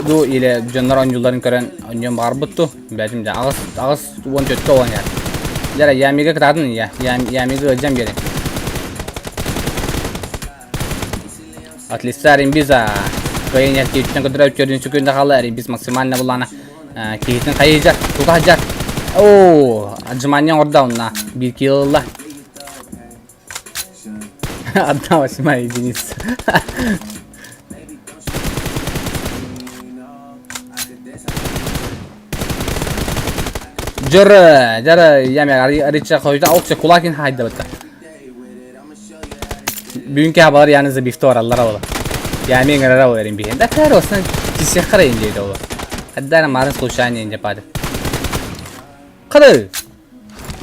Ду или дьоннор оонньуулларын көрөн оонньуон баҕарбыт ту. Бээтим дьэ аҕыс аҕыс уон төрткө олон иһэр. Дьэ Ямига кытаатын я. Ямига ыалдьан биэрин. От лица Римбиза кыайын киһитин көтөрө төрдүн сүкүндэ хаалла Римбиз максимально буллаана киһитин хайыжар тута сылдьар оо отжимание оҥордо онно биир кило ылла одна восьмая единица Дьор, дьор, яме арича хойда оксе кулакин хайдабыта. Бүгүн кэһэ яны забивты бараллара ола. Ями ыҥырара ол эрин биһин. Да кэр осан кисиэххэ эрэ инде ола. Аддара марын случайно инде пады. Кады.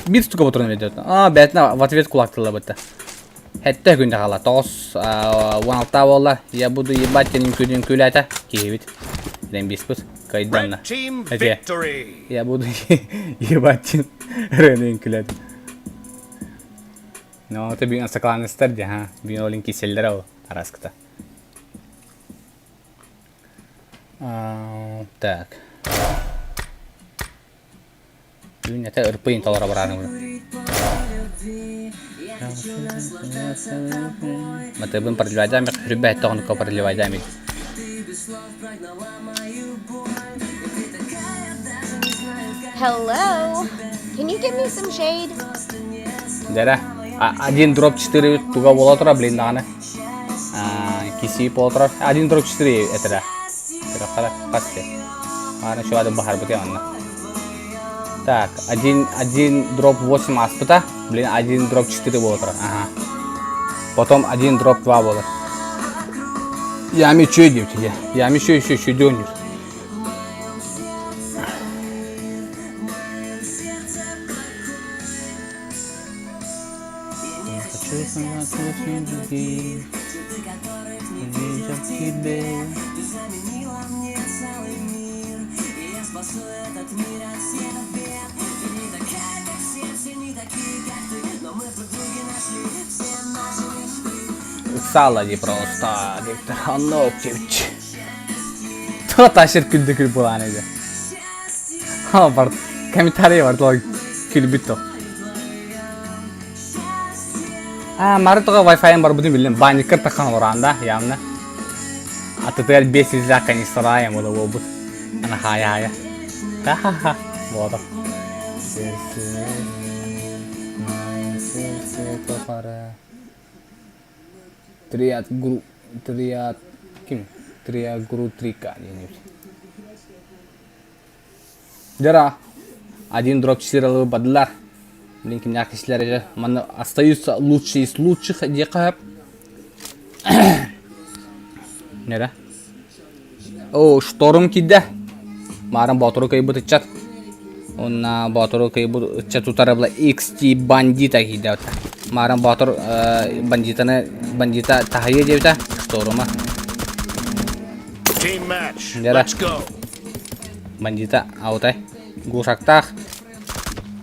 Бир штука патрон ведет. А, бәтна в ответ кулак тылла бытта. Хэтте күндэ хала. Тоҕус уон алта буолла. Я буду ебать тенин күнүн күләтэ. Киһибит. Ден биспут. Кайданна. Red team Эте. victory. Я буду ебать тен ренин күләтэ. Ну, это бүгүн саклааныстар дии, ха. Бүгүн олин киселлэр ол араскыта. Так. Бүгүн это ырпыйын толоро барааны. Матыбын продлевайдаам, хүрбэ тоҕонукка продлевайдаам. Hello. Can you give me some shade? Дэрэ. Один дроп четыре туга буола турар, блин, даҕаны. Киси буола турар. Один дроп четыре этэрэ. Хара хасте. Аны шуады баһарбыт онно. Так, один, один дроп восемь аспыта. Блин, один дроп четыре буола турар. Ага. Потом один дроп два буолар. Ями чүй диэбит Ями чүй чүй чүй диэн Хочу становиться людей, видя в тебе. Сало дии просто диэбиттэр. Онно диэбит. Туох ташыр күлдү күл буолаан эдэ. Ха бар комментарий бар туох күлбүт то. А, мары тоҕо Wi-Fi-ым барбытын биллим. Баанньыккар таххан олорон да, явно. Атытыгар 5 литра канистраайым ода буолбут. Ана хаайа-хаайа. Ха-ха-ха. Буолар. Триад гру триад ким триад гру трика диэн эбит. Дьара один дроп сиралы бадылар. Блин, кимнээх киһилэр дьэ манна остаются лучшие из лучших диэххэ сөп. Нэрэ. О, шторм киирдэ. Мааран Боотуру кыайбыт ыччат. Уонна Боотуру кыайбыт ыччат утары була XT бандита киирдэ. Мааран Боотур бандитаны бандита таһыйа диэбитэ. Шторма. Team match. Дьэрэ. Let's go. Бандита аутай. Глушактаах.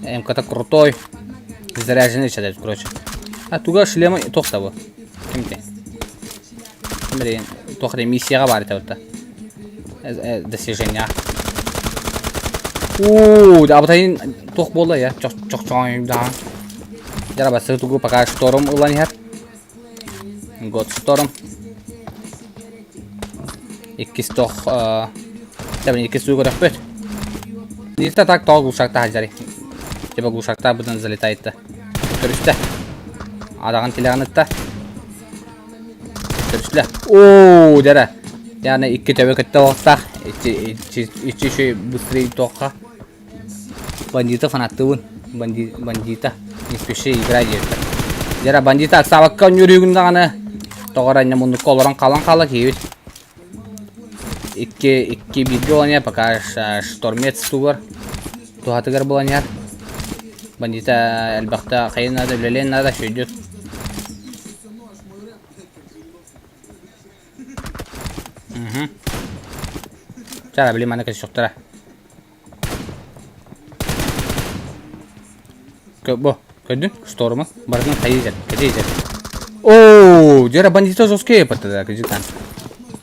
МК-та крутой. Заряженный ыччат короче. А туга шлема туох бу? Кимте? Блин, туох эрэ миссияҕа баар этэ бытта. Достижение. Уу, абытайын туох буолла я? Чохчоҥ даҕан. Дьара бассы тугу пока шторм ылан иһэр. Год шторм. Иккис тох Тэбин иккис суу көрөхпүт. Нита так тоҕо глушакта хаджари. Типа глушакта быдан залетает Көрүстэ. Адаҕын тилэҕин ытта. Көрүстүлэ. Оо, дьэрэ. Яны икки төбө кытта оҕустаах. Иччи иччи үчүгэй быстрее туохха. Бандита фанаттыыбын. Банди, бандита. Не спеши, играй диэбиттэр. Дьэрэ бандита ыксаабакка онньуур даҕаны. Тоҕо эрэ инньэ муннукка олорон хаалан хаала киһибит. Икки, икки бииргэ олонья пока штормец тугар. Туһатыгар буланьар. Бандита элбэхтэ хайын наада үлэлиэн наада сөйдүк. Угу. Чара били маны көрсөхтөрө. Бу, көрдүн? Штормы. Барытын хайыы дьэр, кэтии дьэр. Оо, дьара бандита жесткие паттада, кыдьыктан.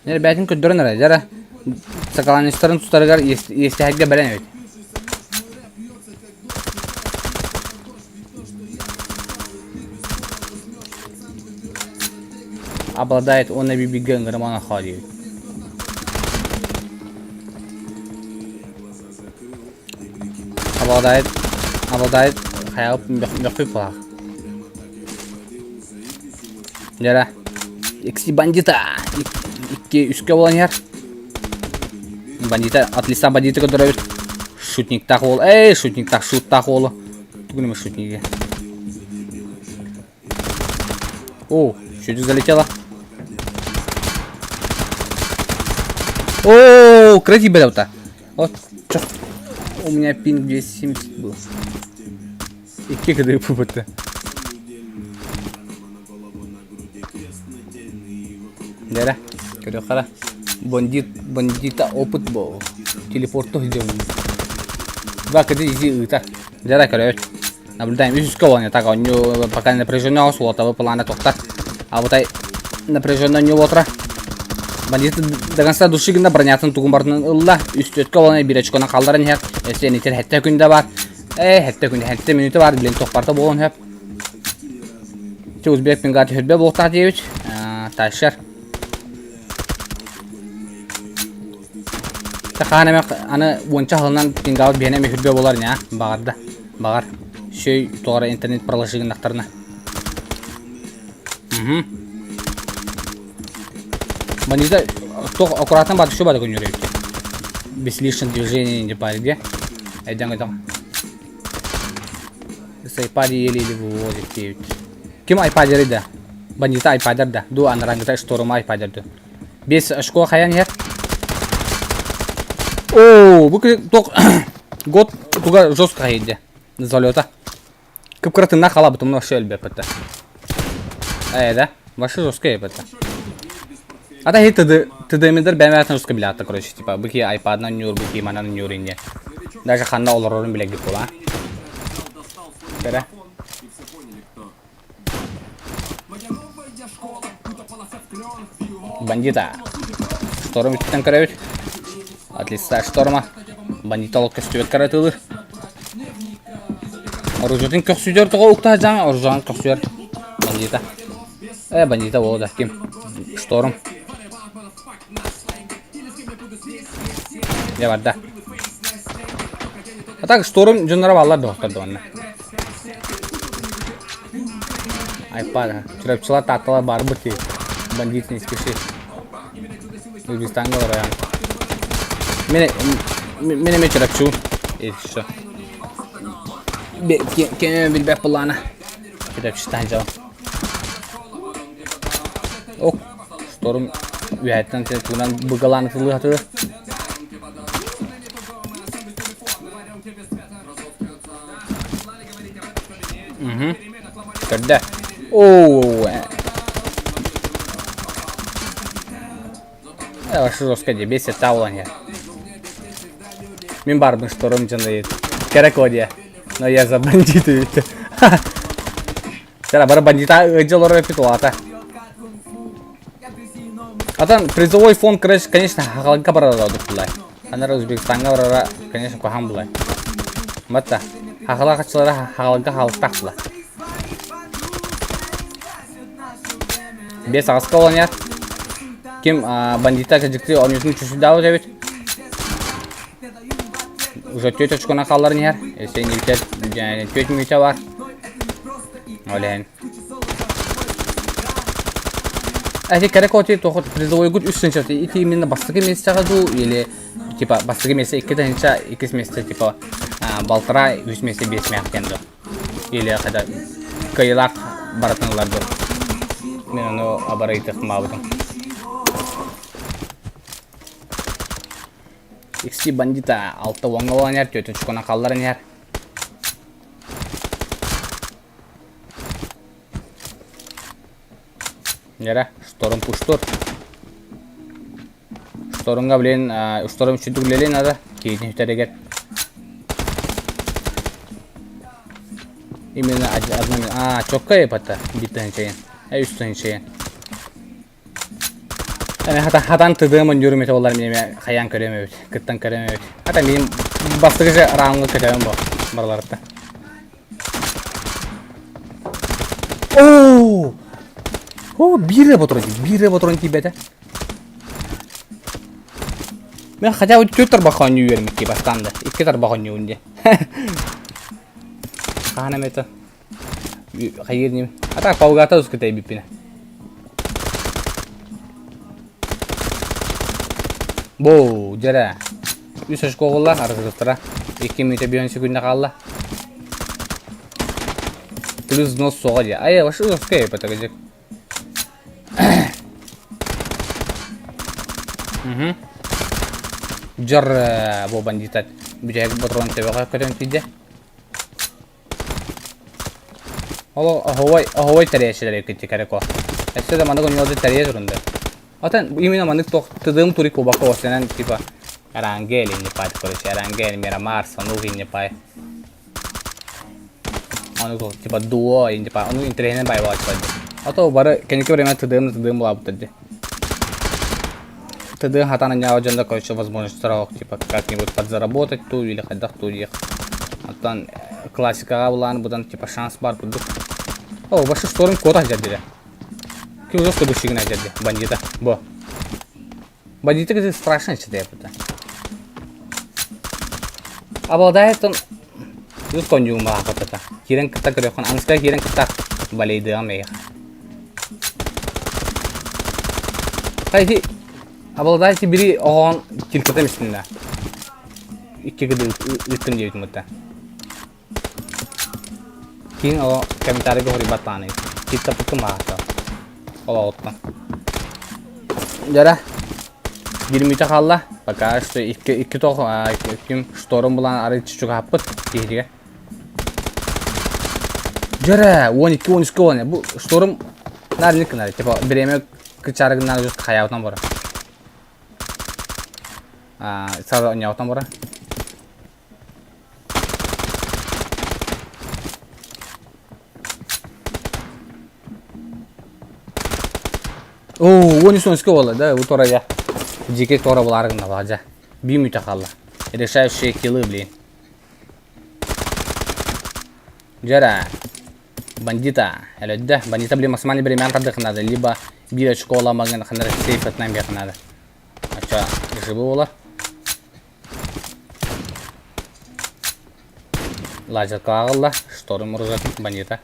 Дьара бээтин көрдөрөн эрэ, дьара сакаланистарын тутарыгар иэстэһэргэ бэлэм эбит. Обладает он бибигэ ыҥырыман диэбит. Обладает обладает хайа мөхпүт буолаах. Дьара. Икси бандита. Икки үскэ буолан иһэр. Бандита от листа бандита көрдөрөбүт. Шутниктаах уол. Эй, шутниктаах, шуттаах уолу. Тугун эмэ шутниги. О, чуть залетела. О, кради бэлэута. Вот, чё? У меня пинг 270 был. Икки кыды пупыты. Дәрә, көрө қара. Бандит, бандита опыт бол. Телепорту идем. Два кыды изи ыта. Дәрә көрөбүт. Наблюдаем. Үс үскэ буолан так оонньуу пока напряженно суолтабы плана тохтар. А вот ай напряженно оонньуу буолтара. Бандиты до конца души гына бронятын тугун бартын ылла. Үс төрткө буолан биир очконан хаалларан иһэр. Өссө энитер хэттэ күндэ бар. Э, хэттэ күндэ, хэттэ мүнүүтэ бар, блин, тохпарта буолан сөп. Ти узбек пингат хүрбэ буолтаах диэбит. Тайшер. Хаан эмэ аны уонча сылынан пингаут биһиэнэ эмэ хүрбэ буолар ини баҕарда. Баҕар. Сүй туора интернет проложи гыннахтарына. Угу. Бандита туох аккуратно баар все баар көннөрөбүт. Без лишних движений не парге. Айдан көтөҕ. С айпади еле-еле вывозит диэбит. Ким айпадерый да? Бандита айпадер да. Ду анарангыта шторма айпадер ду. Бес очко хайан иһэр. Оо, бу туох год туга жестко хайды. Залета. Кып-кыратынна халабытым вообще өлбөппөттө. Э, да? Вообще жестко ебетте. А та ТД ТДМдер бәмәтен жестко билятты, короче, типа, быки айпадынан нюр, быки манан нюр инде. Даже ханна олорорун биле гип була. Бере. Бандита. Шторм үттэн көрөбүт. От лица шторма. Бандита олох көстүбэт каратылыр. Оружиетын көхсүдэр тоҕо уктаһа дьаҥ, оружиан көхсүөр. Бандита. Э, бандита буолла да, ким? Шторм. Дьэ барда. А так шторм дьонноро бааллар доҕоттор да Айпад, Чурапчылар таатталар баарбыт дии. Бандит не спеши. Өзбекстанга барайан. Мен мен эме Чурапчы. И все. Кеме билбэт буллаана. Чурапчытан жау. Ок, шторм үөһэттэн тугунан быгалаан ытылыы сатыыр. Мгм. Көрдө. Оо. Э, жестко дии, бес таулан Мин барбын шторм дьоно Кэрэ дии. Но я за бандиты ведь. Сара бары бандита ыдьа олорор эпит улаата. Атан призовой фонд, короче, конечно, хахалга барара булай. Анара Узбекистанга барара, конечно, куһаҕан булай. Батта, хахала хачылара хахалга халыстах була. Бес аҕыска олонят. Ким бандита кыдьыкты онньутун чусудаабыт эбит. Уже түөрт очкона хаалларын иһэр. Өссө иннибитэ түөрт мүнүүтэ бар. Ол иһин. Эти кэрэ коти тохот призовой гуд үс тысяча ити именно бастакы месяцаҕа дуу или типа бастакы месяц 2 тысяча иккис месяца типа балтара үс месяца биэс мээх диэн дуу или когда кыайыылаах барытын ылар дуу мен ону абарыйтыхмаабытым XT бандита алта уоҥҥа буолан иһэр, түөрт очконан хаалларан иһэр. Нера, шторм пуштур. Штормга, блин, шторм үчүдүк үлэлиэн надо. Киһитин сүтэригэр. Именно одна А, чокка епата. Биир тыһыынчайын. Үс тыһыынчайын. Эми хата хатан тыдыам ондьуурум этэ буоллар мин эмэ хайаан көрүөм эбит, кыттан көрүөм эбит. Хата мин бастакы же раундка көтөбүн бу барыларыттан. Оо! Оо, биир эрэ ботурун биир эрэ ботурун тиийбэтэ. Мен хотя бы төрт тарбах оонньуу үөрэммит дии бастаан да. Икки тарбах оонньуубун дии. Хаһан эмэ Хайыыр ним. А так паугата ускутай биппинэ. Боу, дьэрэ. Үс очко оҕулла, аргыстара. Икки мүнүүтэ бүөн секунда хаалла. Плюс взнос суоҕа дии. Ай, вообще ускай патагажик. Угу. Дьор бу бандитат. Бүтэһик патрон төбөҕө көтөн тиийдэ. Ол оһуобай оһуобай тэрийээччилэр эбиккит Карако. Өссө да маннык оонньууларды тэрийэ турунда. Отон именно маннык туох тыдым турик кубакка останан типа Эрангел иннипай короче Эрангел Мирамар Санук иннипай Ону типа дуо иннипай ону интэриэһинэй байбааччылар А то бары кэнники время тыдым тыдым булаабыттар дии. Тыдым хатан анньаaba дьон да короче возможностьтара типа как-нибудь подзаработать ту или хайдах ту диэх. Оттон классикаҕа булаан будан типа шанс бар курдук. О, башы шторм куота сылдьар дире. Ким жестко бышыгына сылдьар бандита. Бо. Бандита это страшно что-то это. Обладает он Үс коньюм баахатата. Киирэн кытта көрүөххүн, аныска киирэн кытта балейдыам эйэх. Хайди обладайте бири оҕоон тилкэтем истиннэ. Икки гыды ыыттым диэбитим бутта. Киин о комментарийга хоруйбаттааны. Тиктаппыккын баахата. Олоҕуттан. Дьара Биир мүнүүтэ хаалла. Пока что икки икки тох ким шторм булан арый чугаһаппыт киһитигэр. Дьэрэ, 12 13 уон. Бу шторм нар гынар. Типа бириэмэ кычары гынар жестко хаябытан бара. А, сразу оñоотон бара. Оо, 13 буолла да, бу туора дьэ. Дьиикэй туора булаары гынна баҕа дьэ. Биир мүнүүтэ хаалла. Решающие киллы, блин. Дьэрэ. Бандита. Элөддө. Бандита, блин, максимально бириэмэҕин тардыахха наада. Либо биир очко ыламаҥын ханна эрэ сейф-ынан биэххэ наада. Оччо живы буолар. Лазерка ааҕылла, шторы мурузатын бандита.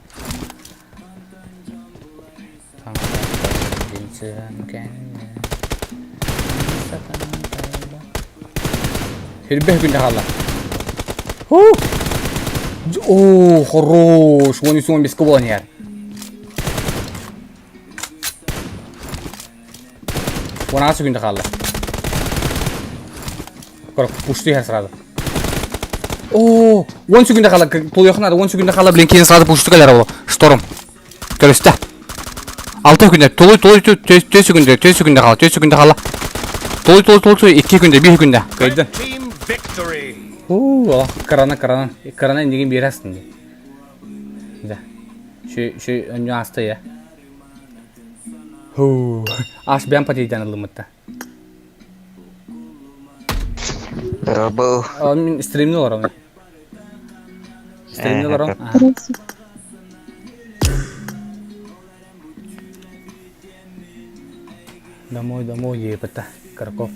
Хүрбэ күндэ хаалла. О, хорош! 13-15 буолан иһэр. 16 күндэ хаалла. Корок, пушты иһэр сразу. О, 10 секунда хаалла. Тулуйуох надо, 10 секунда хаалла, блин, киһи сразу пушты кэлэр ол. Шторм. Көрүстэ. 6 күндэ, тулуй, тулуй, 4 секунда, 4 секунда хаалла, 4 секунда хаалла. Тулуй, тулуй, тулуй, тулуй, 2 күндэ, 1 күндэ. Кыайдын. Уу, крана, крана, крана иннигин биэрэ астын. Да. Şu, şu önü астı ya. Һуу, ас бэйэм патийдан ылыммытта. Рабыл. Мин стримни олоробун. Стримни олорон. Домой, домой диэбитэ Карков.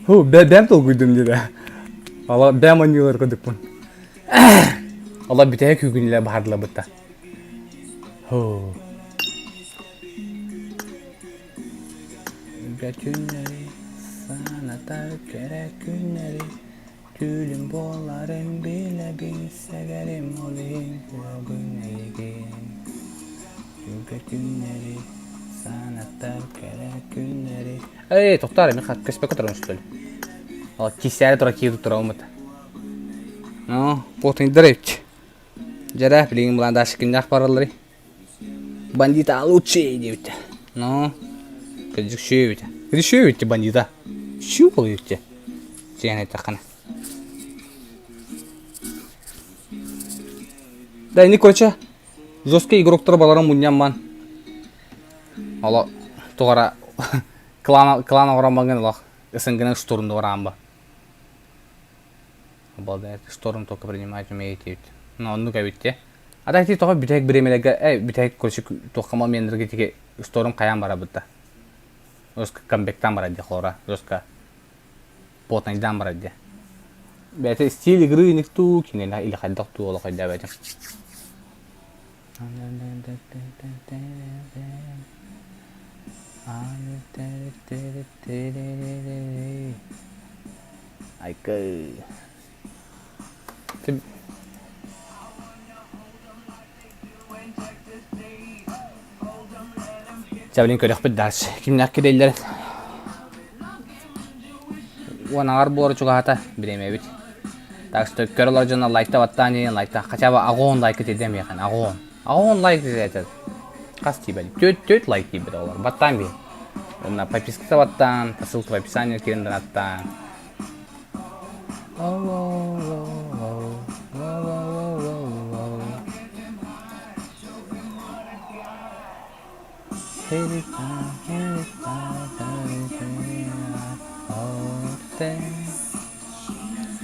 Ху, бэйэм толкуйдум диэтэ. Ала бэйэм оонньуулар курдукпун. Ала бүтэһик күгүнүлэ баһардылабытта. Хоо. Күннэри санатар кэрэ күннэри Түүлүм буоларын билэбин Сэгэрим ол иһин куһаҕын эйигин Түгэ күннэри санатар кэрэ күннэри Эй, тохтоор, мин көспөккө турабын что ли? Ол кисээри тура киирдик турабын Ну, потыйдар эбит. Дьэрэ, билигин былаан дальше кимнээх баралларый? Бандита лучший диэбитэ. Ну, кырдьык сүөбүтэ. Кырдьык сүөбүтэ бандита. Сүү болуйутте. Сиэн эттэххинэ. Да, ини короче, жесткий игроктар баларын мунньамман. Оло тугара клан клан оҕороммаҥын олох СНГ-ны штурмду бараан Обалдеть, шторм только принимать умеете ведь. Ну, оннук эбит те. А так ти тоҕо бүтэһик бириэмэлэргэ, э, бүтэһик, короче, туохха моменнарга тиги шторм хайаан барабыт да. Жестко камбэктаан барар дии холора, жестко потнайдаан барар дии. Бэйэтэ стиль игры никтуу, кинилэ или хайдах туу олох өйдөөбөтүм. Айкы. Чэ, көрөхпүт дальше. Кимнээх киирэллэр? Уон аҥар буолар чугаһата бириэмэбит. Так что көр олор дьоно лайкта баттаан иһин лайкта хотя бы аҕоон лайка тиэрдэ миэхэ аҕоон. Аҕоон лайк тиэрдэ хас тиийбэт түөрт түөрт лайк тиийбэт оҕолор баттаан биһин. Уонна подписката баттаан, по ссылке в описании киирэн донаттаан.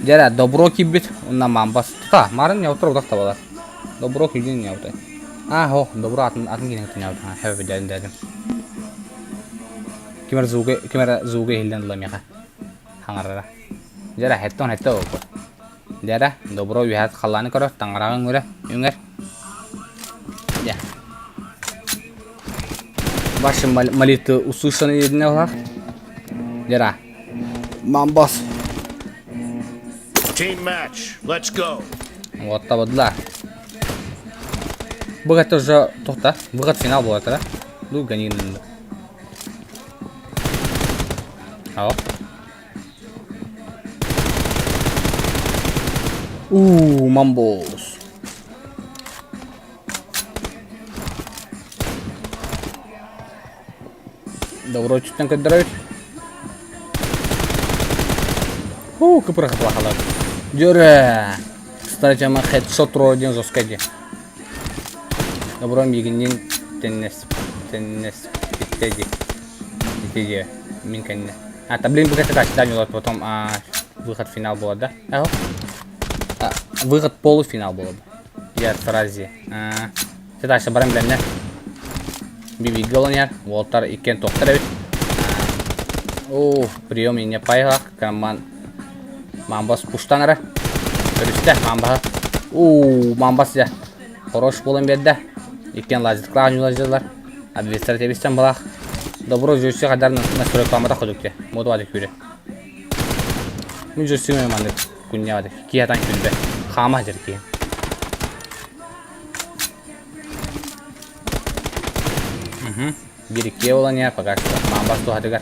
Дьэ добро киирбит уонна мамбас тута марын ньаутар утах табалар добро киирдин ньаутай аа һо добро атын атын киһини кытта ньаутаҥа хэбэ дээдим дээдим ким эрэ звуга ким эрэ звуга иһиллэн ыла миэхэ хаҥарара дьэ хэттэ он хэттэ буолбут дьэ добро үһэт халлааны көрөр таҥараҕын үҥэрэ үҥэр дьэ Ваши молитвы услышаны диэн Дьэ Мамбас. Team match. Let's go. Вот табадла. Бу это уже тоқта. Выход финал болады, да? Ну, гони. Ау. Уу, мамбос. Добро өттүттэн көрдөрөбүт. Хуу, кыпырах плахалар. Дөрө! Кстати, ама хедшот родин жестко ди. Добро мигиннин теннес теннес питте ди. Ити мин кэннэ. А, та блин, выход это ожидание потом а, выход в финал было, да? Ага. А, выход полуфинал было бы. Я фразе. А, дальше баран билэмнэ. Биби голонер, Уолтар иккен тохтар эбит. О, прием не пайга, команд Мамбас пуштан эрэ. Көрүстэ Мамбаһы. Уу, Мамбас дьэ. Хорош буолан биэрдэ. Иккиэн лазерклаах ньуулаздылар. Адвестар тэбистэн балаах. Добро жөссө хадар настройкаламатах кудук те. Мотуа күрэ. Мин жөссү маннык күннэҕэ киһи атан күлбэ. Хаама дьэр киһи. Биир иккиэ буолан иһэр пока что Мамбас туһатыгар.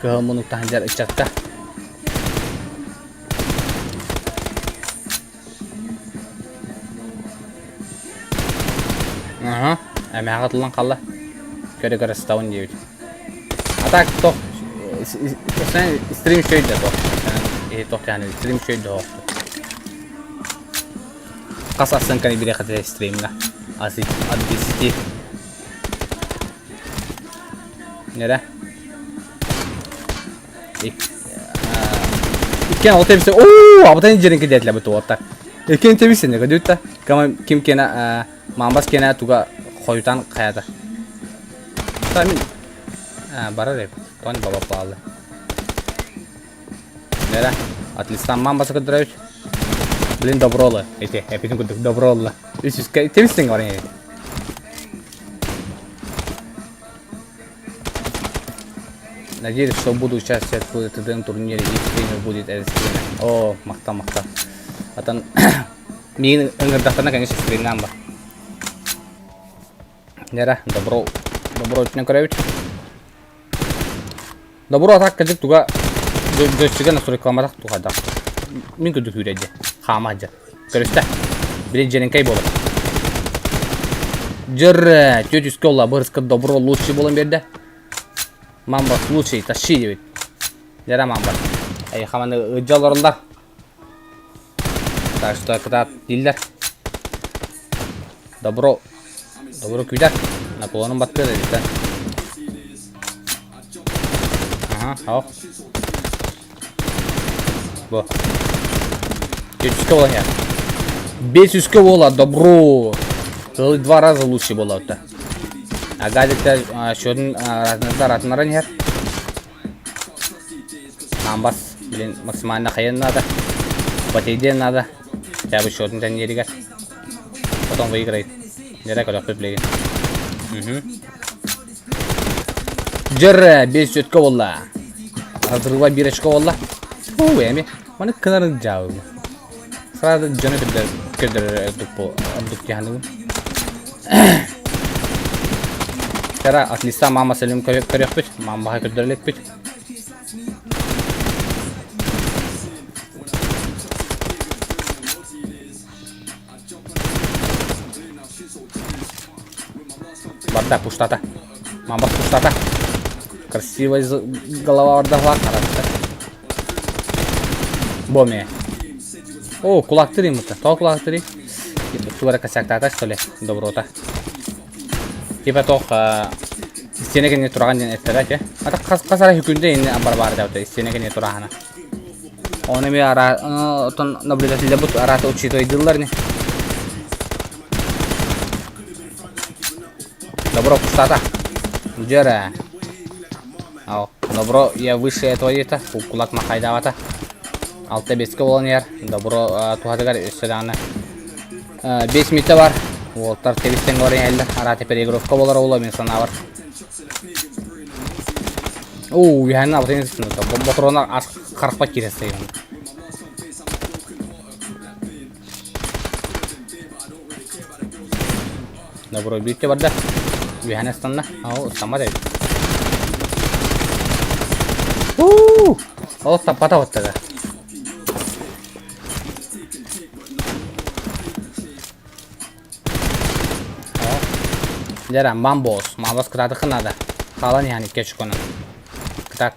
Кыһыл муннуктаһан дьэр ыччатка. Аха, эмээҕэ тыллан хаалла. Көрө-көрө сытабын диэбит. А так тох стрим үчүгэй да тох. Э тох яны стрим үчүгэй да Хас оценканы бириэхэ стримҥа? От 10. Нэрэ? Иккен ол тебисе. Оо, абытан жерин кидетле бу туоттар. Иккен тебисе не көдүттэ. Кама ким кена мамбас кена туга хойутан хаята. Та мин барар эбит. Тони баба паалы. Нэрэ, отлистан мамбасы көдөрөбүт. Блин, добролы. Эти, эпитин курдук добролы. Үс үскэ тебистин баран Надеюсь, что буду участвовать в ТДМ турнире и стример будет этот стример. О, махта, махта. Атан миин ыҥырдахтарына, конечно, стримнан бар. Нера, добро, добро өтүнэн көрөбүт. Добро атак кадык туга дөссүгө настройкаламатах тухайдах. Мин күдүк үүрәйде. Хаама дьэ. Көрүстэ. Били дьэрэҥкэй буолар. Дьэр, тетюскэ олла бырыска добро лучший буолан биэрдэ. Мамба лучший, тащи диэбит. Дьэрэ мамба. Эй, хаманы ыдьа олороллар. Так что кытаат дииллэр. Добро. Добро күүтэр. Наклонун баттыа да Ага, ох. Бу. Үскө буолан иһэр. Бес үскө буола, добро. Целый два раза лучше буола это. А гадикта счетун ратнаран иһэр. Амбас, блин, максимально хайан надо. Потейден надо. Хотя бы счетун тэнниэригэр. Потом выиграет. Нерэ көрөхпүт билигин. Угу. Дьэр, бес сөткө буолла. Разрыва биир очко буолла. Уу, эми. Маны кынарын жаабы. Сразу дьону көрдөр көрдөр ордук ордук дьаһаныбын. Тара отлиста мама сэлим көрүөхпүт. Мамаға көрдөрүлэкпит. Барда пуштата. Мама пуштата. Красивая голова ордахла. Боме. О, кулактыры мыта. То кулактыры. Тугара косяктата, что ли? Доброта. Типа тох истиэнэ кэннэ тураҕын диэн эттэрэ этэ. Ата хас хас ара хүкүндэ инне амбар баар дабыта истиэнэ кэннэ тураһана. Оны ми ара отон наблюдателя бут арата учитывайдыллар не. Добро пустота. Дьэрэ. Ал, добро, я выше этого диэтэ. Кулак махайдаабата. Алта беске буолан иһэр. Добро туһатыгар өссө даҕаны 5 мүнүүтэ бар. Уолтар тэбистэн көрөн иһэллэр. Араата переигровка буолар оҕолор мин санаабар. Уу, үһээннэ абытын ботуруона ас харахпат киирэ сыйын. Добро бүттэ барда. Үһээнэ ыстанна. Ау, ыстаммат эбит. Уу! Ол таппата оттага. Дьэ, мамбос. Мамбос кытаатыхха наада. Хаалан иһэн икки очконан. Кытаат.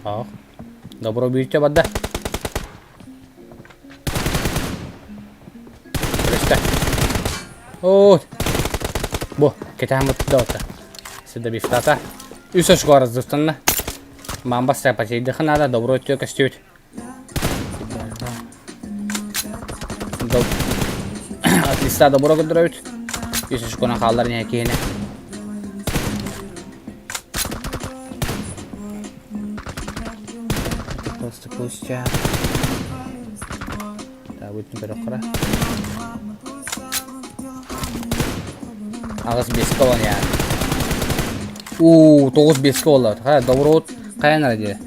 Ох. Добро бүйтэ барда. Көрүстэ. Оо. Бу, кэтэһэн да Сидобифтата. Үс очко разыстанна. Мамбас потердыха надо, добро өттүө көстүбүт. От листа добро көрдөрөбүт. Үс очконан хааллар не киһини. Просто пусть. Таабытын көрөххөрө. Аҕыс биэскэ олон яа. Уу, тоҕус биэскэ оллар. Ха, доброот хайан эрэ дии.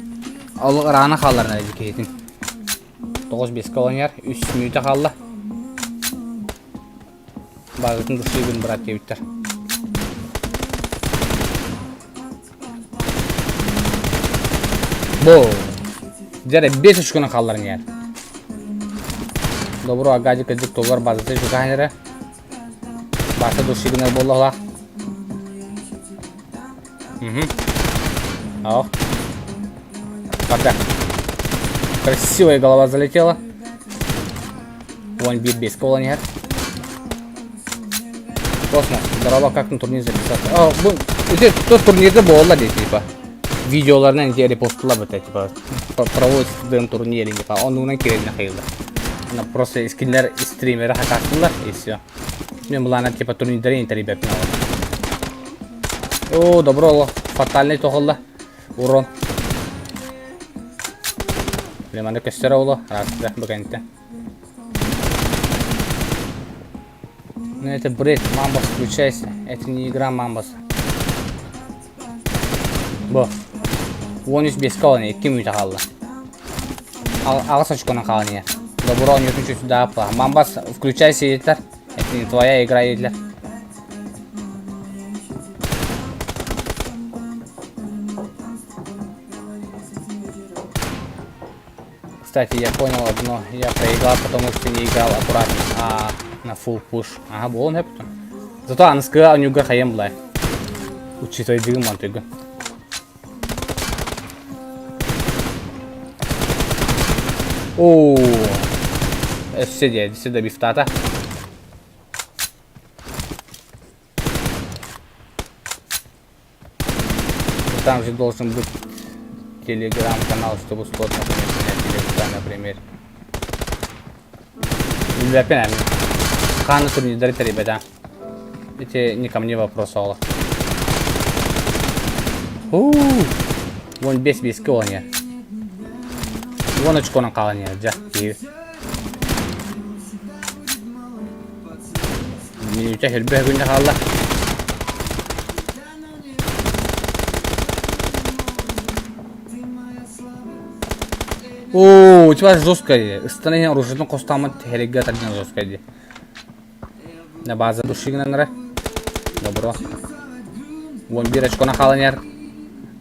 Ол ыраана хааллар эрэ дии киһитин. Тоҕус биэскэ олон үс мүнүүтэ хаалла. Баҕытын душуйгун брат диэбиттэр. Бу. Дьэ бес очконы хаалларан иһэр. Добро агадик кырдьык толлар базата чугаһан эрэ. Бааса души гынар буоллаҕа. Угу. Ох. Пока. Красивая голова залетела. Вон бир без кола нет. Космос, здорово, как на турнир записаться? О, бу, ити тот турнирда буолла дии, типа. Видеоларынан ити репостла быта, типа, проводится в турнире, типа, оннугунан киреліне хайылда. Она просто скинлер стримеры хакастылар, и все. Мен булана, типа, турнирдары интерибепин О, добро, фатальный тоҕолла. Урон. Леманы көстөр оло, раз, бу кэнниттэн. Ну это бред, Мамбас, включайся. Это не игра Мамбас. Бу. 13 беске олан 2 мүнүүтэ хаалла. Аҕыс очконан хаалан иһэр. Добро оонньуутун сюда Мамбас, включайся диэтилэр. Это не твоя игра диэтилэр. Кстати, я понял одно. Я проиграл, потому что не играл аккуратно, а на full push. Ага, буолан хөптөн. Зато аныскыга онюга хайым булай. Учитывая дигин мантыгы. Оо. Өссө дии, өссө да бифтата. Там же должен быть телеграм-канал, чтобы слот, например, например. Билбэппин эми. Хааны турнирдары тэрийбэтэ. Ити не ко мне вопрос ола. Уу! Вон бес беске ол не. Вон очконан хаалан иһэр дьэ. Киһи. Мүнүүтэ хөлбө күннэ хаалла. Оо, у тебя жестко Ыстана иһин оружиетын хостааммыт хэриггэ тардан жестко дии. На база души гынан Добро. Вон бир очкона хаалан иһэр.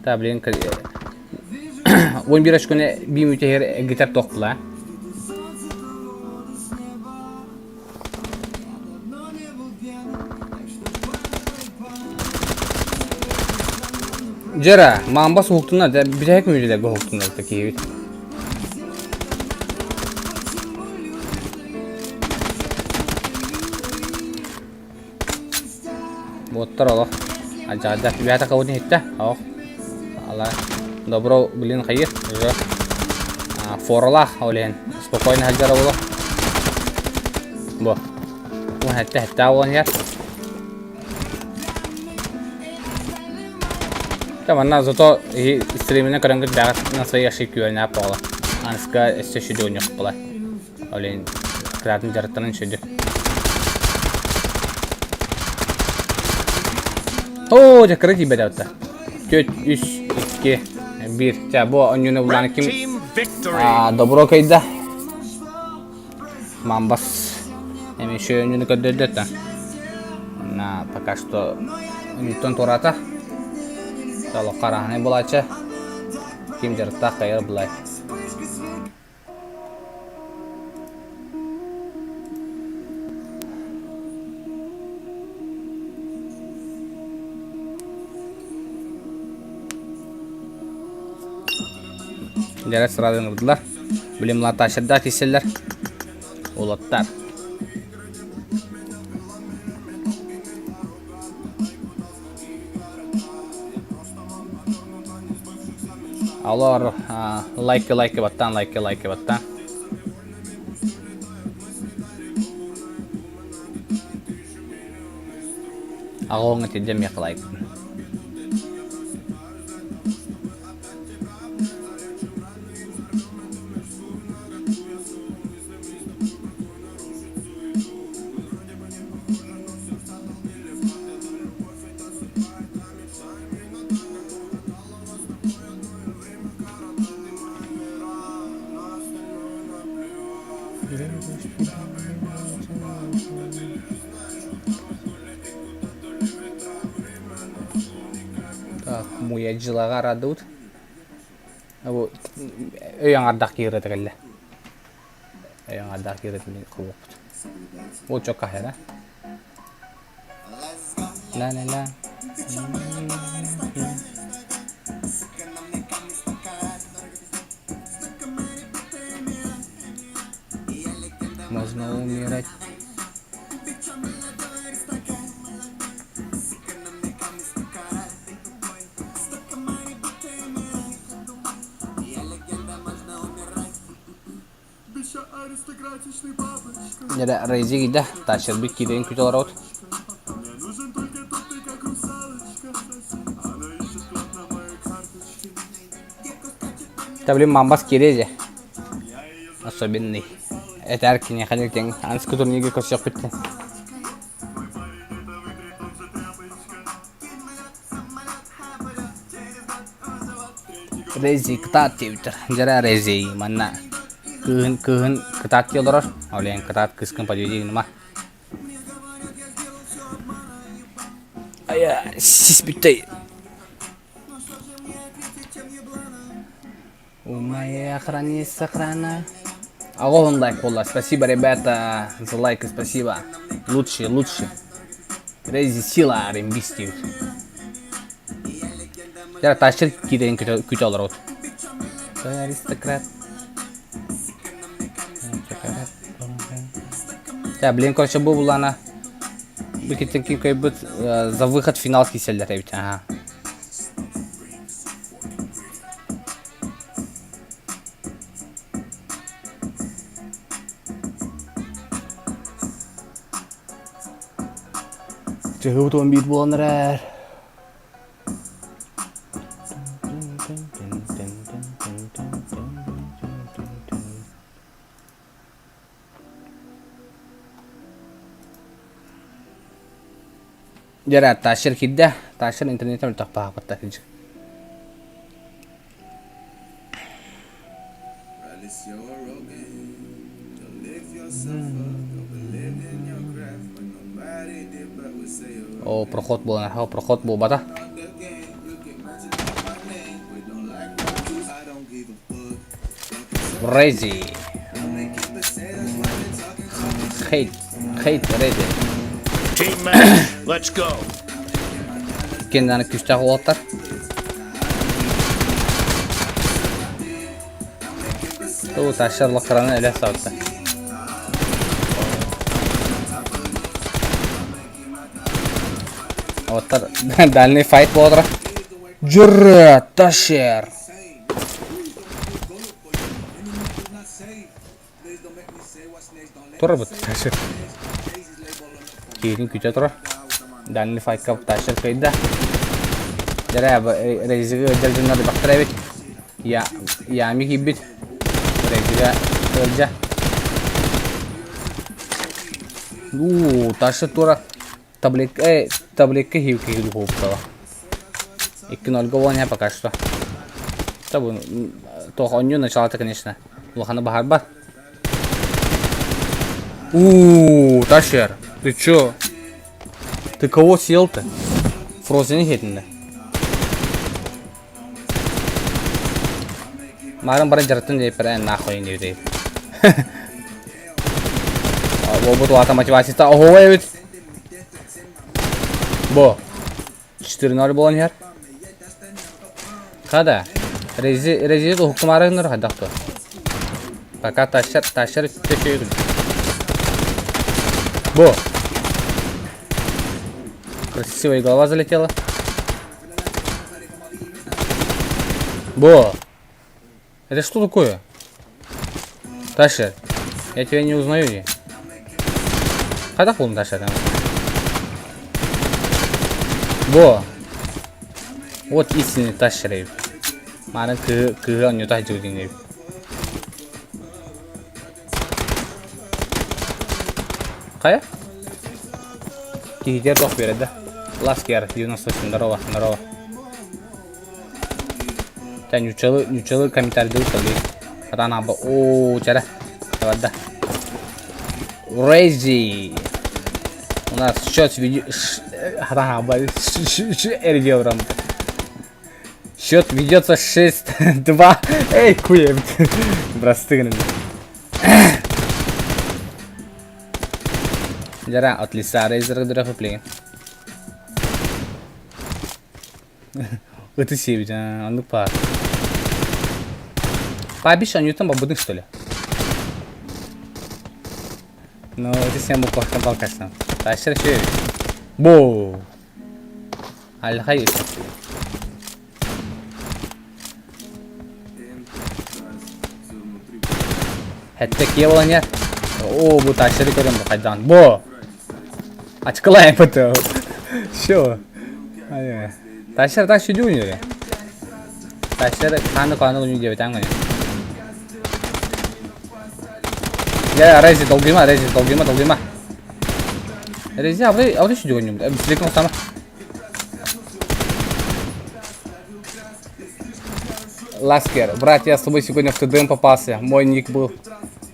Та, блин, 11 очконы биир мүнүүтэ гитар тохтула. Дьэ маамбас уһуктуна, бүтэһик мүнүүтэлэргэ уһуктуна киһибит. Буоттар олох. Адьаада үбээтэ кабытын иһиттэ. Ох. Ала добро блин хайыр. Уже форалаах ол иһин спокойно сылдьара буолуо. Бу. Бу хэттэ хэттэ буолан иһэр. Та манна зато стриминен көрөнгүт бэҕэт на свои ошибки үөрэнэ буола. Аныска өссө сүдү ойнохпула. Ол иһин кыраатын дьарыктанан сүдү. Оо, дьэ кыра тиийбэтэ отта. Түөрт, үс, икки, биир. Чэ, бу онньуну булаан ким добро кыйда. Мамбас эми еще онньуну көрдөрдө та. На пока что онньуттан туораата. Олоххо араһынай булааччы. Ким дьарыктаах кайар булай. Дьэрэ сразу ыҥырдылар. Билим латашерда киселлер. Улаттар. Алор лайки лайки баттаан лайки лайки баттаан. Аҕа тирдэн миэхэ лайкын. Так, муя дьылаҕа араадыбыт. Бу өй аҥардах киирэ кэллэ. Өй аҥардах киирэ холуохпут. Ол чокка хера. Ла-ла-ла. Можно умирать. Дьэ, Рейзи киирдэ, Тащербит киирэн күтэ олоробут. Та блин, мамбас киирэ дьэ. Особенный. Этэр киниэхэ тэҥ анскы турнирга көрсөхпүт. Рези кытаат диэбиттэр. Дьэрэ Рези манна кыыһын кыыһын кытаат дии олорор. Ол иһин кытаат кыыскын подведи гыныма. Айа, сис бүттэй. У моей охраны есть охрана. Огонь лайк буолла. Спасибо, ребята, за лайк и спасибо. Лучший, лучший. Рези сила рембис диэбит. Дьэ, тащыр киирэн күтэ олоробут. Аристократ. Дьэ, блин, короче, бу булана бу киттен ким көйбүт за выход в финал киселлэр эбит. Ага. Чыһыы 11 буолан эрэр. Дьэ, Тащер киирдэ. Тащер интернеттэн өлтөх баһааппатта сылдьар. Оо, проход буолан, о, проход буолбата. Рези. Хейт, хейт, Рези. Team match. Let's go. Кеннаны күүстээх уолаттар. Туу тащар лакыраны эле сабытта. Оттар дальний файт болдыра. Жүр, тащер. Турар бут тащер. Киирин күтэ турар. Дальний файтка тащер кыйда. Дэрэ Рейзиги ыалдьар дьоннор бахтар эбит. Я Ями киирбит. Рейзигэ ыалдьа. Уу, тащер тура таблетка таблетка хиу киһи духуоптала. 2-0 буолан пока что. Табы туох оонньуу началата, конечно, улаханы баһарбат. Уу, Ташер, ты чё? Ты кого съел-то? Фрозен хетинде. Марын бары жаратын деп нахуй не дейт. Уолбут улаата мотивацията оһуо эбит. Бу 4-0 буолан иһэр. Хада. Рези Рези уһуктумаары гыннар хайдах туо. Пока тащар тащар төшөйгүн. Бу. Красивая голова залетела. Бу. Это что такое? Таша, я тебя не узнаю. Не. Хайдах буоллум Таша там? Бо. Вот истинный Ташер эбит. Мааны кыһы кыһы онньута сылдьыбыт эбит. Хайа? Киһитигэр туох биэрэр да? Ласкер 98 здорово, здорово. Та ньучалы ньучалы комментарийдыы салыы. Сатаан аба оо чара. Барда. Рейзи. У нас счет видео... Счет ведется 6-2. Эй, куем. Бырастыы Дьара, от лиса Рейзер дырах плей. Ыты сиэбит, оннук баар. Пабиш анютан бабыдыҥ что ли? Ну, это сен бу кохтан балкасан. Тащыр шөй. Бу. Алхай. Хэттэ кие буолан иһэр. Оо, бу тащыры көрөн бу хайдаан. Бу. Ачкылайын бу. Все. Тащыр так сүдү үнүрэ. Тащыр хааны хааны үнү диэбитаҥ үнү. Я Рези долгуйма, Рези долгуйма, долгуйма. Рези абы абы сүдү үнүм. Бислекин сама. Ласкер, брат, я с тобой сегодня в ТДМ попался. Мой ник был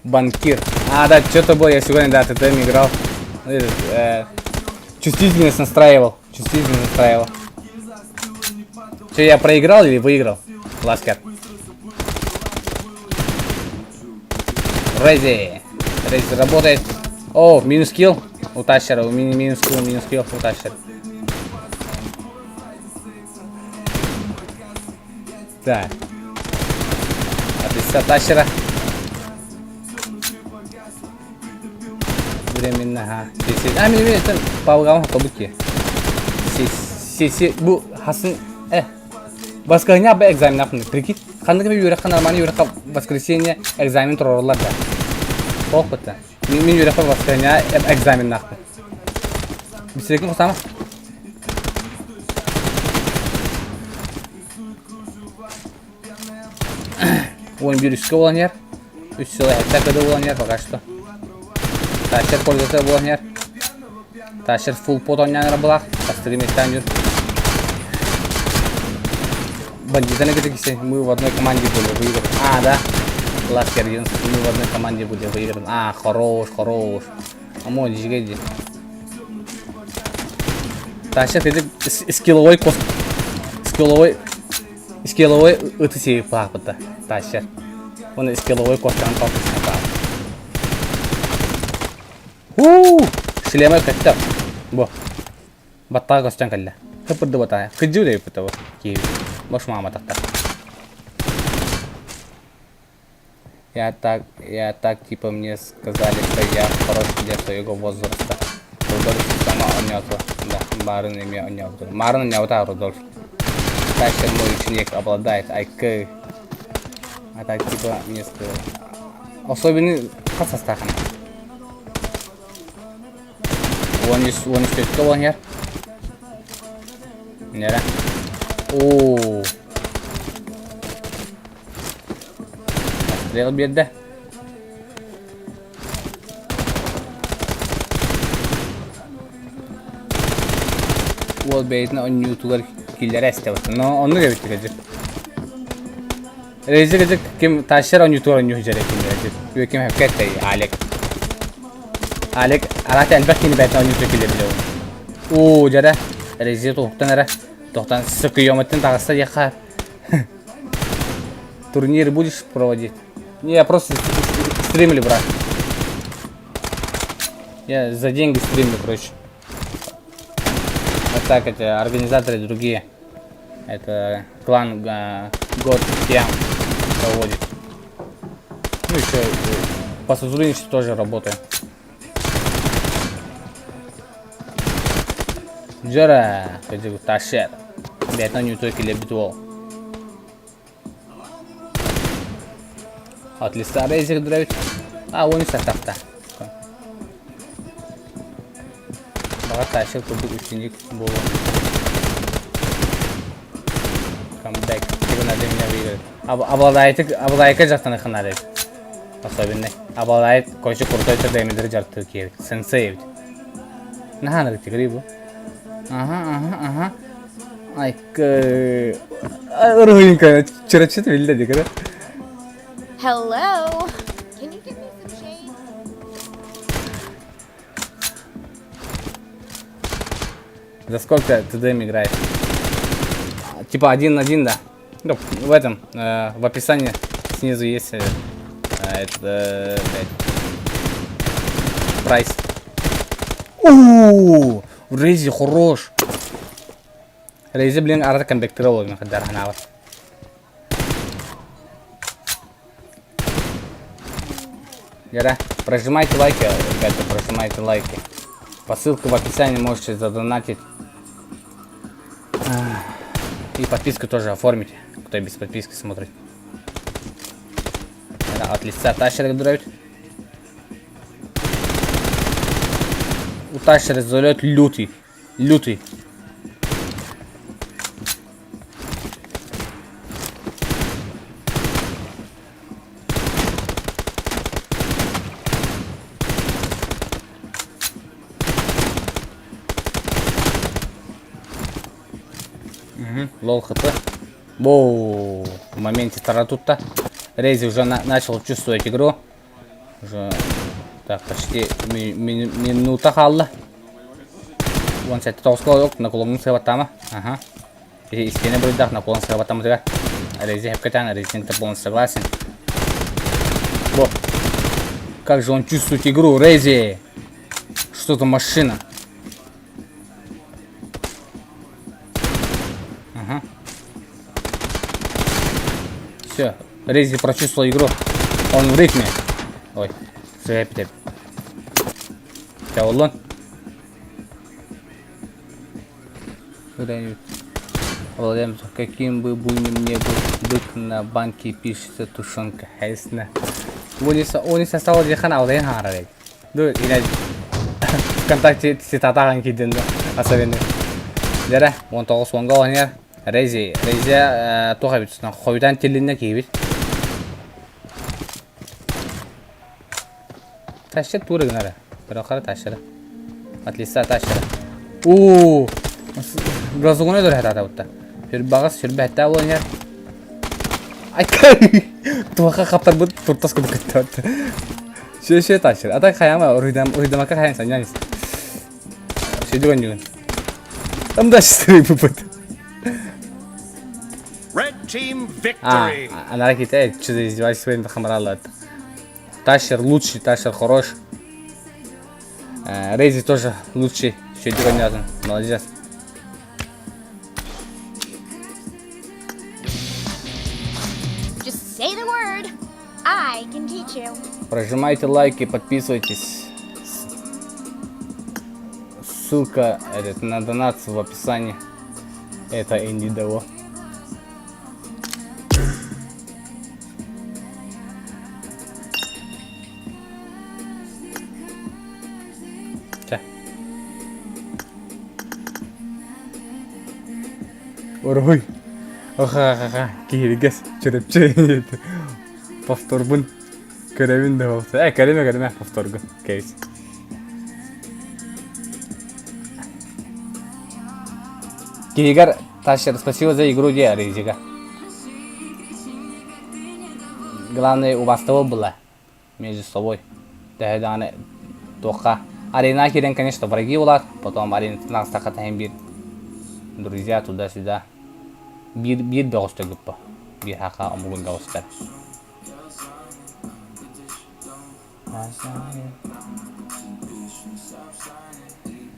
Банкир. А, да, что-то было, я сегодня, да, ТДМ играл. Этот, чувствительность настраивал. Чувствительность настраивал. Че, я проиграл или выиграл? Ласкер. Рези. Рези работает. О, минус килл у Тащера. Минус килл, минус килл у Тащера. Так. От Тащера. Временно, ага. А, мин мин палгам тобуки. Си бу хасын э Баскыһыня б экзамен апны. Прикинь, ханнык би үөрэххэ нормально үөрэххэ воскресенье экзамен туруораллар да. Туох бытта. Мин мин үөрэхпэр воскресенье экзаменнаахпын. Бисирекин хосама. 11 үскэ буолан иһэр. Үс сыл эһэтэ кыды буолан иһэр пока что. Тащер пользователь буолан иһэр. Тащер full pot оонньоон эрэ былаах. Бастакы миэстээн жүр. Бандитаны кытта кисе мы в одной команде были выиграны. А, да? Ласкер мы в одной команде были выиграны. А, хорош, хорош. Амо, дьигэ Тащер кыдык скилловой кос скилловой скилловой ыты сиэбит баахпыта. Тащер. Уонна скилловой костан палкысына Уу! Шлема көттө. Бу. Баттаҕа көстөн кэллэ. Хыпырдыбатаа. Кыдьыы дэбиппит бу. Киһи. Бош мааматахтар. Я так типа мне сказали, что я хорош для своего возраста. Рудольф сама онньоото. Да, баарын эмиэ онньообутун. Маарын онньообута Рудольф. Тащер мой ученик обладает IQ. А так типа мне сказали. Особенный хас састаахына. 13 13 төрткө буолан иһэр. Нэрэ. Оо. Стрел биэрдэ. Уол бэйэтин оонньуутугар киллэрэ эстэбит. Но оннук эбит кыдьык. Рези кыдьык ким тащер оонньуутугар оонньуу сылдьар ким ким хэпкэ Алек. Алек араата элбэх киһини бэйэтин оонньуутугар киллэрбит Уу дьэрэ Рези туохтан эрэ туохтан сыкыйоматтан таҕыста диэххэ Турнир будешь проводить? Не, я просто стримлю, брат. Я за деньги стримлю, короче. Вот так это организаторы другие. Это клан God Киам проводит. Ну еще по сотрудничеству тоже работаю. Дьэ, кыдьык Ташер. Бэйэтин оонньуутугар киллэрбит уол. От листа Рейзер драйв. А, он сатахта. Баҕар Тащер курдук үстүннүк буолуо. Камбэк. Типа надо меня выиграть. Обладает, обладает жақтан ханарет. Особенно. Обладает, короче, крутой дэмидер жарты киевит. Сенсей эбит. Наһаа тигри бу. Ага, ага, ага. Ай, уруһуйунка чырачыт биллэ дигэр. Hello. Can you give me some shade? За сколько ТДМ играет? Типа один на один, да. Ну, в этом, в описании снизу есть это, блядь, прайс. Ууу, Рейзи хорош. Рейзи, блин, арата конвектора ловим, хаддар ханава. Гора, прожимайте лайки, ребята, прожимайте лайки. По ссылке в описании можете задонатить. И подписку тоже оформить, кто без подписки смотрит. От лица Тащера драйв. У Тащера залет лютый. Лютый. Лол хп. Воу, в моменте таратутта. Рейзи уже начал чувствовать игру. Уже так почти минута хаалла. 17 тоҕуска наколоҥун сыабаттаама. Ага. Истиэнэ буруйдаах наколон сыабаттамытыгар. Рейзи хепкетан, Рейзи полностью согласен. Во. Как же он чувствует игру, Рейзи! Что-то машина. Ага. Все, Рейзи прочувствовал игру. Он в ритме. Ой, сэп Чаолон. Когда-нибудь Владимир, каким бы буйным ни был бык на банке пишется тушенка. Хайсна. Униса стало дихан алдайын харарек. Ду, ина ВКонтакте цитатаҕын киирдин да, особенно. Дэрэ, 19 уонга оһнер. Рейзи, Рейзи туох эбит, хойутан тиллинне киибит. Тащыр тура гынара. Бирокара тащыра. От лица тащыра. Уу! Грозугуна дөр хатата бутта. Сүрбаҕас сүрбэхтээ буолан Ай, туаха хаптарбыт туртас курдук көттө. Шө шө тащыр. Ата хаяма уруйдам уруйдамака хаян саньян. Шөдүгөн жүгүн. Ымда шүрүй бупут. Red team А, victory. анара ките, что за издевательство своим хамралат. Тащер лучший, Тащер хорош. Рейзи тоже лучший. Шөдүгөн Молодец. Just say the word. I can teach you. Прожимайте лайки, подписывайтесь. Ссылка этот, на донат в описании. Это Инди Дево. Чэ. Уруй. Ха-ха-ха. Киһиргэс. Чөрөпчө. Повторбун. Көрөбүн да болса. Э, көрүмэ, көрүмэ. Повторгун. Кейс. Киһигэр Тащер, спасибо за игру, де Рейзига. Главное, у вас того было между собой. Дэһэ туохха. Арена киирэн, конечно, враги улар, потом арена тахха бир друзья туда-сюда. Биир биир бөҕөстөр группа. Биир хака омугун бөҕөстөр.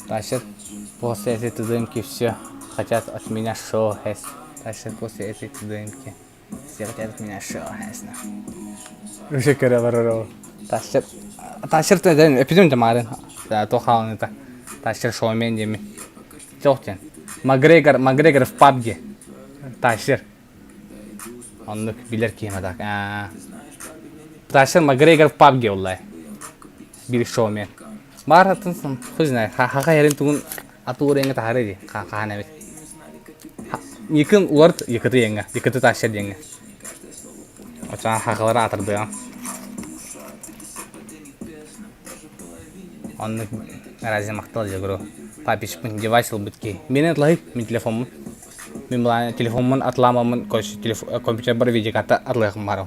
Тащер после этой дымки все хотят от меня шоу хэс. Тащер после этой дымки все хотят от меня шоу хэс. Уже көрө Тащер Тащер теден эпизод тамарын. Да, то хаун это. Тащер шоумен деми. Тохтен. Макгрегор, Макгрегор в пабге. Тащер. Оннук билер киһи так. Тащер Макгрегор в PUBG оллай. Биир шоумен. Бар атын хуй знает. Хаха ярин тугун атуыр эҥэ таһары ди. Хахан эбит. Никын уларт якыты еңе. Якыты тащер диэҥэ. Очан хахалары атырдыам. Оннук разве махтал же говорю. Папичпын девайс ылбыт киһи. Миэнэ атлаһый, мин телефоммун. Мин былаан телефоммун атламаммын короче компьютербар видеокарта атлыахым баар.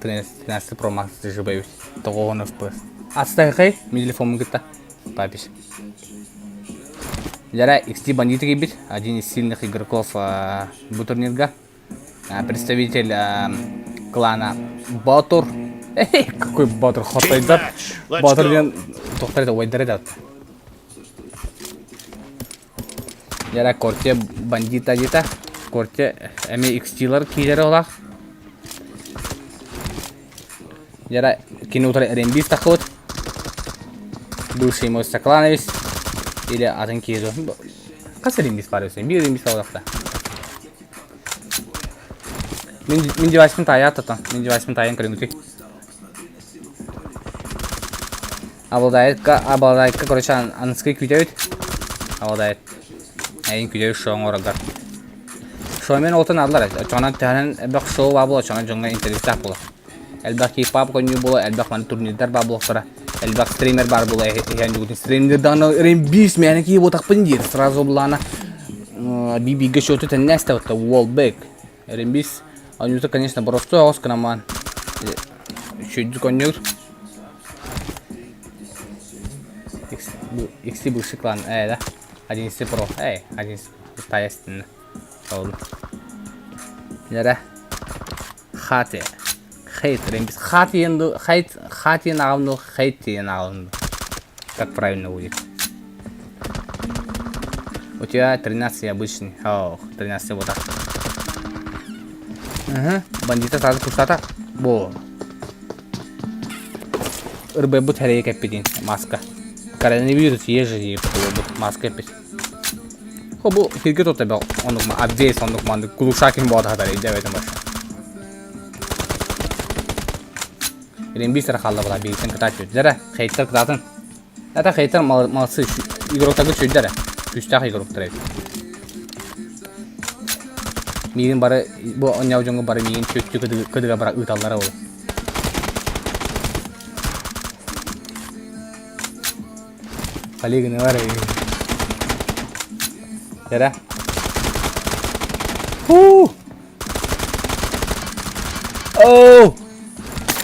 13 Pro Max дежибэбит. Тоҕоон FPS. Астайхай, мин телефоммун кытта. Папич. Лера XT бандиты кийбит, один из сильных игроков бу турнирга. Представитель клана Батур. Эй, какой Батур, хотайдар. Батур диэн тохтар это уайдар это. Лера Корте бандита дита. Корте эми XT-лар киилери олах. Лера кини утары РНБ тахыбыт. Бывший мой соклановец. Или атын киһи Хас РНБ бар өсө? Биир РНБ олахта. Мин мин девайспын таайаат татан. Мин девайспын таайан көрүҥүтүй. Обладаетка, обладаетка, короче, аныскый күүтэбит. Обладает. Эйин күүтэбит шоу оҥороргар. Шоумен отон аллар. Очоҕунан төһөнөн элбэх шоу баа буола, очоҕунан дьоҥҥо интэриэстээх буолар. Элбэх кей-поп көрүнүү буола, элбэх маны турнирдар баар буолуохтара. Элбэх стример баар буола иһэн дьугутун стримердаҕына рембис мээнэ киһи буотахпын диир. Сразу булаана би-бииргэ счету тэннээстэ бутта Уолбек. Рембис онньута, конечно, боростуой оҕус гынамаан үчүгэйдик оонньуур. XT бывший клан, да? 11 Pro, эй, 11 таестинна. Ол. Нера. Хати. Хейт рембис. Хати енду, хайт, хати наҕамну, хейт наҕамну. Как правильно будет? У тебя 13 обычный. Ох, 13 вот так. Угу. Бандита сразу пустата. Бо. Ырбайбыт хэрэйэ кэппитин маска. Коронавирус ежи маска эппит. Хо бу хирге тот эбэ оннук обвес оннук маннык глушакин боот хатар идебетин баша. Рембистер хаалла була бииртэн кытааччы. Дьэрэ, хейтер кытаатын. Это хейтер молодцы, игроктарга сүрдэрэ. Күүстээх игроктар эбит. Миигин бары бу онньоу дьоҥҥо бары миигин чүөччү кыдыга бара ыыталлара ол. Коллеганы бар Дьэрэ. Хуу! Оу!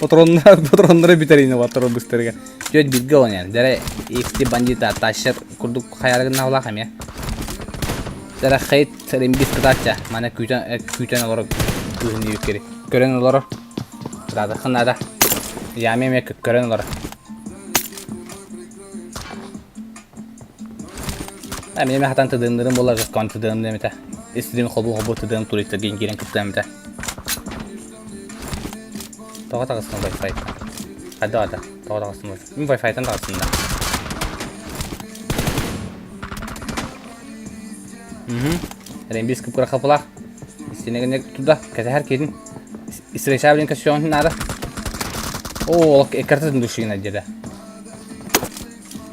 Патроннар, патроннары бүтэрини патрон быстарга. Түөт бирге олон яны. Дәрэ XT бандита тащер курдук хаярыгын улах эмиэ. Дәрэ хейт рембис кытаачча. Мана күүтэн күүтэн олорор күүһүн диэбит Көрөн олорор. Кытаатаххын наада. Яме эмиэ көрөн олорор. Мин эмэ хатан тыдыымнырым буолар жескон тыдыым дэмитэ. Истидим хобу-хобу тыдыым туристаргын киирэн кыттыам этэ. Тоҕо таҕыстым Wi-Fi-тан? Хайдах ата? Тоҕо таҕыстым Wi-Fi? Мин Wi-Fi-тан таҕыстым да. Мгм. Рембис кып-кыра хапылаах. Истинэгинэ туда кэтэһэр киһитин. Истреча блин костюмун наада. О, ол эккартатын душина деді.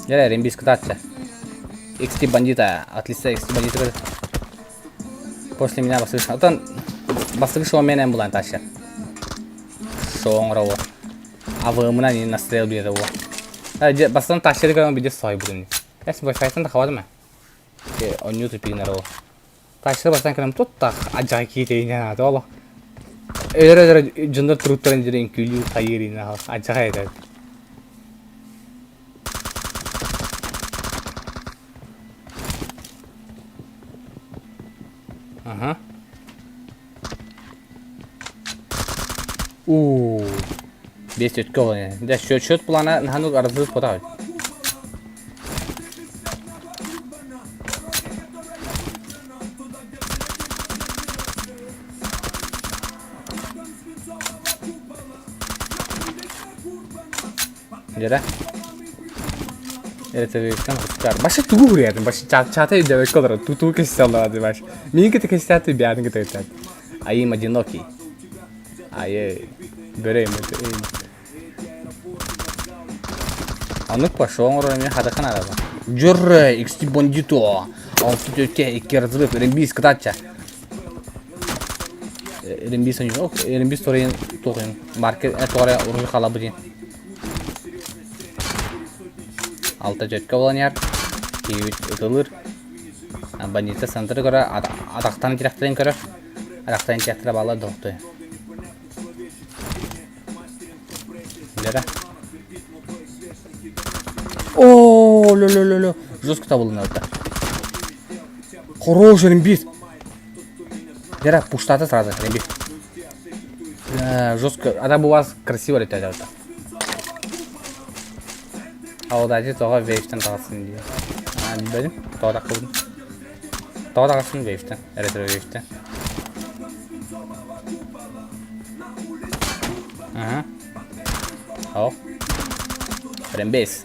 Дьэ, рембис кытаатча. XT бандита, от лица XT бандита После меня бастыгы Отон бастыгы шоумен булан таша. Шоу оҥоро АВМ-на не настрел биэрэ уо. Бастан тащеры көрөн видео сой будун. Эс Wi-Fi-тан да хавадым. Онньуу тупигинер ол. Тащеры бастан көрөм тут ажаҕа киитейинен аата олох. Өлөр-өлөр дьоннор туруттарын дьире үҥкүүлүү хайыыр инэ ажаҕа этэ. Ага. Уу. Бес өткө олан. Да счет счет плана наханук арзы потабыт. Дьэрэ. РТВ-тэн хускар. Башы тугу уруйатын, башы чата өйдөбөккө олорор. Тутуу кэссе олорор баш. Миин кытта кэстэати бэйэтин кытта кэстэати. Айым одинокий. Айы бөрөй Оннук пошел оҥорор эмиэ хатахан араба. Дьөррө, XT бандито. Алты төтке икки разрыв, РМБ кытача. РМБ саню, РМБ сторин тухын. Маркет торе уру халабы Алта төтке болан Киевит ытылыр. Бандита центры көрө, атахтан тирахтарын көрө. Атахтан тирахтара бала дохты. Лера. О, ло ло ло ло. Жестко табылын алта. Хороший рембит. Лера, пуштата сразу, рембит. Жестко. Она бы у вас красиво летает алта. А вот тоҕо вейвтен таҕасын дии. Билбэтим. Тоҕо тахсыбытын. Тоҕо таҕасын вейвтен. Ретро вейвтен. Ага. О. Рембейс.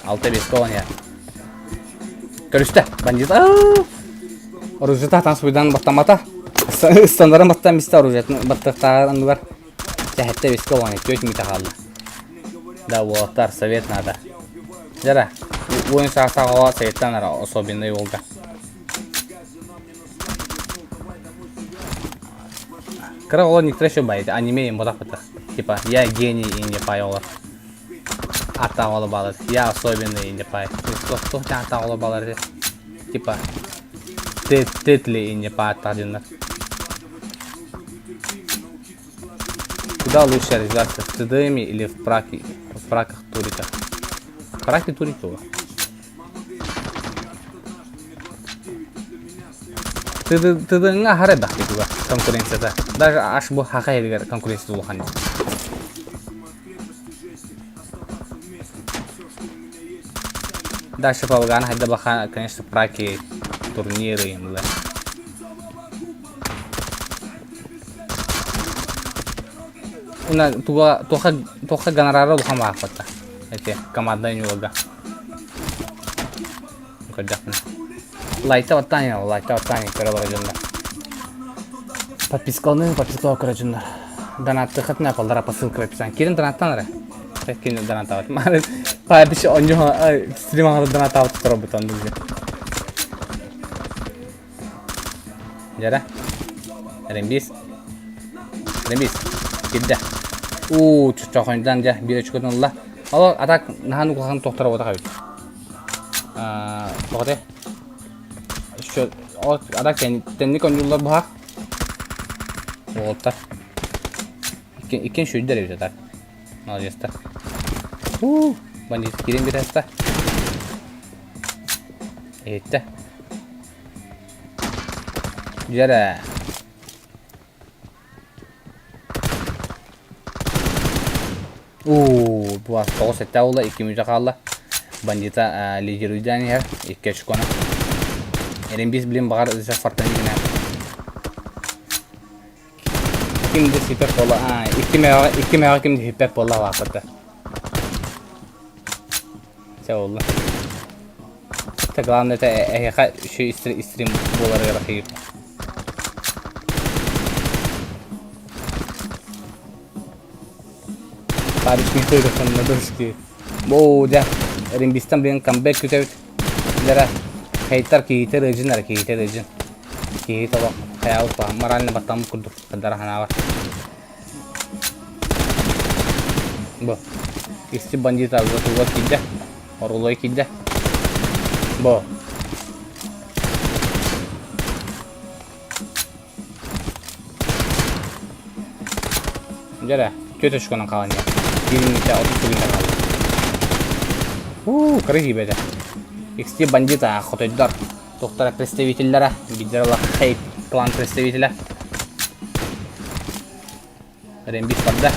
Алта бес колония. Көрүстэ. Бандит. Оружиета тан суйдан баттамата. Ыстандарын баттан бистэ оружиетын баттыктааҕар анныгар. Сэһэттэ бискэ олоҕун түөрт мүтэ хаалла. Да, уолаттар, совет надо. Дьара, уон саастаах оҕо советтан ара особенный уолга. Кыра оҕолор некоторые еще байыт, аниме им ботах бытах. Типа, я гений и не пай оҕолор. Аттаах оҕолор баалар. Я особенный и не пай. Туох аттаах оҕолор баалар Типа, тетли и не пай аттаах дьоннор. Куда лучше развиваться, в ТДМе или в праке, в праках туриках? В праке турикова. ТДМ-ҥа хара элбэх туга конкуренцията. Даже аш бу хаха иһигэр конкуренция улахан. Дальше полагаем, хайда баха, конечно, праки, турниры, мле. Уна туга туха туха гонорара улахан баахпатта. Эти командный ньуга. Көрдөхпүнэ. Лайта баттаан лайта баттаан көрө барар дьоннор. Подпискаланы подпискалаа көрө дьоннор. Донаттыхытына полтора посылка в описании. Кирин донаттан эрэ. Кирин донаттаабат. Паабиш онньу стрим аҕата донаттаабат тура бутан дылдьы. Дьэрэ. Рембис. Рембис. Кирдэ. Уу, чохоньдан дьэ, биир очкотун ылла. Ол атак наһаа улахан тохтор буотах эбит. Тоҕо те? Ол атак тэнник онньууллар буһах. Уолаттар. Иккин сүүрдэр эбит атак. Молодецтар. Уу, бандит киирэн биэрээста. Иһиттэ. Дьэрэ. Уу, бу 9-7 буолла, 2 мүнүүтэ хаалла. Бандита лидируйдаан иһэр, 2 очкону. Эрин блин баҕар фортаны гына. Ким да сипер буола, икки мэҕэ ким да сиппэт буолла лааппыта. Чэ буолла. Это главное это эһиэхэ үчүгэй стрим буоларыгар ахыйып. Паричный на дошки. Бу дьэ, Римбистан билин камбэк күтэбит. Лера, хейтар киһитэ рыжын ара киһитэ рыжын. Киһи тобо хайаабыт ба морально баттаммыт курдук дара ханаабар. Бу. Исти бандит азы туга киирдэ. Орулой киирдэ. Бу. Дьэрэ, түөрт очконан хаалан иһэр. Биир мүнүүтэ 30 секунда хаалла. Уу, кыра киибэтэ. XT бандита, хотойдор. Туохтара представителлэрэ, биирдэрэ Хейт клан представителэ. Рембит барда.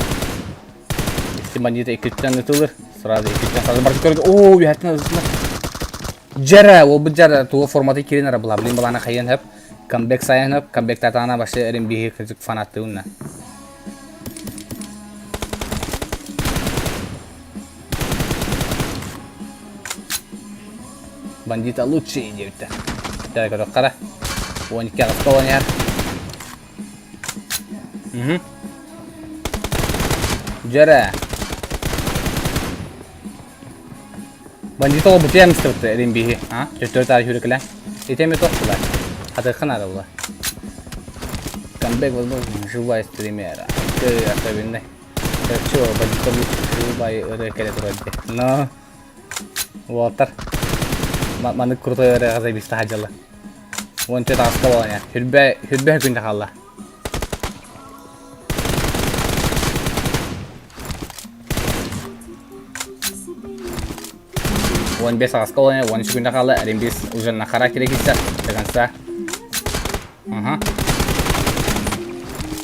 XT бандита иккиттэн ытылыр. Сразу иккиттэн сразу барда көргө. Оо, үһэттэн ытылар. Дьэрэ, ол бу дьэрэ туга форматы кирин ара була. Блин, балана хайын хөп. Камбэк сайын хөп. Камбэк татана башы рембиһи кырдьык фанаттыынна. Бандита лучший диэбиттэр. Дьэ, көрүөххэ эрэ. 12 аҕыска оонньоор. Угу. Дьэрэ. Бандит оҕо бутуйа мистыбыт Римбиһи, а? Төттөрү таары хүрүкүлэ. Ити эми туох була? Хатыахха наада була. Камбэк возможно живая стримера. Ты особенный. Чё, бандита бу живая ырыа кэлэ турар дии. Но уолаттар маннык крутой ырыаҕа заебисто сылдьаллар. 14 аҕыска буолан иһэр. Хүрбэ хүрбэ күнтэ хаалла. 15 аҕыска буолан иһэр, 13 күнтэ хаалла. Римбис уже на характере киирсэр до конца. Ага.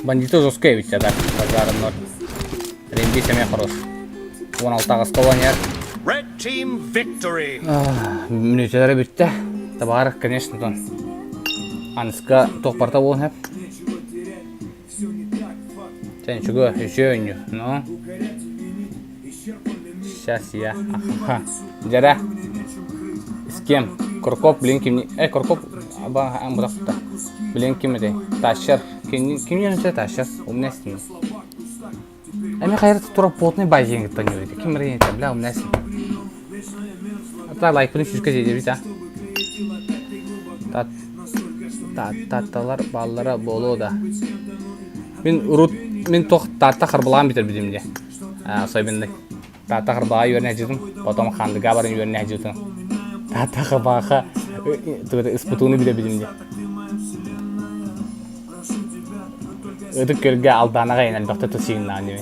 Бандиты жесткие ведь да, базаром ноль. Римбис эмиэ хорош. 16 аҕыска буолан иһэр. Red team victory! Мүнүүтэлэрэ бүттэ. Табаар, конечно, тон. Аныска туох барта буолан сөп. Чэ, үчүгэй, үчүгэй оонньуу. Ну, сейчас я. Аха. Дьэрэ. С кем? Курков, блин, ким... Э, Курков, аба, амбырахта. Блин, ким этэй? Тащер. Ким ким это Тащер? У меня с ним. Эми хайыр тура плотный бай диэн кытта ньүрүтэ. Ким эрэ бля, у меня с ним. А лайкпын сүүскэ диэбит а. Татталар бааллара буолуо да. Мин урут мин туох Таатта Харбалаан бүтэрбитим дии. Особенный. Таатта Харбалаа үөрэнэ сылдьыбытым, потом Хаандыга баран үөрэнэ сылдьыбытым. Таатта Харбалаха СПТУну бүтэрбитим дии. Ытык Күөлгэ Алдаанаҕа иһин элбэхтэ тусииннаан дии.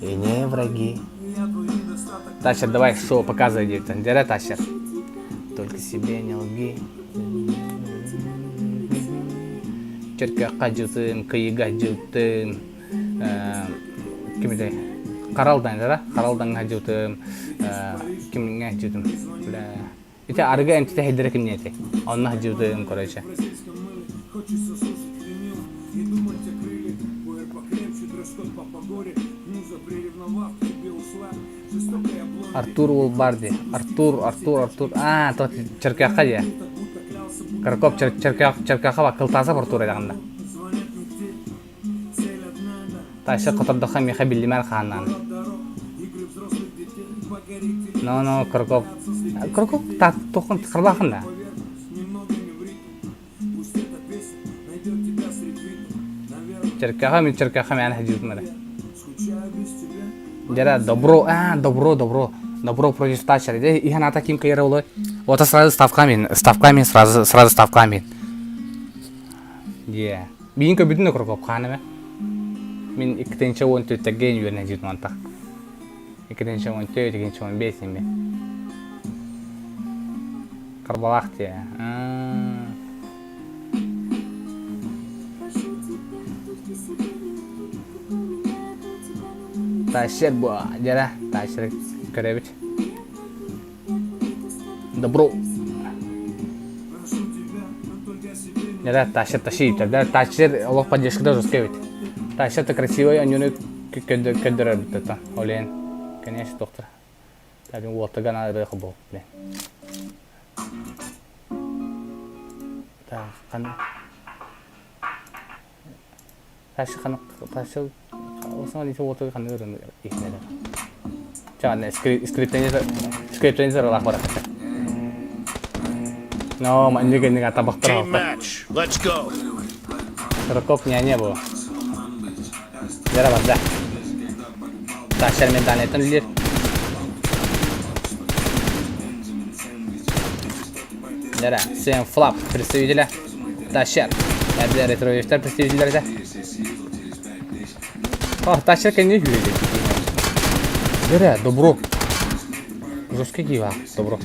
И не враги. Тащер, давай шоу показывай, диэбитин. Дьэрэ, Тащер. Только себе не лги. Чөркөөххө дьытым, кыйыга дьытым, ким этэй? Харалдан да? Харалдаҥҥа дьытым, кимҥэ дьытым? Бля. Ити арыгы эмтитэ хэйдэрэ кимниэ этэй? Онно дьытым, короче. Артур уол баар дии. Артур, Артур, Артур. Аа, то Чөркөөххө дии. Каракоп Чөркөөх Чөркөөххө ба Кылтаасап Артур эдэҕиннэ. Тася хотордоххо миэхэ биллимэр хааннаан. Но, но, Каракоп. Каракоп туоххун харбаахын да? Чөркөөххө мин Чөркөөххө мээнэ сылдьыбытым эрэ. Дьэрэ добро, а, добро, добро, добро против Тачера. Иһэн ата ким кыйара олой? Вот сразу ставками, ставками, сразу, сразу ставками. Дие. Биин көбүтүн да куркоп хаанаме. Мин 2014-терге үөрэнэ житим антах. 2014, 2015 эми. Карбалаах дии. Тащер бу дьэрэ тащер көрөбүт. Добро. Дьэрэ тащер тащи да тащер олох поддержкада жестко эбит. Тащер-то красивый онньуну көрдөрөр бүттэ Олен, конечно, доктор. Табин уоттаган ырыа бу, блин. Так, хан Тащы хан тащы осана десе уоттага хан ырыны ихнелер. Чаана скриптенизер скриптенизер алах барахата. Но, маннык энник атабактар Team match. Let's go. Рокоп няня бу. Дьара барда. Тащар мен данеттан үлер. Дьара, Сэм Флап представителя. Тащар. Әбдер ретровиштар представителлері. О, Тащар кәне жүреді. Дьара, добро. Жесткий кива, добро.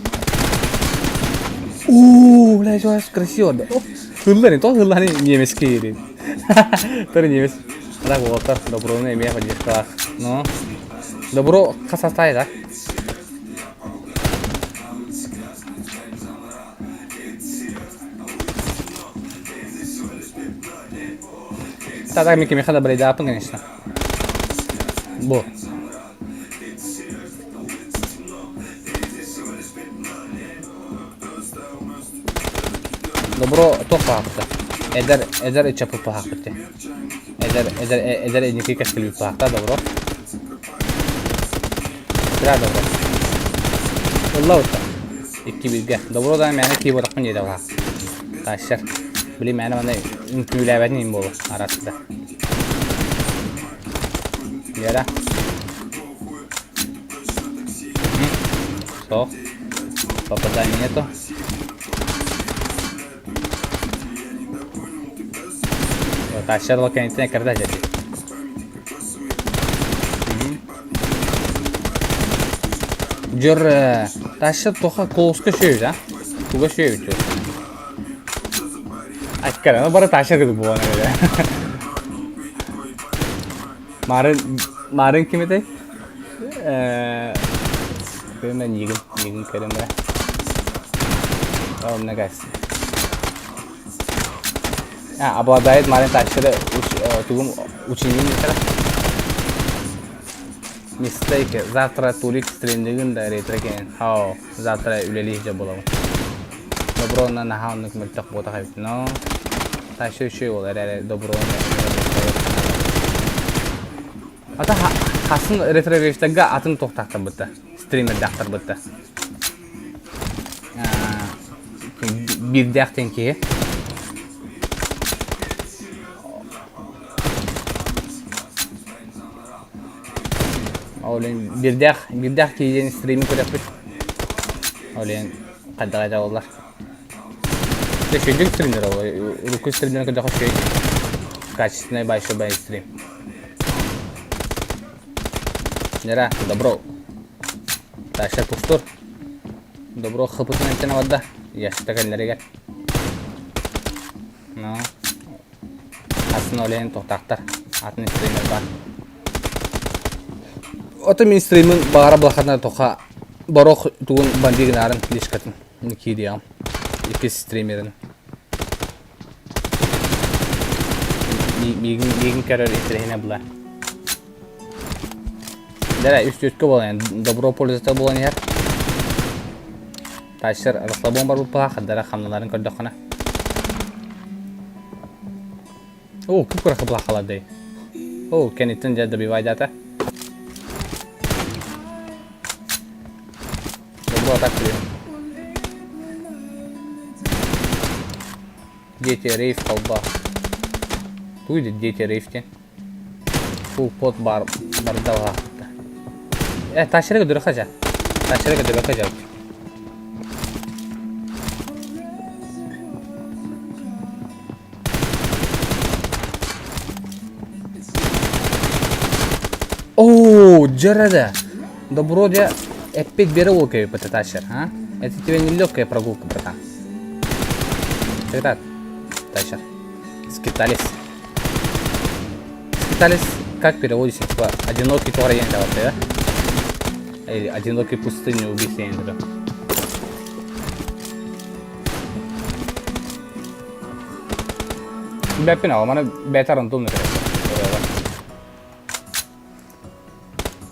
Уу, бля, красиво. Хыллар, то хыллар немец киирин. Төр немец. Так уолаттар Доброну эмиэ поддержкалаах. Ну, Добро хас састаай да? Так, мен кимиэхэ да брейдааппын, конечно. Бу. Добро туох баҕарбыта. Эдэр эдэр ыччаппыт быһаахпыт дии. Эдэр эдэр эдэр инники кэскилбит быһаахта добро. Сира добро. Ылла утта. Икки бииргэ. Добро да мээнэ кии буолахпын диэтэ быһаах. Тащер. Били мээнэ манна үҥкүүлээбэтин иһин буолуо араста. Лера. Суох. Попадания нету. Тащар кэнниттэн кэрдэ дьэ. Дьөр тащар тоха колуска сүйүт а? Туга сүйүт дьөр. Аккара, бары тащар кыды буолан эбит. Марын Марын ким этэй? Э Көрүмэ нигин, нигин көрүмэ. О, мне кажется. А, обладает Марин Тачера тугум учением Мистейк. Завтра Турик стримдигин да ретро кэлин. Хау, завтра үлэлии дьэ буолабын. Добро на наһаа оннук мөлтөх буотах эбит. Но Таща үчүгэй буолар эрээри добро Ата хасын ретровейвтарга атын туохтаахтарбытта, стримердаахтарбытта. Биирдээх диэн киһи. Ол иһин биирдээх биирдээх киһи диэн стримин көрөппүт. Ол иһин хайдах этэ буоллар. Дьэ үчүгэйдик стримнэр ол. Урукку стримнэр көрдөххө үчүгэй. Качественный большой бай стрим. Нера, добро. Таша пустур. Добро хыпытын эмтэн барда. Яшта кэллэригэр. Ну, атын ол иһин туохтаахтар. Атын стример бар. Ото мин стримин баара былахатына тоха борох тугун бандигин гынарын лишкатын киириэҕим. Иккис стримерин. Миигин миигин көрөр интэриэһинэ була. Дара үс түөткэ буолан добро пользователь буолан иһэр. Тащер расслабон барбыт хаддара хамналарын көрдөххүнэ. О, кып-кыра кыблахаладай. О, кэнниттэн дьэ добивайдаата. Добро так Дети рейв колба. Туй дети рейв диэн. Фул пот бар барда Э, тащыры көдөрө хажа. Тащыры көдөрө хажа. О, Джереда! Добро, я опять беру тащер, а? Это тебе не легкая прогулка, братан. Ты тащер. Скитались. Скитались, как переводится, типа, одинокий туарен, да? Или одинокий пустыни убийца, я не знаю. Бэппин аҕа, маны бэйэтэ рандомно кэлэр.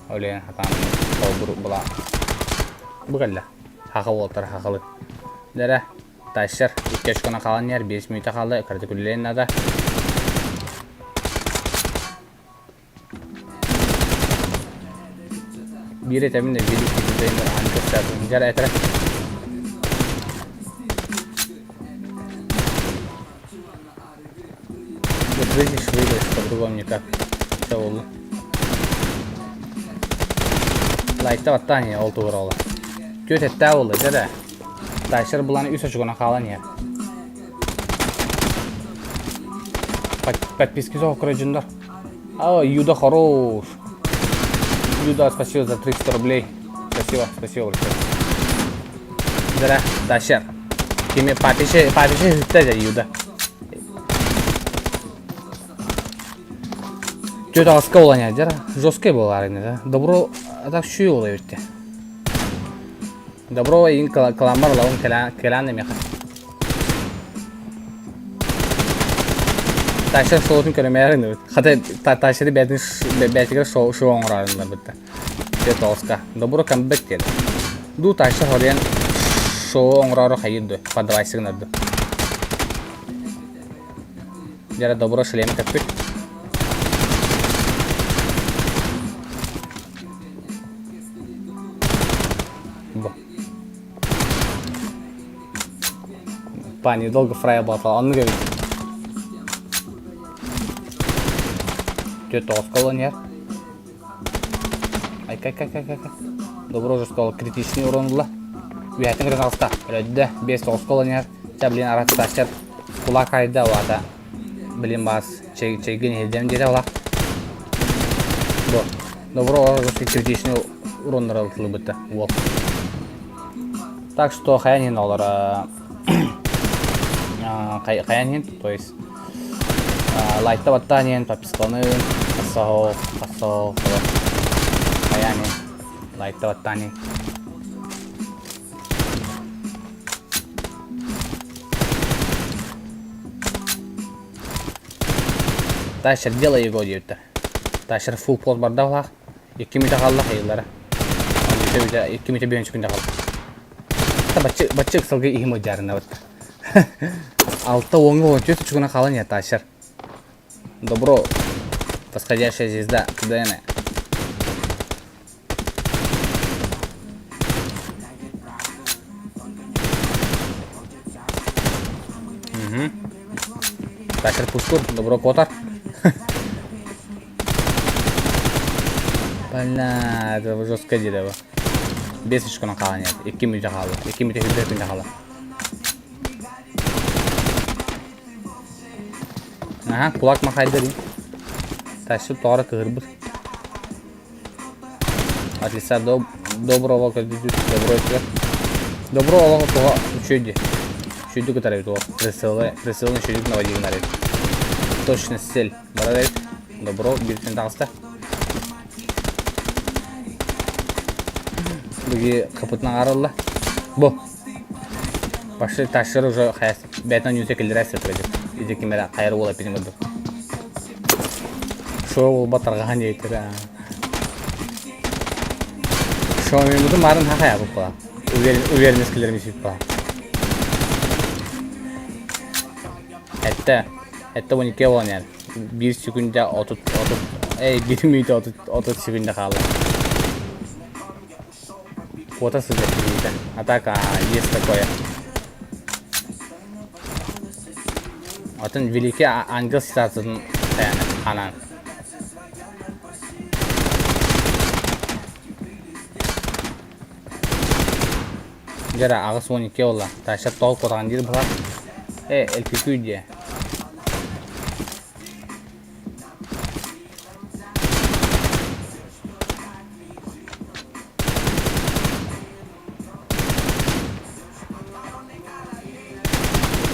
Ол иһин хатаан холбур була бу кэллэ. Хаха уолтар хахалы. Дэрэ, тащер икки очкона хаалан иһэр, 5 мүнүүтэ хаалла, кыратык үлэлиэн наада. Биир этэбин да биир икки түбэйин аан көрсөөтүм. Дьэр этэрэ. Видишь, выиграешь по-другому никак. Все oldu. Лайкта баттаан ол тугур ола. Түөт эттээ болла, дьэ Тайшер булан үс очкона хаалан иһэр. Подписки суох көрөдьүннэр. А, Юда хорош. Юда, спасибо за 300 рублей. Спасибо, спасибо большое. Дара, Тайшер. Кими папише, папише хытта дьэ Юда. Түөт аҕыска буолан дьэ жесткай буолар ини да. Добро так шүй буола эбит Добро иин кыламмар ылабын кэлээн эмиэхэ. Тайшер шоутун көрөмөөрүн эбит. Хата Тайшери бэйэтин бэйэтигэр шоу шоу оҥорооруннар бытта. Түөт аҕыска. Добро камбэк диэн. Ду Тайшер хоруйан шоу оҥороору хайыыр дуо? Подавайсыгын ду. Дьэ добро шлем көппүт. Бу. Пани долго фрая батал. Оннук эбит. 49 колония. Айка-айка-айка-айка. Добро уже сказал, критичный урон ылла. Үһэтин кырын алста. Өлөддө. 5-9 колония. Ча, блин, араттачар. Кулак айда вата. Блин, бас. Чейгин иһирдем диэтэ ола. Бу. Добро уже критичный уроннар ылтылыбыта. Уол. Так что хаянин олар хаянин, то есть лайкта баттаанин, подпискаланын, хасаho, хасаho, хаянин, лайкта баттаанин. Ташер делай его диэбиттэр. Ташер фулл пол барда улаах. Икки мүтэ хаалла хайыллара. Бүтэ бүтэ икки мүтэ биэн секунда хаалла. Баччы баччы ыксалга иһим ыдьаарынабыт. Алта уоҥҥа уон түөрт очукуна хаалан иһэ Ташер. Добро, восходящая звезда, ДН. Угу. Ташер пустур, добро котар. Бля, это жестко дерево. Бес очконан хаалан иһэр. Икки мүнүүтэ хаалла. Икки мүнүүтэ сүүрбэ күндэ хаалла. Аха, кулак махайда дии. Тащып тоҕо кыһырбыт. От лица доб доброго көрдүдү добро үчүгэй. Добро олоҕо туга үчүгэй дии. Үчүгэйдик ытар эбит ол. Прицелы, прицелын үчүгэйдик наводить гынар эбит. Точность цель. Барар эбит. Добро бииртэн таҕыста. Биги капытынан арылла. Бу. Пошли ташыр уже хаяс. Бәтен юзе килдерә сөпрәдик. Иди кимерә кайыр була пинең үрдүк. Шоу ол батаргахан ейтер. Шоу мен бутун барын хахая буп була. Уверенность килдермеш буп була. Этте. Этте 12 болан yani. Bir sekundde 30 30 ey bir мүнүүтэ 30 секунда хаалла. Куота сылдьар киһитэ. А так есть такое. Атын великий ангел ситуациятын ханаан. Дьэ 82 буолла. Таша тоҕо куотаҕын диир быһа. Э, элпикүй диэ.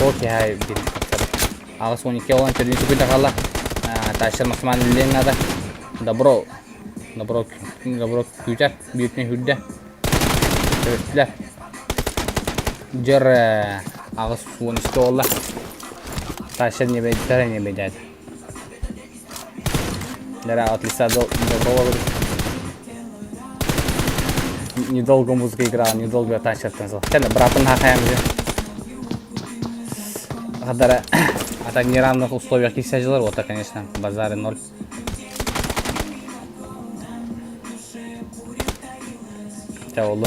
Окей, бир 82 olan төрдүн түгүдэ хаалла. Ташыр максимально үллээн наада. Добро. Добро, добро күүтэр. Бүйтүнэ хүрдэ. Төрүттүлэр. Дьэр 83 буолла. Ташыр небэйдэр небэйдээт. Дьэрэ от лица доброго Недолго музыка играла, недолго тащаттан сыл. Кэнэ братын хахайам же. Хадара, а так неравных условиях кисәжилер, вот так, конечно, базары ноль. Чэ олу.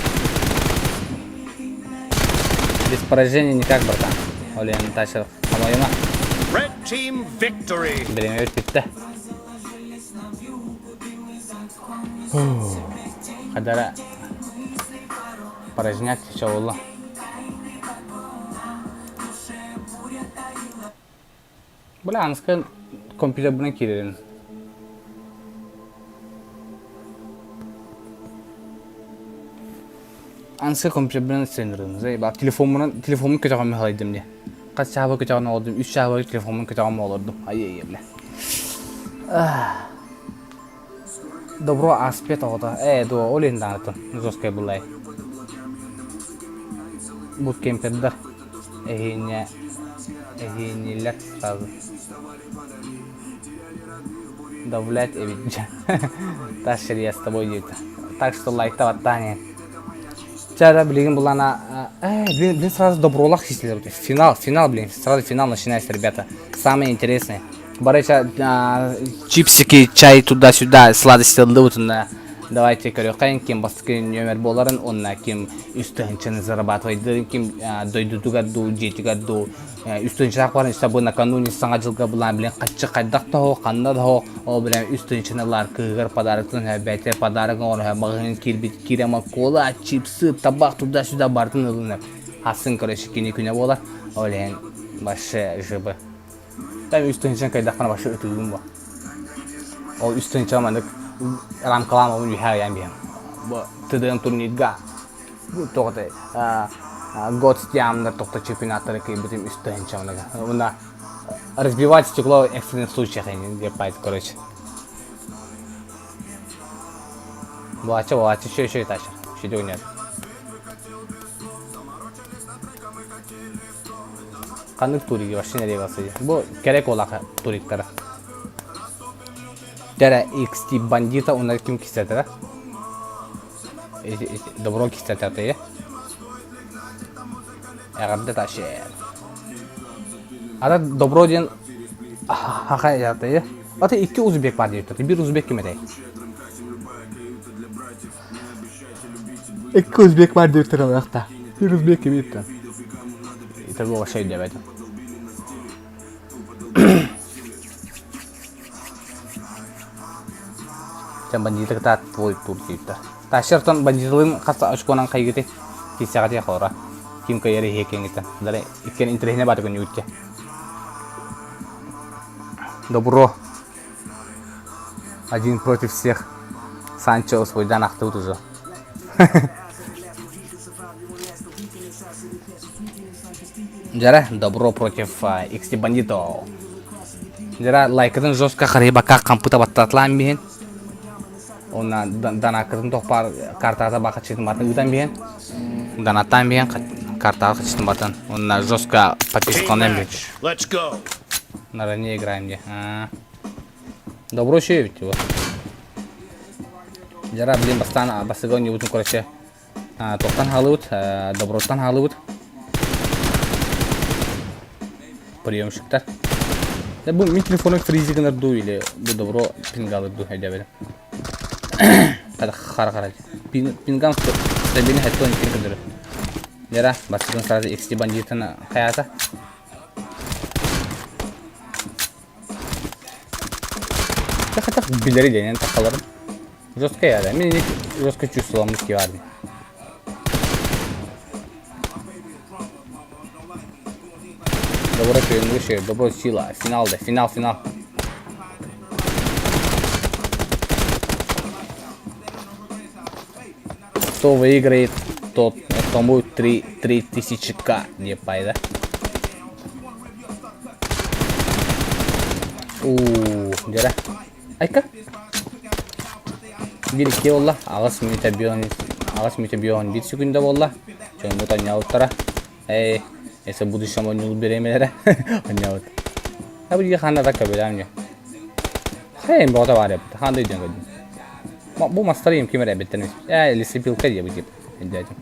Без поражения никак, братан. Олен тащыр хамайыма. Red team victory. Бириэмэбит бүттэ. Хадара поражняк чэ олу. Бля, аныска компьютербынан киирэрин. Аныска компьютербынан сценирдим. Баар телефоммунан телефоммун көтөҕөммүн халайдым дии. Хас чааба көтөҕөн олордум, үс чааба телефоммун көтөҕөм олордум. Ай-ай бля. Добро аспет оҕото. Ээ, дуо, ол иһин даҕаны жесткай буллай. Буткемпердар эһиинньэ эһиинньилэр сразу давлять эбит дьэ. Тащер я с тобой диэбитэ. Так что лайктабаттаан иһин. Чара, блин, была на... блин, блин, сразу добролах сисилер. Финал, финал, блин, сразу финал начинается, ребята. Самое интересное. Барыча, чипсики, чай туда-сюда, сладости ыллыбытына. Давайте көрүөххэйин ким бастакы нүөмэр буоларын, уонна ким үс тыһыынчаны зарабатывайдырын, ким дойдутугар дуу, дьиэтигэр дуу үс тыһыынчалаах баран үстэ бу накануне саҥа дьылга былаан билэн хаччы хайдах да оһох, ханна да оһох, ол билэн үс тыһыынчаны ылаар кыыһыгар подароктан бэйэтэ подарок оҥоро маҕаһыын киирбит киирэн кола, чипсы, табах туда-сюда барытын ылынар. Асын короче кини күнэ буолар. Ол иһин вообще жыбы. Там үс тыһыынчаны кайдахпына вообще ытыыбын бу. Ол үс тыһыынча маннык рамкалаан ол үһэ айан биһэм. Бу ТДМ турнирга бу тоҕо год стиамнар тохто чемпионаттары кыйбытым үс тыһыынча Уна разбивать стекло в экстренных случаях деп пайт короче. Булачы, булачы, еще, еще этаж. Еще нет. Ханнык туриги вообще не регался. Бу керек олаха туриктара. Дәрә XT бандита уна ким кисәтә? Добро кисәтә тәе. Эҕэрдэ ташер. Ата добро диэн хаха ятайы. Ата икки узбек бар диэбиттэр. Бир узбек ким этэй? Икки узбек бар диэбиттэр алыахта. Бир узбек ким итте? Это было вообще диэбэтим. Чэ бандиты кытаат твой тур диэбиттэр. Тащертон бандитылыын хас очконан хайгыты киссэҕэ хоро. Ким кыайар иһиэккэҥҥиттэн. Дары иккиэн интэриэһинэ баата көнньүгүттэ. Добро. Один против всех. Санчо свойдан ахтыбыт уже. Дьэрэ, добро против XT Бандито. Дьэрэ, лайкытын жестко харыйбакка хампыта баттатлаан биһин. Онна данакытын тохпар картата бакачытын батын ыытан биһин. Данаттаан биһин картаға хачытын батын. Онна жестко подпискаланан биһин. Let's go. Наравне играем де. Добро еще ведь Жара, блин, бастан басыгон небутун короче. Тохтан хаалыбыт, Доброттан хаалыбыт. Приемщиктар. Да бу мин телефоным фризи гынар дуу или бу Добро пингалыр дуу өйдөөбөтүм. Хара хара. Пинган стабильный хэттон иккини көрдөрөр. Лера, бастыкын сразу XT бандитын хаята. Хотя билери денен тахаларым. Жестко яда. Мен жестко чувствовал ки бар. Добро выше, добро сила. Финал да, финал, финал. Кто выиграет, тот, тому 3, 3000 к не пайда. Уу, дьэрэ. Айка. Биир икки буолла. Аҕыс мүнүүтэ бион аҕыс мүнүүтэ бион биир секунда буолла. Дьоммут онньообуттара. Эй, если будущем онньуул бириэмэлэрэ онньообут. А бу ханна да көбүлэм дьэ. Хайын боҕото баар эбит. Ханда өйдөн көрдүм. Бу мастары им ким эрэ эбиттэн. Ээ, лесопилка диэбит дип. Өйдөөтүм.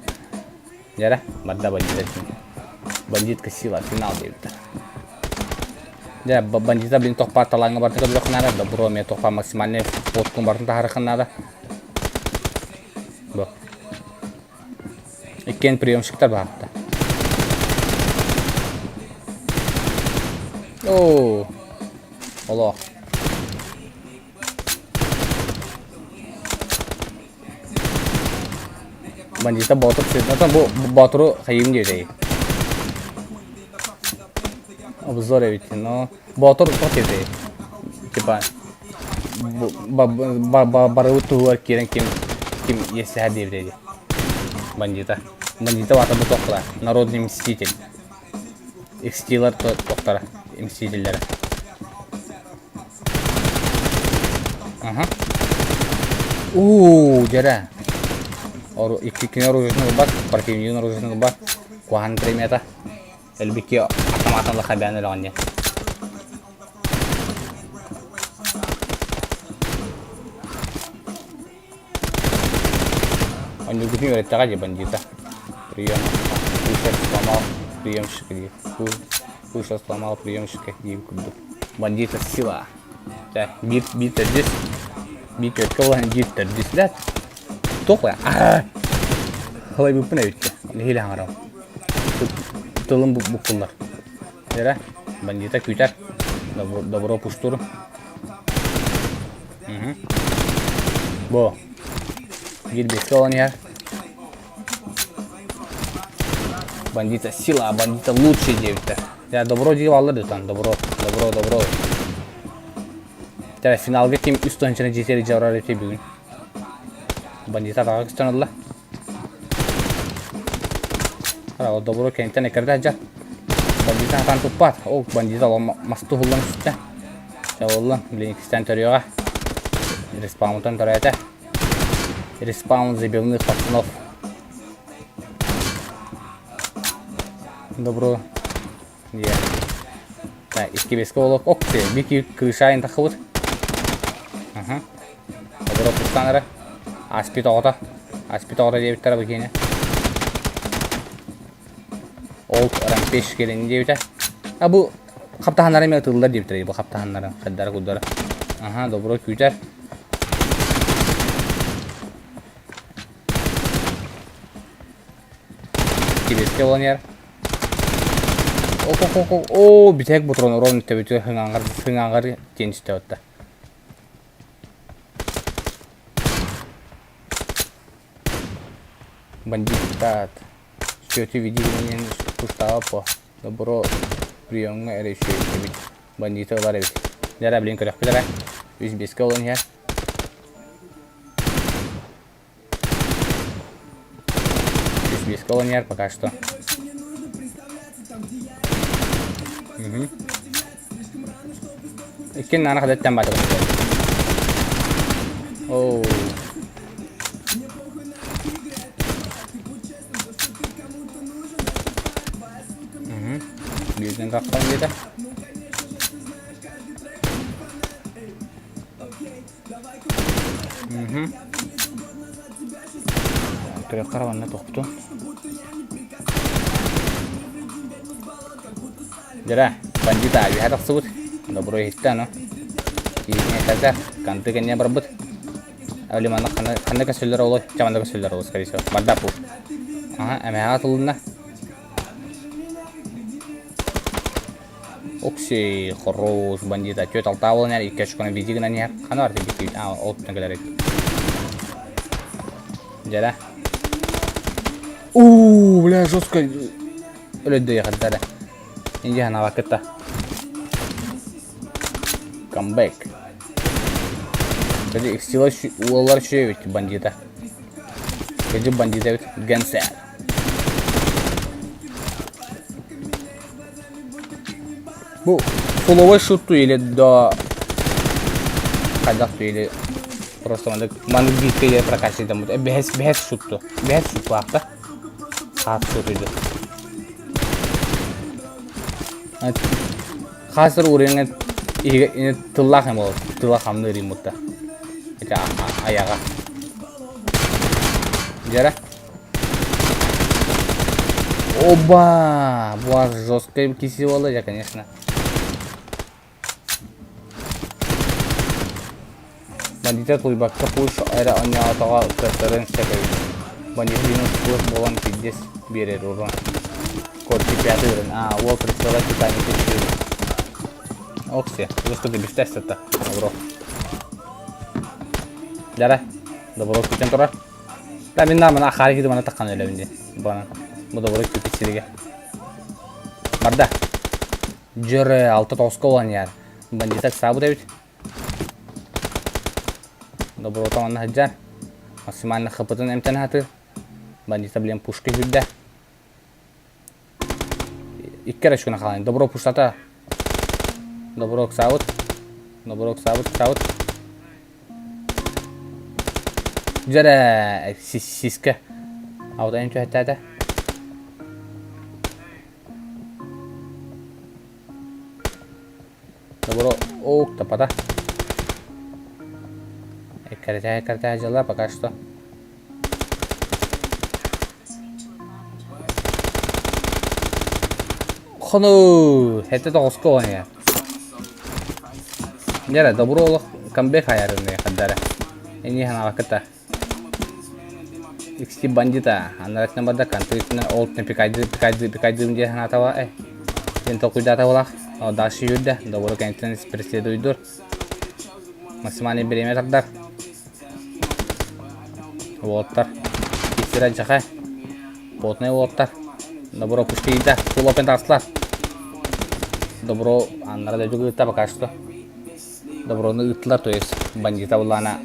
Дьэрэ, барда бандит. Бандитка сила, финал диэбиттэр. Дьэ, бандита блин тохпа талааҥҥа барда көрдөххө наада, добро эмиэ тохпа максимальный фоткун бартын таһаарыахха наада. Бу. Иккиэн приемщиктар баһаатта. Оо. Олох. Бандита боотур сытната бу боотуру хайыым диэтэй. Обзор эбит, но боотур туох диэтэй. Типа барыбыт туһугар киирэн ким ким иэстэһэр диэбитэ Бандита. Бандита баата бу тохтора. Народный мститель. Икстилар тохтора. Мстителлэрэ. Аха. Уу, дьэрэ. Ору икки кини оружиетын ылбат, противнигин оружиетын ылбат. Куһаҕан премията. Элбикки автоматан лахабян өлөҕүн диэн. Онньугутун үөрэттэҕэ дии бандита. Прием. Пушер сломал приемщика дии. Пушер сломал приемщика дии курдук. Бандита сила. Чэ, биир биир төрдүс. Биир түөрткэ буолан биир төрдүс да. Туох бай? Халайбыппын эбит. Нэһиилэ хаҥарам. Тылым буккуллар. Эрэ, бандита күүтэр. Добро пуштур. Бу. Биир бэскэ олон иһэр. Бандита сила, бандита лучший диэбиттэр. Я добро диye аллар дутан, добро, добро, добро. Тара финалга ким үс тончаны жетери жабырар эти бүгүн. Бандита атаға күстен ылла. Ара, добро кэнтен экерде жа. Бандита атан туппат. Ол бандита ол масту хуллан сүттэ. Чабыллан, блин, иккистен төрүөҕэ. Респаунтан төрөөтө. Респаун забивных пацанов. Добро. Yeah. Так, икки беске олох окте. Бики крышайын тахыбыт. Аха. Добро пустанара. Аспит оҕото. Аспит оҕото диэбиттэрэ бу киэнэ. Ол рампеш кэлин диэбитэ. А бу хаптаһаннара эмиэ ытыллар диэбиттэрэ бу хаптаһаннара хайдара куддара. Аха, добро күүтэр. Кибеске болан яр. О, о, бүтэк бутрон урон төбүтү хыңаңар хыңаңар диэн истэбитта. Бандиттаат. Счеты видение пустава по. Добро приемҥа эрэ үчүгэй эбит. Бандиты ылар эбит. Дьэ блин көрөхпүт эрэ. Үс биэскэ олон иһэр. Үс биэскэ олон иһэр пока что. Угу. Иккин наана хадаттан баатыр. Оу. Биирдэн тахсан диэтэ. Төрөх караванна тохту. Дьэрэ, бандита үһэ тахсыбыт. Добро иһиттэ аны. Киһитин этэрдэ, канты кэннэ барбыт. Али манна ханна ханна көсөллөр олой, чаманда көсөллөр олой, скорее всего. Барда пуш. Ага, эмэҕэ атылынна. Окси, хорош, бандита. Түөрт алтаа буолан иһэр, икки очкону биирдии гынан иһэр. Хана бар тиийбит А, ол түнэ кэлэр эбит. Дьэрэ. Уу, бля, жестко. Өлөддө яхаддара. Инди ханаба кытта. Камбэк. Кстати, сила уоллар үчүгэй эбит бандита. Кэдьи бандита эбит. Гэнсэ. Бу фуловой шутту или до хайдах или просто маннык маннык бииргэ прокачивать бэһэс бэһэс шутту бэһэс шуттаахта хаас шутуйду Хаасыр уурайҥа иһигэ тыллаах эм ол тыла хамныыр иммутта. Ити айаҕа. Дьэрэ. Оба! Буас жесткая киси буолла дьэ, конечно. Бандита тулуйбакка пуш эрэ онньоотоҕо кыаттарын сөп эбит. Бандита минус пуш буолан пиздец биэрэр урон. Корки пятый уровень. А, уол прицела Титаник үчүгэй. Окси, жестко бифтес это. Добро. Дара, добро күтэн турар. Да мин наамана ахаары киди мана таххан өлөбүн ди. Бана. Бу добро күпүт сириге. Барда. Дьөрө алта тоҕуска olan яр. Бандита саабыт эбит. Доброта манна сылдьар. Максимально хпытын эмтэн сатыыр. Бандита блин пушка сүүрдэ. Икки эрэ очкону хаалан. Добро пуштата. Добро ыксаабыт. Добро ыксаабыт, ыксаабыт. Дьэрэ сискэ. Аутайын түһэттээтэ. Добро ок тапата. Эккэрэтэ эккэрэтэ дьыла пока что. Хону! Хэтэ тоҕуска оонньуур. Дьэрэ, добро олох камбэк хайарыны хаддара. Эни ханаабаккыта. XT бандита. Аннаратына барда контритына ол пикайды пикайды пикайдым диye санаатаба э. Диэн толкуйдаата булах. О, дальше юрдэ. Добро кэнниттэн преследуйдур. Максимальный бириэмэ тардар. Уолаттар. Иккирэ дьаха. Потный уолаттар. Добро пушкида. Фулл опен таҕыстылар. Добро аннара дойду ыытта пока что. Доброну ыыттылар, то есть бандита буллаана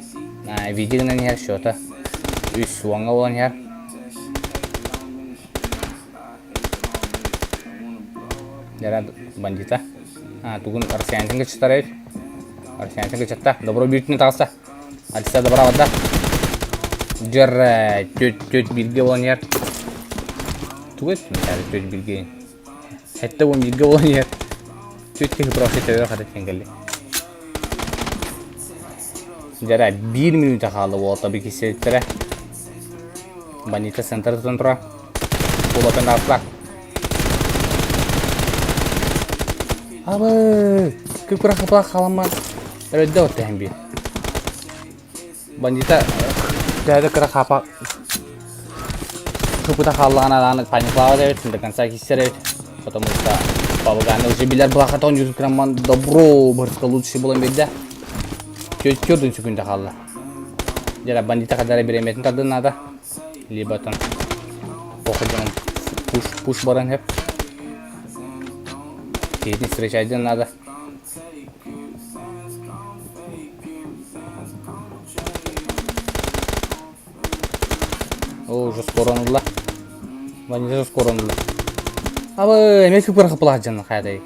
видео гынан иһэр счета. Үс уоҥҥа буолан иһэр. Дьара бандита. А, тугун Арсеньтин кычтар эбит. Арсеньтин кычатта. Добро бүүтүнэ таҕыста. Альса добра барда. Дьэр түөт түөт бииргэ буолан иһэр. Тугу эттим түөт бииргэ. Хэтте уон бииргэ буолан иһэр. Түөт киһи просто төбө хата кэлли. Дьэрэ биир мүнүүтэ хаалла уолта би кисиэттэрэ. Бандита центр тутан тура. Кулатын ааслар. Абы! Күкүрэ хапа халамман. Өрөддө оттаһын би. Бандита төһө кыра хапа хыпыта хааллаҕына даҕаны паниклаабат эбит, до конца киссэр эбит. Потому что Павлганы уже билэр былахатон жүзүк кырамман добро бырска лучше буолан биэрдэ. Төрдүн сүкүндэ хаалла. Дьэ бандита хадара бириэмэтин тардын наада. Либо там походу пуш пуш баран хеп. Киһитин встречайдын надо. О, уже скоро ылла. Бандиты скоро ылла. Абы, эмиэ күпүр хапылаах дьон хайатай.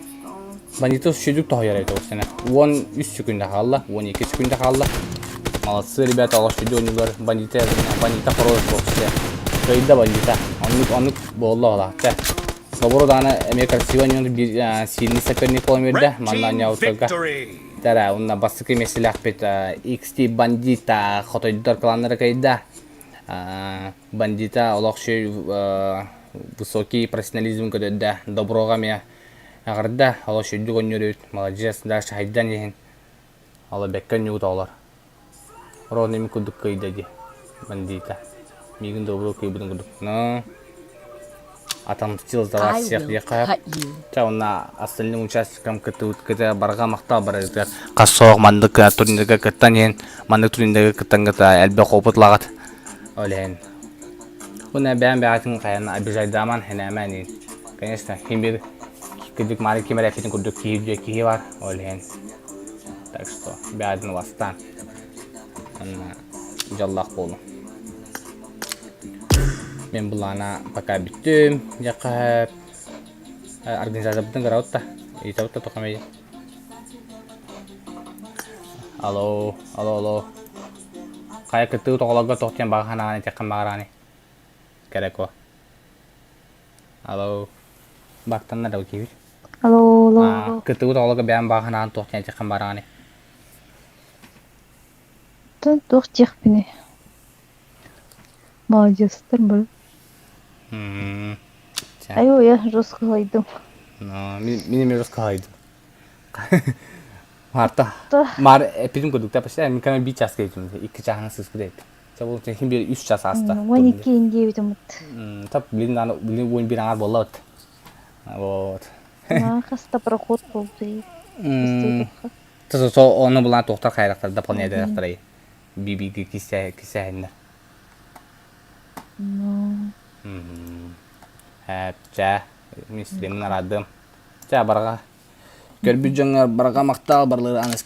Бандиты сүдүк тоһуйар эбит ол сене. 13 секунда хаалла, 12 секунда хаалла. Молодцы, ребята, олох сүдү ойнулар. Бандита, бандита хорош вообще. Кыайда бандита. Оннук, оннук буолла олаахта. Добро даҕаны эмиэ красиво ойнуур биир сильный соперник буолан биэрдэ. Red Манна team оонньообуттарга. victory! Тара, уонна бастакы миэстэлээхпит XT Бандита хотойдор кланнара кыайда. Бандита олох үчүгэй высокий профессионализм көрдөрдө. Доброҕа эмиэ эҕэрдэ, олох үчүгэйдик оонньуур эбит. Маладьыас, дальше хайдан иһин. Ала бэккэ оонньуубут оҕолор. Ровно мин курдук кыайда дии Бандита. Миигин добро кыайбытын курдук. Но отомстил за вас I всех will диэххэ cut you. Ча уонна остальным участникам кыттыбыт кытта барҕа махтал барыгытыгар хас соох маннык турнирга кыттан иһин маннык турнирга кыттан элбэх опыт ылаҕыт ол иһин уонна бэйэм бэйэтин хайан обижайдааман хэнээмэн иһин конечно ким бир кырдьык маары ким эрэ эппитин курдук киһи дьиэ киһи бар ол иһин так что бэйэтин убастаан уонна дьоллоох буолуҥ Мин былаана пока бүттүм. Дьэххэ организациябытын көрөбүт да. Ыйытабыт да тоқамай. Алло, алло, алло. Хайа кыттыы тоҕолорго тоқ диэн баҕа санааны этиэххин баҕарааны. Кэрэко. Алло. Бактанна да киһи. Алло, алло, алло. Кыттыы тоҕолорго бэйэм баҕа санааны туох диэн этиэххин баҕарааны. Оттон туох диэхпиний? Молодецтар бары. М, Чэ. Айуу, я жестко ылайдым. Но, мин мин эмиэ жестко ылайдым. Марта, Да. Мар эппитим курдук да почти мин кана биир чааска этим, икки чааһынан сыыспыт эбит. Чэ бұл хин бир үс час ааста. 12 диэбитим вот. Тап билин аны билин уон бир аҥаар буолла вот. Вот. Маа хаста проход болду. Со ону булан туохтар хайрактар дополняйдахтарай. Бибиги кисэ кисэһиннэр. Ну. Чэ, мин стримин араадым. Чэ, барҕа. Көрбүт дьоҥҥор барҕа махтал барлары аныс.